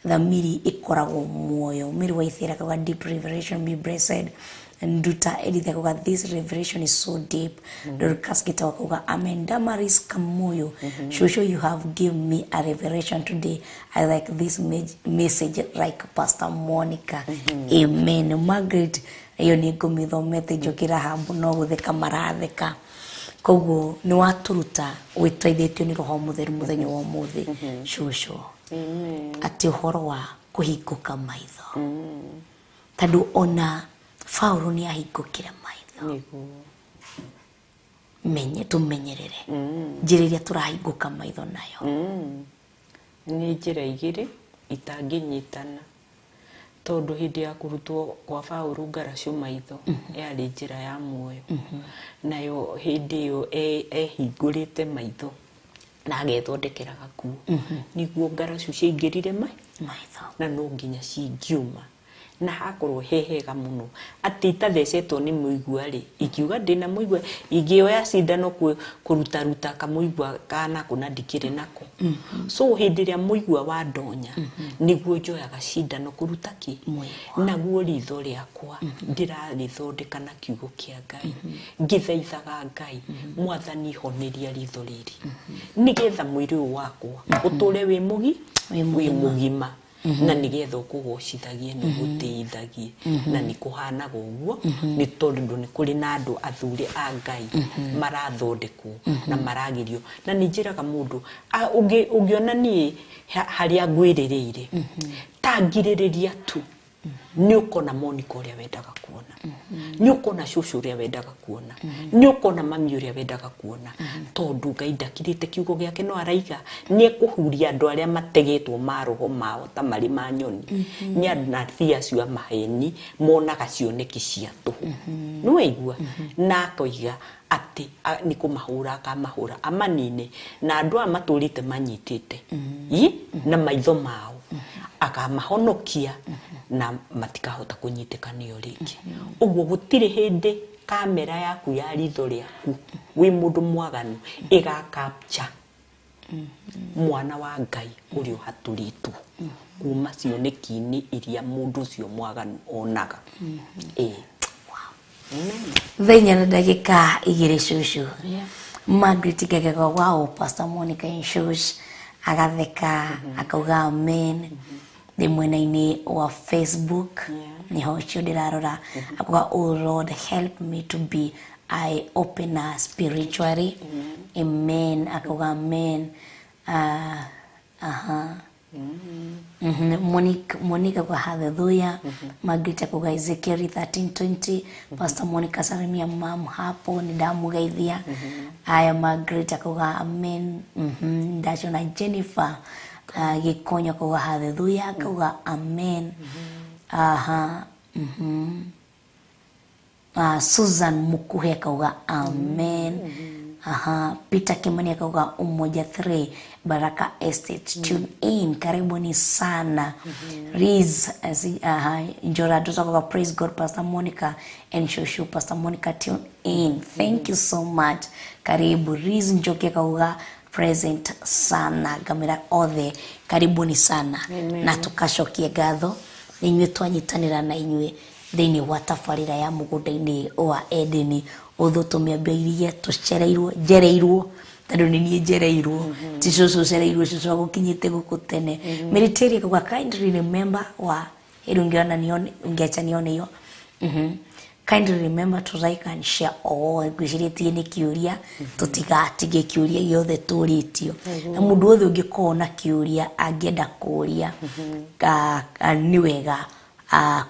thamiri ikoragwo muoyo. Mary Waithera kuga deep revelation be blessed. Nduta Edith kuga this revelation is so deep. Dorcas Gitawa kuga amen. Damaris Kamoyo, Shosho, you have given me a revelation today. I like this message like Pastor Monica. Amen. Margaret iyo nĩ ngũmĩthomete njũkĩra hambu no gũtheka maratheka. Koguo nĩ waturuta wĩteithĩtio nĩ Roho Mũtheru mũthenya wa ũmũthĩ cũcũ atĩ ũhoro wa kũhingũka maitho tondũ ona Paũlũ nĩ ahingũkire maitho. Menye tũmenyerere njĩra ĩrĩa tũrahingũka maitho nayo. Nĩ njĩra igĩrĩ itangĩnyitana tondũ hĩndĩ ya kũrutwo kwa Paũlũ ngaracũ maitho yarĩ njĩra ya muoyo nayo hĩndĩ ĩyo ehingũrĩte maitho na agethondekera gakuo nĩguo ngaracũ ciaingĩrire maitho na no nginya cingiuma na hakorwo he hega mũno atĩ itathecetwo nĩ mũigua rĩ ingiuga ndĩna mũigua ingĩoya cindano kũrutaruta kamũigua kanako na ndikĩrĩ nako. So hĩndĩ ĩrĩa mũigua wa ndonya nĩguo njoyaga cindano kũruta kĩ naguo ritho rĩakwa ndĩrarĩthondeka na kiugo kĩa Ngai ngĩthaithaga Ngai Mwathani honeria ritho rĩrĩ nĩgetha mwĩrĩ ũyũ wakwa ũtũre wĩ mũgima na nĩgetha ũkũgocithagie na ũgũtĩithagie na nĩ kũhanaga ũguo nĩ tondũ nĩ kũrĩ na andũ athure a Ngai marathondekwo na maragirio na nĩ njĩraga mũndũ ũngĩona niĩ harĩa ngwĩrĩrĩire ta ngirĩrĩria tu nĩ ũkona Monica ũrĩa wendaga kuona nĩ ũkona cũcũ ũrĩa wendaga kuona nĩ ũkona mami ũrĩa wendaga kuona tondũ Ngai ndakirĩte kiugo gĩake no araiga nĩ ekũhuria andũ arĩa mategetwo maroho mao ta marĩ ma nyoni nĩ anabii acio a maheni monaga cioneki cia tũhũ nĩ waigua na akoiga atĩ nĩ kũmahũra akamahũra amanine na andũ aya matũrĩte manyitĩte na maitho mao akamahonokia na matikahota kũnyitĩka nĩo rĩngĩ. Ũguo gũtirĩ hĩndĩ kamera yaku ya ritho rĩaku wĩ mũndũ mwaganu ĩgakapcha mwana wa Ngai ũrĩa ũhatũrĩtwo kuma cioneki-inĩ iria mũndũ ũcio mwaganu onaga. Thaa na ndagĩka igĩrĩ cũcũ. Margaret Gagego wow Pastor Monica Inshush agatheka akauga amen. Ndĩ mwena-inĩ wa Facebook nĩho ũcio ndĩrarora akauga oh Lord help me to be eye opener spiritually. Amen. Akauga amen. Monica kwa hallelujah. Margaret akauga Ezekiel 13:20. Pastor Monica salimia mam hapo ni ndamugeithia. Aya Margaret akauga amen. Ndacona Jennifer Gikonyo akauga hallelujah akauga amen. Susan Mukuhe akauga amen. Aha, Peter Kimani akauga Umoja 3 Baraka Estate. Tune in, karibuni sana. Riz aha, Njora Dosa akauga praise God Pastor Monica and Shoshu. Pastor Monica, tune in, thank you so much, karibu. Riz Njoki akauga present sana, ngamira othe karibuni sana. Amen. Na tukacokie ngatho nĩ inyuĩ twanyitanĩra na inyuĩ thĩinĩ wa tabarĩra ya mũgũnda-inĩ wa Edeni. Ũthũ tũmĩambĩrĩirie tũcereirwo, njereirwo, tondũ nĩ niĩ njereirwo, ti cũcũ ũcereirwo, cũcũ agũkinyĩte gũkũ tene. Military akauga kindly remember wa heri ungeona nione, ungeacha nione hiyo. Kindly remember to like and share all. Ngwĩcirĩtie nĩ kĩũria, tũtigatige kĩũria gĩothe tũrĩtio, na mũndũ wothe ũngĩkorwo na kĩũria angĩenda kũria, nĩ wega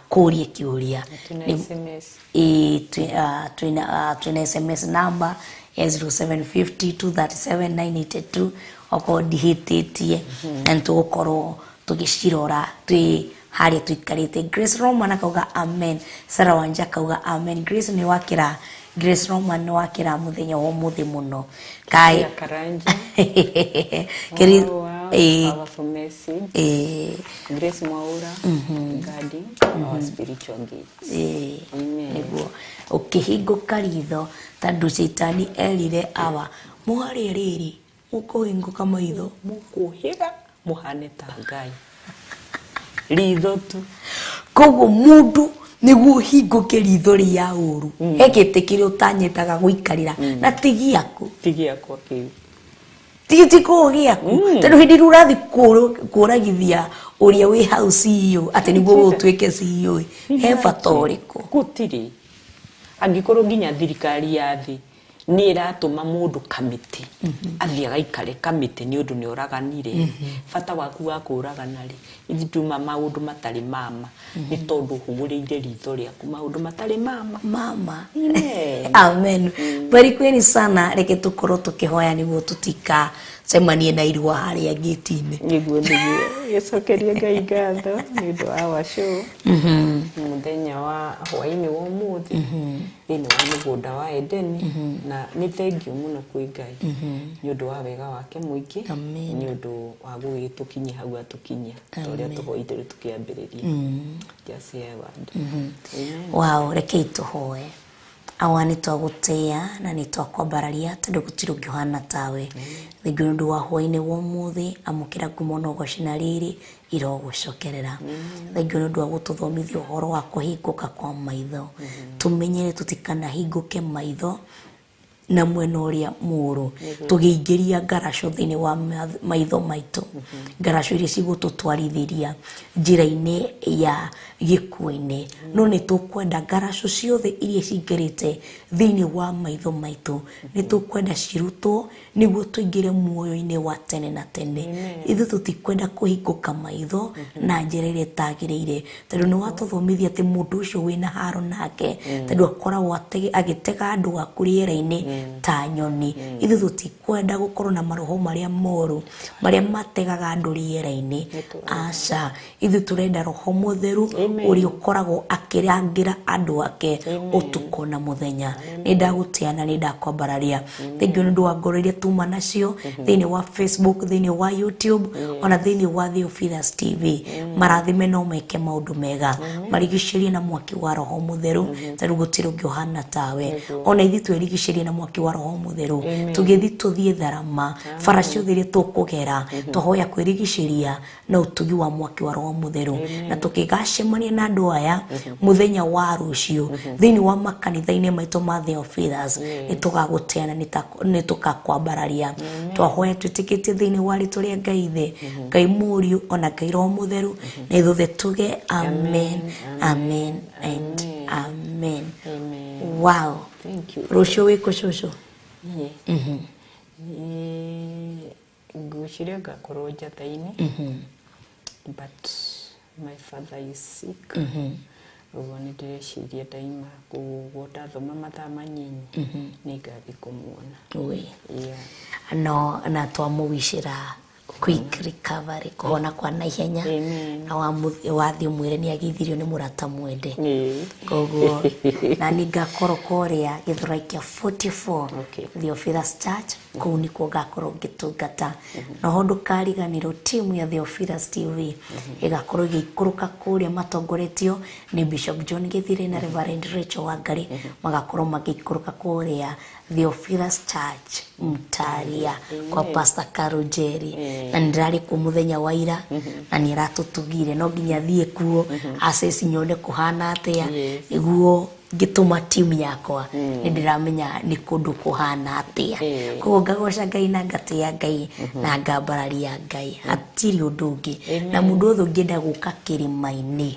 kũrie kĩũria. Tuna SMS. Ĩĩ, twĩna SMS number ya 0750 237 982 okorwo ndihĩtĩtie, na nĩtũgũkorwo tũgĩcirora twĩ harĩa tũikarĩte. Grace Roman akauga amen. Sarah Wanja akauga amen. Grace nĩ wakĩra, Grace Roman nĩ wakĩra mũthenya wa ũmũthĩ mũno. Kaĩ Ya Karanja. Kĩri- Wow, wow, powerful message. Grace Mwaura, guarding our spiritual gifts. Amen. Nĩguo ũkĩhingũka ritho, tondũ caitani erire awa mwarĩa rĩrĩ mũkũhingũka maitho, Mũkũhĩga mũhane ta Ngai. Ritho tu. Koguo mũndũ nĩguo ũhingũke ritho rĩa ũru, he gĩtĩ kĩrĩa ũtanyĩtaga gũikarĩra na ti gĩaku. Ti gĩakwa kĩu. Ti kũũ gĩaku, tondũ hĩndĩ ĩrĩa ũrathiĩ kũragithia ũrĩa wĩ hau CEO atĩ nĩguo we ũtuĩke CEO, he bata ũrĩkũ? Gũtirĩ. Angĩkorwo nginya thirikari ya thĩ nĩ ĩratũma mũndũ kamĩtĩ athiĩ agaikare kamĩtĩ nĩ ũndũ nĩ ũraganire, bata waku wa kũragana rĩ, ithuĩ tuma maũndũ matarĩ mama nĩ tondũ ũhũgũrĩire ritho rĩaku maũndũ matarĩ mama. Mama. Amen. Amen. Barikweni sana. Reke tũkorwo tũkĩhoya nĩguo tũtikacemanie na irua harĩa ngĩti-inĩ. Nĩguo gĩcokerie Ngai ngatho nĩ ũndũ wa our show mũthenya wa hwainĩ wa ũmũthĩ thĩinĩ wa mũgũnda wa Edeni, na nĩ thengiũ mũno kwĩ Ngai nĩ ũndũ wa wega wake mũingĩ. Amen. Nĩ ũndũ wa gũgĩtũkinyia hau atũkinyia ta ũrĩa tũhoire rĩu tũkĩambĩrĩria. Just say a word. Amen. Wow, rekei tũhoe. Awa, nĩ twagũtĩĩa na nĩ twakwambararia tondũ gũtirĩ ũngĩ ũhana tawe. Thengiũ nĩ ũndũ wa hwainĩ wa ũmũthĩ, amũkĩra ngumo na ũgoci na riri irogũcokerera. Thengiũ nĩ ũndũ wa gũtũthomithia ũhoro wa kũhingũka kwa maitho, tũmenyere tũtikanahingũke maitho na mwena ũrĩa mũũru, tũgĩingĩria ngaracũ thĩinĩ wa maitho maitũ, ngaracũ iria cigũtũtwarithĩria njĩra-inĩ ya gĩkuũ-inĩ. No nĩ tũkwenda ngaracũ ciothe iria cingĩrĩte thĩinĩ wa maitho maitũ, nĩ tũkwenda cirutwo nĩguo tũingĩre muoyo-inĩ wa tene na tene. Ithuĩ tũtikwenda kũhingũka maitho na njĩra ĩrĩa ĩtagĩrĩire, tondũ nĩ watũthomithia atĩ mũndũ ũcio wĩna haro nake, tondũ akoragwo agĩtega andũ aku rĩera-inĩ ta nyoni. Ithuĩ tũtikwenda gũkorwo na maroho marĩa moru marĩa mategaga andũ rĩera-inĩ, aca. Ithuĩ tũrenda roho mũtheru ũrĩa ũkoragwo akĩrangĩra andũ ake ũtukũ na mũthenya. Nĩ ndagũtĩa na nĩ ndakwambararia. Thengiũ nĩ ũndũ wa ngoro iria tuma nacio thĩinĩ wa Facebook, thĩinĩ wa YouTube, ona thĩinĩ wa Theophilus TV. Marathime no meke maũndũ mega, marigicĩrie na mwaki wa roho mũtheru, tondũ gũtirĩ ũngĩ ũhana tawe. Ona ithuĩ twĩrigicĩrie na mwaki wa roho mũtheru tũgĩthiĩ tũthiĩ tharama bara ciothe iria tũkũgera, twahoya kwĩrigicĩria na ũtugi wa mwaki wa roho mũtheru, na tũkĩgacemania na andũ aya mũthenya wa rũciũ thĩinĩ wa makanitha-inĩ maitũ ma Theophilus, nĩ tũgagũtĩa na nĩ tũkakwambararia. Twahoya twĩtĩkĩtie thĩinĩ wa rĩtwa rĩa Ngai Ithe, Ngai Mũriũ, ona Ngai Roho Mũtheru, na ithuothe tuge amen, amen and amen. Amen. Wow. Thank you. Rũciũ wĩkũ, cũcũ? Niĩ ngwĩciria ngakorwo njatha-inĩ, but my father is sick, ũguo nĩ ndĩreciria ndaima kũu ũguo ndathoma mathaa manyinyi nĩ ngathiĩ kũmuona. Ui. Yeah. No na twamũwicĩra Quick recovery, kũhona kwa naihenya. Amen. Na wathiĩ ũmwĩre nĩ agĩithirio nĩ mũrata mwende. Ĩĩ. Koguo na nĩ ngakorwo kũrĩa Gĩthũrai kĩa 44. Okay. Theophilus Church, kũu nĩkuo ngakorwo ngĩtungata. Noho ndũkariganĩrwo timu ya Theophilus TV ĩgakorwo ĩgĩikũrũka kũrĩa matongoretio nĩ Bishop John Gĩthire na Reverend Rachel Wangari, magakorwo magĩikũrũka kũrĩa Theophilus Church Mtaria kwa Pastor Carol Jerry. Na nĩ ndĩrarĩ kuo mũthenya wa ira na nĩ aratũtugire, no nginya thiĩ kuo aceci nyone kũhana atĩa. Yes. Nĩguo ngĩtũma timu yakwa nĩ ndĩramenya nĩ kũndũ kũhana atĩa. Koguo ngagoca Ngai na ngatĩa Ngai na ngambararia Ngai, hatirĩ ũndũ ũngĩ. Na mũndũ wothe ũngĩenda gũka kĩrĩma-inĩ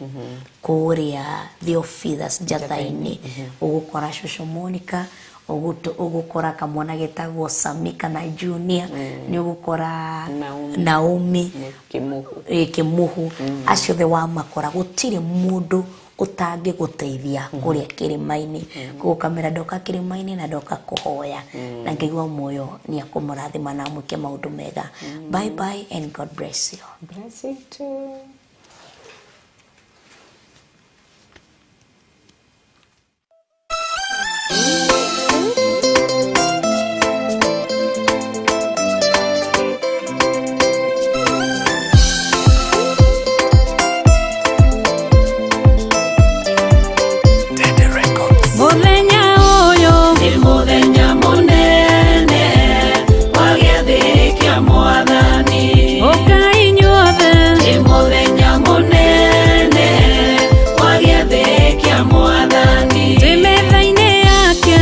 kũrĩa Theophilus Njatha-inĩ, ũgũkora Cũcũ Monica, ũgũkora kamwana getagwo Sami kana Junior, nĩ ũgũkora Naomi. Naomi. Kĩmũhu. Ĩ, Kĩmũhu. Acio othe wamakora, gũtirĩ mũndũ ũtangĩgũteithia kũrĩa kĩrĩma-inĩ. Koguo kamera ndoka kĩrĩma-inĩ na ndoka kũhoya, na Ngai wa muoyo nĩ akũmũrathima na amwĩke maũndũ mega. Bye bye and God bless you. Bless you too. Mũthenya ũyũ nĩ mũthenya mũnene wa gĩathĩ kĩa Mwathani. Ũkai inyuothe. Nĩ mũthenya mũnene wa gĩathĩ kĩa Mwathani. Twĩ metha-inĩ yake.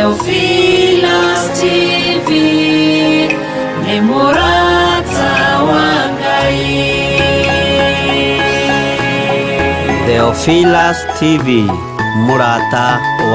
Theophilus TV nĩ mũrata wa Ngai. Theophilus TV, mũrata wa